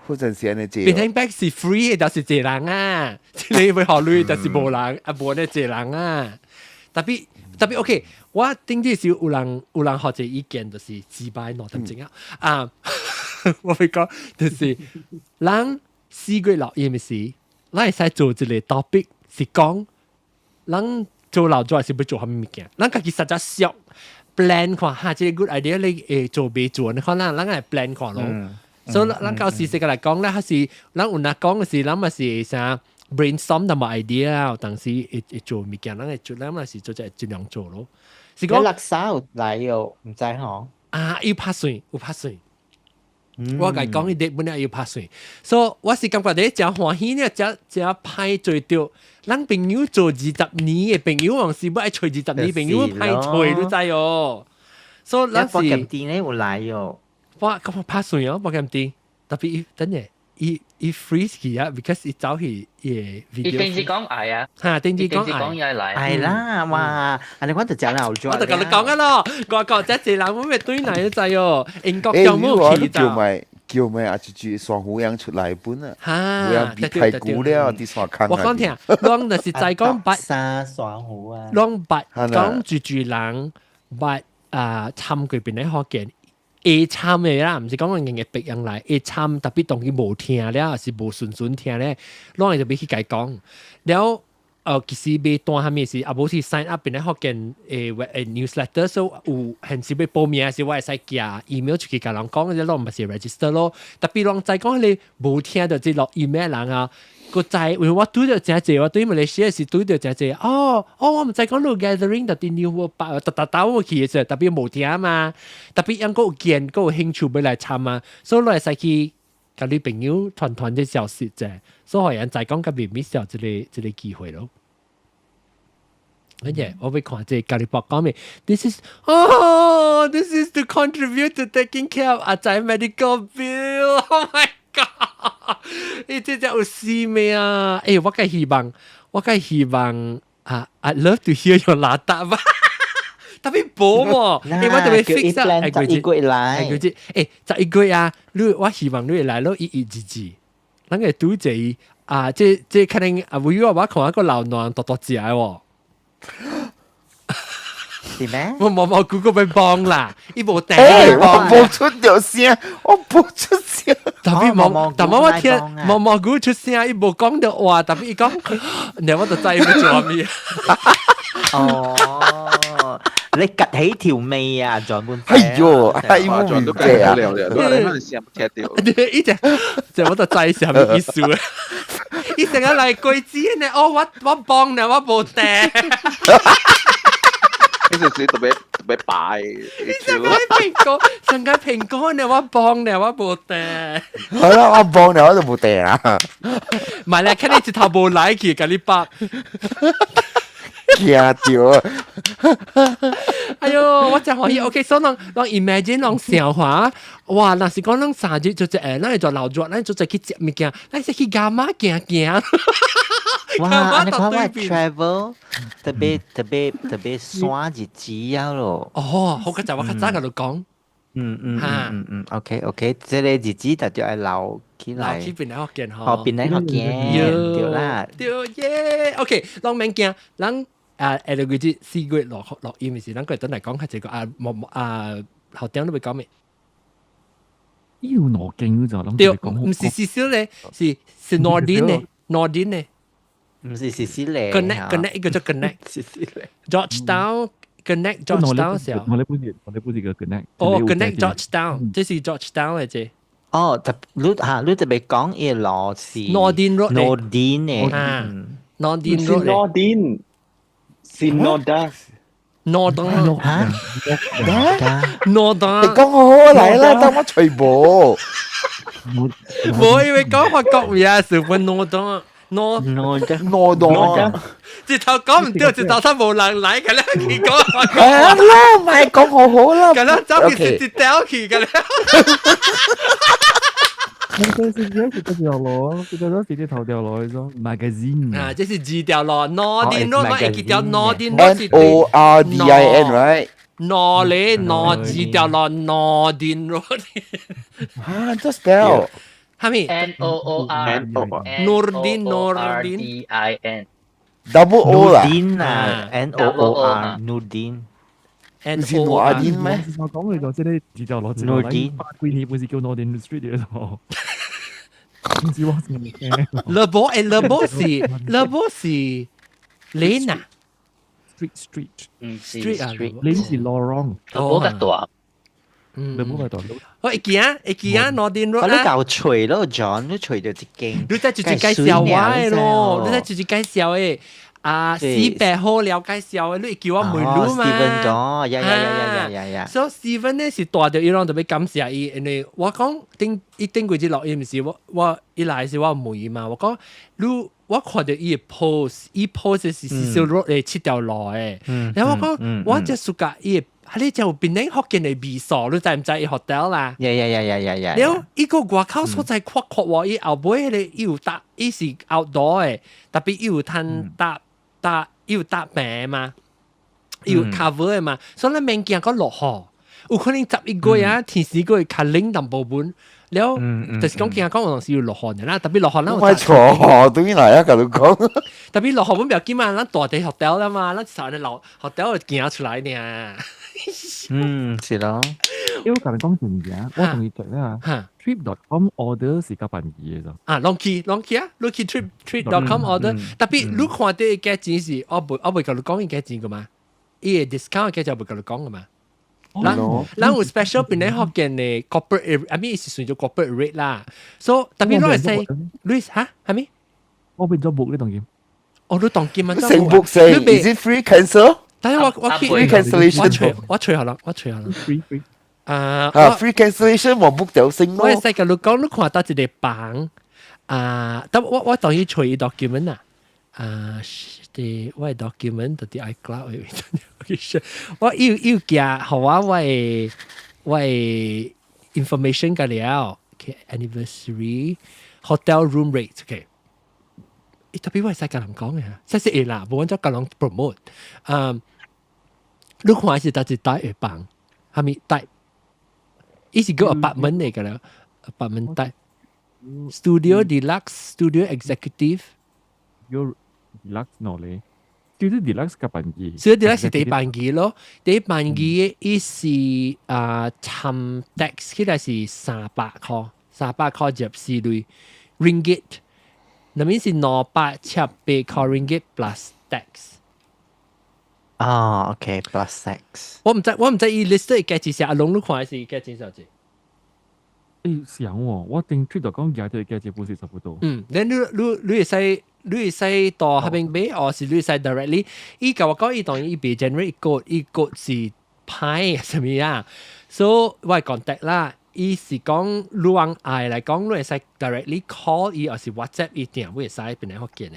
嗰陣時按呢濟。 Penang Back 是 free 的，就是一人啊，你會考慮就是無人，啊無呢一人啊。特別特別 OK，我頂啲是有人學者意見，就是自擺2點鐘啊。啊，我會講就是人4月錄音時，咱會使做一個 topic 是講，咱做老做是欲做啥物物件，咱家己實在小 plan 看哈，這個 good idea 你會做袂做？你看咱咱會 plan 看咯。所以咱到時時個來講咧，還是咱有若講嘅是，咱嘛是啥 brainstorm 淡薄 idea 啊，有當時會會做物件，咱會做，咱嘛是做只盡量做咯。是講垃圾有來哦，毋知吼。啊，有拍算，有拍算。我共伊講，伊日本來有拍算，所以我是感覺咧誠歡喜呢，誠誠歹做著。咱朋友做20年的朋友，往是欲愛揣20年朋友歹揣，你知哦。所以咱是。保險店咧有來哦。我感覺拍算哦，保險店特別等下，伊伊 freeze 去啊，because 伊走去伊個 video。伊電視講愛啊，嚇，電視講講愛來。愛啦，哇！按呢我就食老咗。我就共你講啊咯，我講這濟人我咪對來就知哦，英國有冇去叫咪叫咪啊，就住雙虎樣出來本啊，嚇，別太古了，啲山坑。我講聽，攏就是在講捌沙雙虎啊，攏捌講住住人捌啊參過邊咧福建。會參的啦，毋是講硬硬逼人來，會參特別當佢無聽了，還是無順順聽咧，攏會就欲去共伊講。了，其實欲單啥物事，啊無是 sign up 邊咧福建誒 newsletter，所以有現時欲報名時，我會使寄 email 出去共人講，這攏毋是 register 咯。特別人知講你無聽著這落 email 人啊，閣知，因為我拄著誠濟，我對馬來西亞是拄著誠濟。哦哦，我毋知講你 gathering 就佇 New 北，逐逐兜我去的時，特別無聽嘛。特別猶閣有見，閣有興趣欲來參啊，所以我會使去共你朋友傳傳這消息者，所以人知講較袂 miss 掉這個機會咯。跟住我欲看這個咖喱博講咩？This is oh, this is to contribute to taking care of 阿仔 medical bill. Oh my god！伊這只有事咩啊？欸，我較希望，我較希望啊，I'd love to hear your 拉達吧。特別無喎，欸，我特別 fix 啊， 11月來，欸，欸，11月啊，你我希望你會來咯，一一二二，咱個拄者啊，這這可能啊，有我看一個老卵大大隻的喎。是咩？我冇冇估過被幫啦，伊無訂。我無出著聲，我無出聲。特別冇，但我聽毛毛菇出聲，伊無講著話，特別伊講，然後我就知伊欲做咩。哦，你趌起條尾啊，撞半。哎喲，哎我唔都記啊，了了，你可能聲聽到。伊只，這我就知啥物意思啦。伊成日來鬼子呢，哦，我我幫呢，我無訂。呢陣時特別特別擺。上個蘋果，上個蘋果呢，我幫呢，我無訂。好啦，我幫呢，我就無訂啦。唔係咧，看你一頭無來去，共你搏。驚著。哎喲，我真歡喜。OK，所以攏攏 imagine 攏想話，哇！若是講攏3日就一咱會做老熱，咱就一去食物件，咱是去伽馬行行。哇！你看我 travel 特別特別特別山日子啊咯。哦，好，較早我較早共你講。嗯，OK OK，這個日子就就愛留起來。留起邊來福建吼。哦，邊來福建，對啦。對耶，OK，攏免驚，咱啊，下個月4月錄錄音的時，咱過等來講較濟個啊，冇啊，校長你欲講咩？有兩間就攏對，毋是是少咧，是是 Nordin 咧，Nordin 咧。毋是是是咧。 Connect connect 一個叫 connect。是是咧。 Georgetown connect Georgetown 時候。我咧本是我咧本是個 connect。哦，connect Georgetown，這是 Georgetown 的這。哦，特你嚇你特別講伊個路是 Nordin Road Nordin 嘅。啊，Nordin Road。 Nordin，是 Norda。 Nordin 嚇？Nordin。你講好好來啦，等我隨無。無因為講法國話是問 Nordin。諾諾諾諾，直頭講唔對，直頭他無人來，個咧佢講。係啦，唔係講好好啦。個咧走去直接掉去個咧。我這是這是這條路，這個是這頭條路，種 magazine 啊，這是二條路，Nordin Road，我會記條 Nordin Road 是 Nordin right？ 諾咧諾二條路 Nordin Road。啊，這 spell 係咪 N O O R Nordin Nordin D I N double O 啦。 Nordin 啊，N O O R Nordin。 N 是諾阿丁咩？我講佢就即係二條路， Nordin 百幾年本是叫 Nordin Street 嘅咯。唔知我是咪聽？勒波誒，勒波是勒波是 lane 啊，street street 唔是，street 啊，lane 是 Lorong，勒波較大。勒波較大。我會記啊，會記啊，Nordin Road 我你夠隨咯，John，你隨到一間。你在直接介紹我的咯，你在直接介紹的。啊，四百好了介紹的，你會叫我問你嘛？Steven 講，呀呀呀呀呀呀！所以 Steven 呢是帶著伊攏特別感謝伊，因為我講頂伊頂幾日錄音時，我伊來時我問伊嘛，我講你我看到伊的 post，伊 post 是四條路誒七條路的，然後我講我這暑假伊的。啊！你就檳城福建的民宿，你知毋知伊 hotel 啦？呀呀呀呀呀呀！了，伊個外口所在闊闊喎，伊後尾迄個伊有搭，伊是 outdoor 的，特別伊有通搭搭，伊有搭棚嘛，伊有 cover 的嘛，所以咱免驚講落雨，有可能11月啊，天時個會較冷淡薄本。了，就是講驚講有陣時要落雨啦，特別落雨咱有。我錯，對來啊，共你講。特別落雨本不要緊嘛，咱蹛佇 hotel 啦嘛，咱就佇樓 hotel 就行出來爾。嗯，是咯。因為我共你講一件，我同伊講啦，trip.com order 是較便宜的。啊，攏去攏去啊，你去 trip.com order，特別你看到伊價錢是，我袂共你講伊價錢個嘛，伊個 discount 價錢袂共你講個嘛。咱咱有 special 檳城福建的 corporate，I mean 是算做 corporate rate 啦。所以特別你會使，你嚇係咪？我變咗 book 呢當金。哦，你當金啊？成 book 成，is it free cancel？但係我去 free cancellation，我隨下啦，我隨下啦。 free free 啊啊，free cancellation 我 book 掉先咯。我會使共你講，你看到一個房啊，但我當伊隨伊 document 啊，啊，啲我的 document 就佇 iCloud 的，我又又寄予我的 information 個了，okay anniversary hotel room rate，okay。特別我會使共人講嘅，實是會啦，無阮做共人 promote。嗯，你看是佗一 type 的房，啥物 type？伊是叫 apartment 嚟㗎啦，apartment type。Studio deluxe、studio executive。有 deluxe 喏咧，studio deluxe 較便宜。 Studio deluxe 是第便宜咯，第便宜的伊是啊，摻 tax 起來是300箍，300箍24鐳 ringgit。那邊是278塊 ringgit plus tax。啊，OK，plus tax。我毋知伊 list 的價錢是阿龍你看的是價錢少濟？誒，想喎，我頂 trip 就講價對價錢不是差不多。嗯，你你會使到彼邊買，或是你會使 directly？伊共我講，伊當然伊袂 generate code，伊 code 是歹啥物啊？所以我 contact 啦。伊是講你往愛來講，你會使 directly call 伊，或是 WhatsApp 伊訂，會使檳城福建的。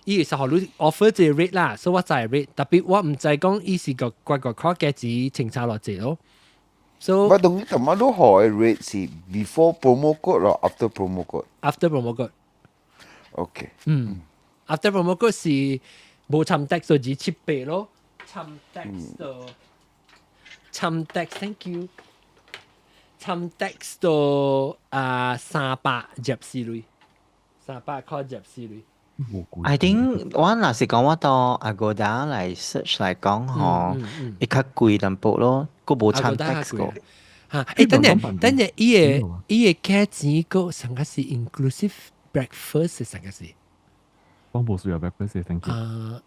伊會使予你 offer 這個 rate 啦，所以我知 rate。特別我毋知講伊是個個個看價錢清查偌濟咯。So 我懂怎麼都好的 rate 是 before promo code 或 after promo code？ After promo code。 OK。嗯，after promo code 是無摻 tax 就278咯，摻 tax 就摻 tax，thank you。摻 tax 就啊324鐳，300箍24鐳。 I think 我若是講我到 Agoda 來 search 來講吼，會較貴淡薄咯，閣無摻 tax 個。嚇！誒，等陣等陣，伊個價錢個上個是 inclusive breakfast 上個是。我無需要 breakfast，thank you。啊，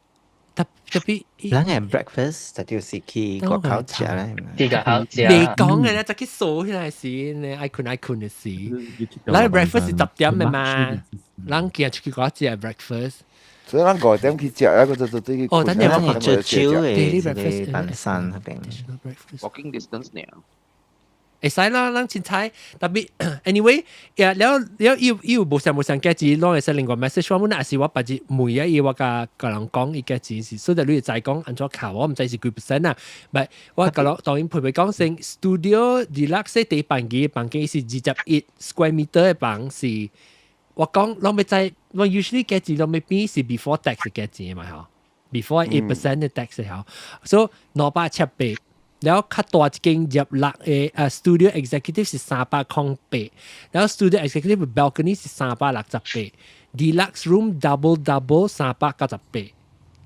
特別。咱個 breakfast 就就是去外口食咧。去外口食。未講嘅咧，就去數起來時，你愛睏愛睏的時。咱 breakfast 是10點的嘛，咱行出去嗰食 breakfast。所以咱5點去食，一個就就對去。哦，等陣我最少的一個板山彼邊。 Walking distance 呢？會使啦，咱凊彩。特別 anyway，了了伊伊有無相無相價錢，攏會使另外 message 我，若是我別日問啊，伊我共共人講伊價錢是，所以你會知講按怎扣，我毋知是幾 percent 啊。唔係，我共人當然陪陪講先，studio deluxe 第房間房間是21 square meter 的房是，我講攏欲知，我 usually 價錢攏欲變是 before tax 價錢嘛嗬，before 8% 的 tax 嗬，所以278。了較大一間26个studio executive 是308，然後 studio executive balcony 是368，deluxe room double double 398，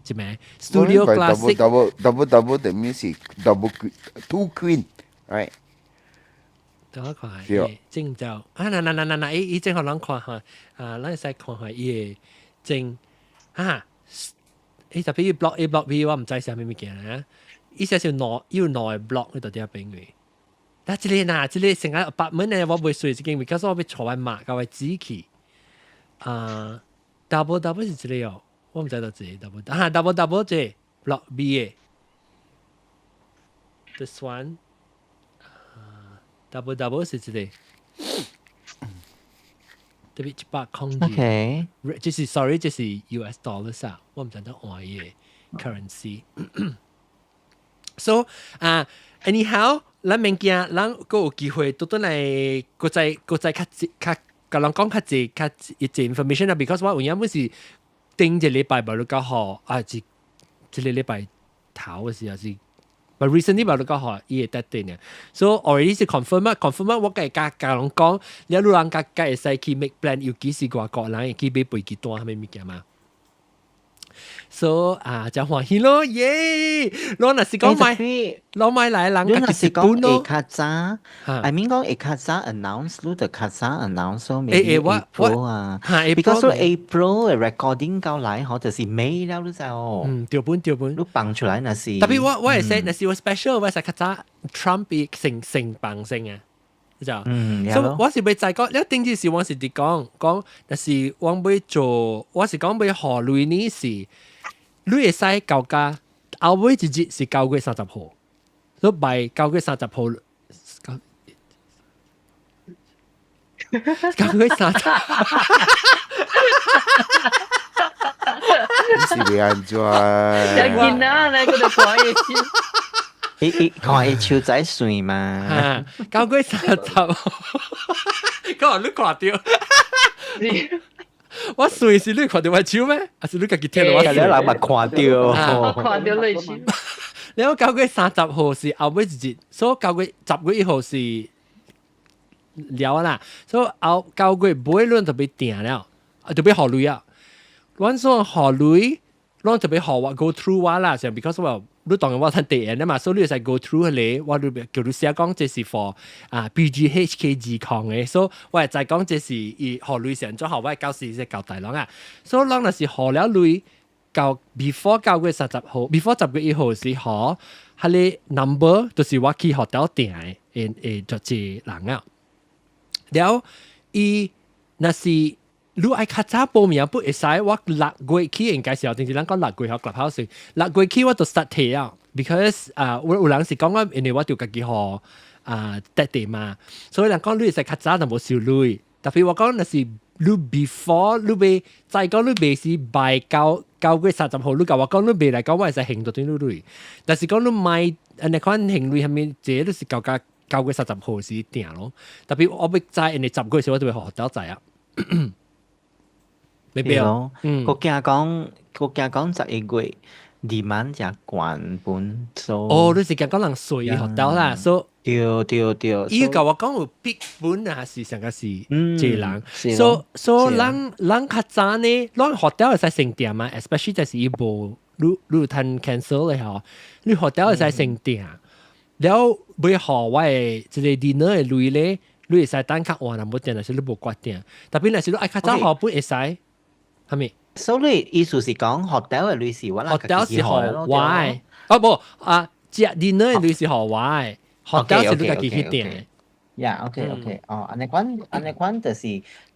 是咩？studio classic double double double 等於是 double two queen，right？等我看下，正就啊，嗱嗱嗱嗱嗱，伊伊正予咱看下，啊，咱會使看下伊个正啊，伊特別 block A block B，我毋知啥物物件啊。伊寫是兩有兩個 block 喺度啲邊位。但這個嗱，這個成個 apartment 咧，我袂睡這間，because 我欲帶我媽佮我姊去。啊，double double 是這個哦，我毋知道這個 double，啊 double double 這 block B 的。This one，啊，double double 是這個。特別100。 OK，這是 sorry，這是 US dollars 啊，我毋知道換伊个 currency。So 啊，anyhow，咱免驚，咱閣有機會倒轉來，閣再閣再較較共人講較濟較一濟 information 啊，because 我有影本是頂一禮拜無你較好，啊是這個禮拜頭嘅時候是，but recently 無你較好，伊會得定嘅，so already 是 confirm 啊，confirm 啊，我共共共人講，了你人家家會使去 make plan，尤其是外國人會去買飛機單啥物物件嘛。所以啊，真歡喜咯，耶！我若是講買，攞買來人你若是講會較早，I mean 講會較早 announce，你就較早 announce 咯，maybe April 啊，because April 嘅 recording 到來嗬，就是 May 了，你知哦。嗯，對本對本。你放出來若是。特別我我會說，若是我 special，我係較早 Trump 成成放先啊。就，所以我是欲知講，了頂次時我是佇講講，若是我欲做，我是講欲予鐳呢是，你會使交價後尾一日是9月30號，所以 by 九月三十號，9月30，是欲按怎？真囡仔咧，佢就看伊手。伊伊看伊手仔算嘛？9月30，講你看著，我算是你看著我手咩？還是你家己聽著我算？你人嘛看著，我看著你手。了9月30號是後尾一日，所以10月1號是了啦。所以後九月尾輪就欲訂了，就欲予鐳啊。阮說予鐳，阮就欲予我 go through 我啦，就 because 我。你當然我趁地緣啊嘛，所以你會使 go through 彼個，我就叫你寫講這是 for 啊 BGHK 二控的，所以我會知講這是伊予鐳是按怎予，我會到時先交代攏啊。所以咱若是予了鐳，到 before 9月30號，before 10月1號時予，彼個 number 就是我去 hotel 訂的，會會就是人啊。了伊若是你愛較早報名不會使，我6月起應該是有，定是咱講六月學 clubhouse，六月起我就 start 提啊，because 啊有有人是講我，因為我就家己予啊得地嘛，所以人講你會使較早就無收鐳，特別我講若是你 before 你欲再講你未是 by 9月30號，你共我講你未來講我會使還到對你鐳，但是講你買按呢款還鐳啥物，這個都是到甲九月三十號時訂咯。特別我欲知，因為十月時我就欲予學知啊。未必咯，我驚講，我驚講11月 demand 誠懸本，so 哦，你是驚講人睡學到啦，所對對對，伊共我講有逼本啊，是上個是這人，所所以咱咱較早呢，咱學校會使先訂嘛，especially 就是伊無你你有趁 cancel 的吼，你學校會使先訂，了欲予我的這個 dinner 的鐳咧，你會使等較晚，若無訂，若是你無決定，特別若是你愛較早予本會使，係咪？所以意思是講學校的鐳是我學校是予我的，哦無啊，食 dinner 的鐳是予我的，學校是你家己去訂的。呀，OK OK，哦，按呢款按呢款就是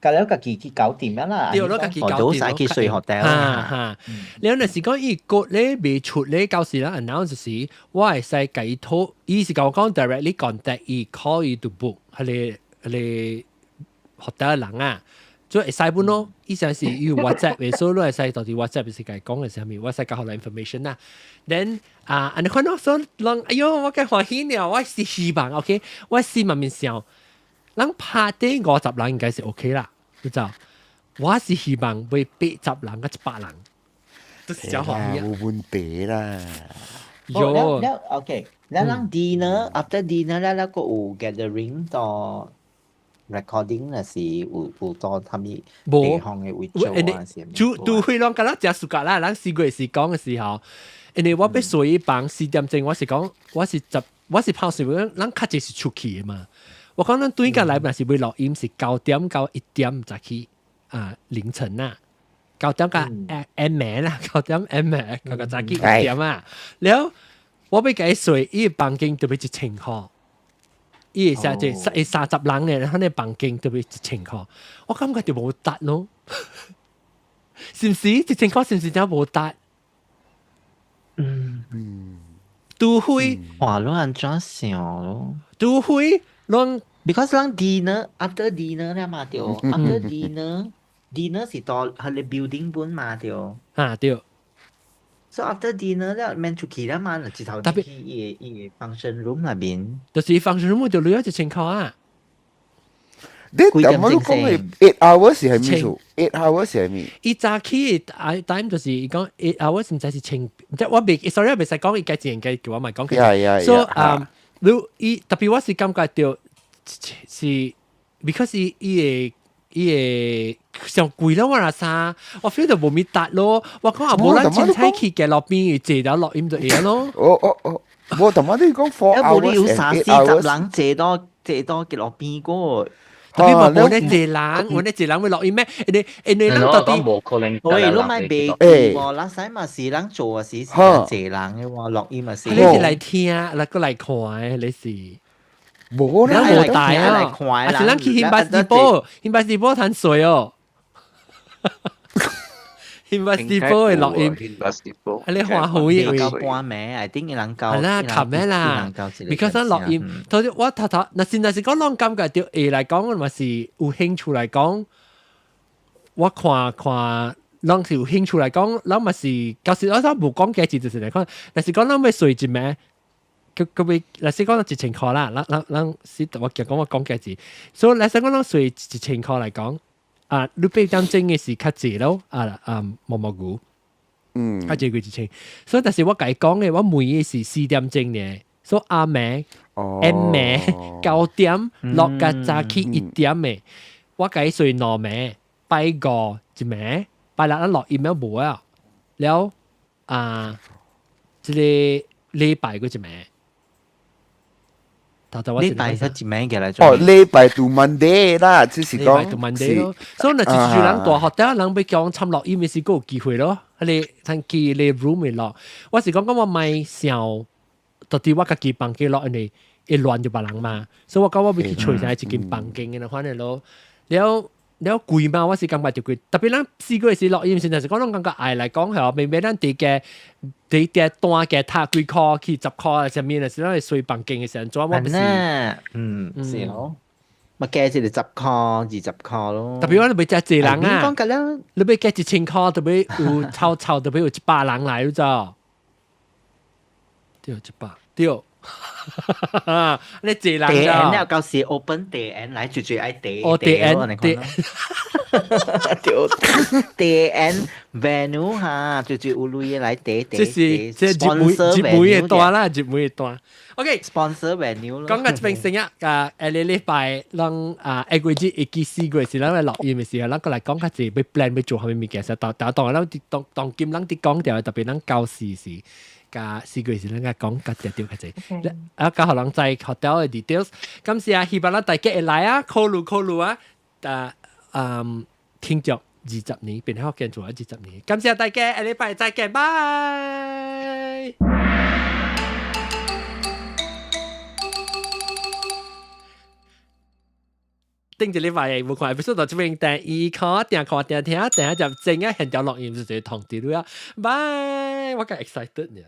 佮了家己去搞掂啦，對，囉家己搞掂。都使去睡 hotel。哈哈，了若是講伊個咧未出咧，到時啦 announce 時，我會使共伊討，伊是共我講 directly contact 伊 call 伊 to book，彼個彼個 hotel 人啊。所以會使本咯，伊成是有 WhatsApp 嘅，所以你會使到底 WhatsApp 是共伊講嘅啥物，我使交予 information 啦。Then 啊，按呢款咯，所以人哎喲，我較歡喜了，我是希望 OK，我心內面想，人 party 50人應該是 OK 啦，你知道？我是希望會80人佮100人，都是真歡喜啊。冇問題啦。有。 OK，咱人 dinner after dinner 咧，那個有 gathering 到。recording 那是有有到他們地方嘅位做啊，是除除非攏敢若食暑假啦，咱四月時講嘅時候，因為我欲睡房4點鐘，我是講我是十我是拋水，咱較濟是出去嘅嘛。我講咱對個來若是欲錄音是9點到1點才去啊凌晨啊，九點到暗暝啦，9點暗暝，個早起1點啊。了我欲共伊睡，伊房間著欲1000箍。伊會寫這會30人咧，佢個房間著欲1000箍，我感覺就無值咯，是毋是？1000箍是毋是真無值？嗯嗯，除非哇，你按怎想咯？除非攏，because 咱 dinner after dinner 了嘛對，after dinner dinner 是到彼個 building 本嘛對。啊對。 So after dinner 了，免出去了嘛，就直頭特別去伊个伊个 function room 內面。就是 function room 就鐳1000箍啊。你點解你講係 8 hours 係咩數？8 hours 係咩？伊早起啊 time 就是伊講 8 hours 毋知是千，即我未，sorry 我袂使講伊家自然家叫我咪講。 Yeah. So 啊，你伊特別我是感覺到是，because 伊伊個伊個上貴了我若啥，我 feel 到無咪值咯。我講啊，無咱凊彩去嘅路邊坐了錄音就會咯。哦哦哦，無同埋你講 4 hours 無你有三四十人坐到坐到嘅路邊個。特別無無咧濟人，無咧濟人會錄音咩？因為因為咱到底無可能。喂，你咪袂記喎，咱使嘛是人做啊是是濟人嘅喎，錄音嘛是。你是來聽，來過來看的，你是。無啦，咱無帶啊，啊是咱去興巴斯堡，興巴斯堡趁水哦。興巴斯堡的錄音，啊你歡喜嘅到半暝，I think 人夠。係啦，冚咩啦？because 咱錄音，頭先我頭頭，若是若是講攏感覺到會來講，我嘛是有興趣來講，我看看，攏是有興趣來講，咱嘛是，舊時我都無講價錢，就是來講，若是講咱欲睡一暝。佢佢會，若是講1000箍啦，咱咱咱是我講我講價錢，所以若是講咱睡1000箍來講，啊，你8點鐘嘅是較濟咯，啊啊毛毛菇，較濟過1000，所以但是我共伊講嘅，我每日是4點鐘嘅，所以暗暝、暗暝9點落甲早起1點嘅，我共伊睡兩暝，拜五一暝，拜六咱落音了無啊，了啊，這個禮拜閣一暝。禮拜一暝嘅來做。哦，禮拜到 Monday 啦，就是講。禮拜到 Monday 咯。所以若就是人大學底人欲叫參錄音，是閣有機會咯。你趁去你 room 會錄。我是講講我莫想，到底我家己房間錄，因為會亂著別人嘛。所以我講我欲去揣啥一間房間嘅款嘅咯。了了貴嘛，我是感覺就貴。特別咱四個時錄音時，就是講攏感覺愛來講係明明咱佇個佇個單嘅塔幾箍去10箍啊，啥物，若是咱會睡房間嘅時陣，怎我不是？嗯，是咯。咪加一個10箍、20箍咯。特別我你欲遮濟人啊，講緊你欲加1000箍，特別有湊湊，特別有100人來，你知？對，100對。你濟人地 N 了，到時 open 地 N 來最最愛地哦，地 N 地對地 N venue 哈，最最有鐳來地地。這是這入門入門的單啦，入門的單。OK。 sponsor venue 講到這邊先啊，啊，下個禮拜咱啊，下個月會記4月時，咱來錄音的時候，咱閣來講較濟，欲 plan 欲做啥物物件，實當當當咱當當今咱佇講著，特別咱舊時時。加4月時，咱共講較濟著較濟，啊，較予人知 hotel 的 details。感謝啊，希望咱大家會來啊，考慮考慮啊，啊，嗯，聽著20年，變福建做咗20年。感謝大家，下禮拜再見，拜。頂一禮拜無看 episode 到這邊第一看定看定聽，定就正啊，現條錄音就直接通知你啊。拜，我較 excited 呢。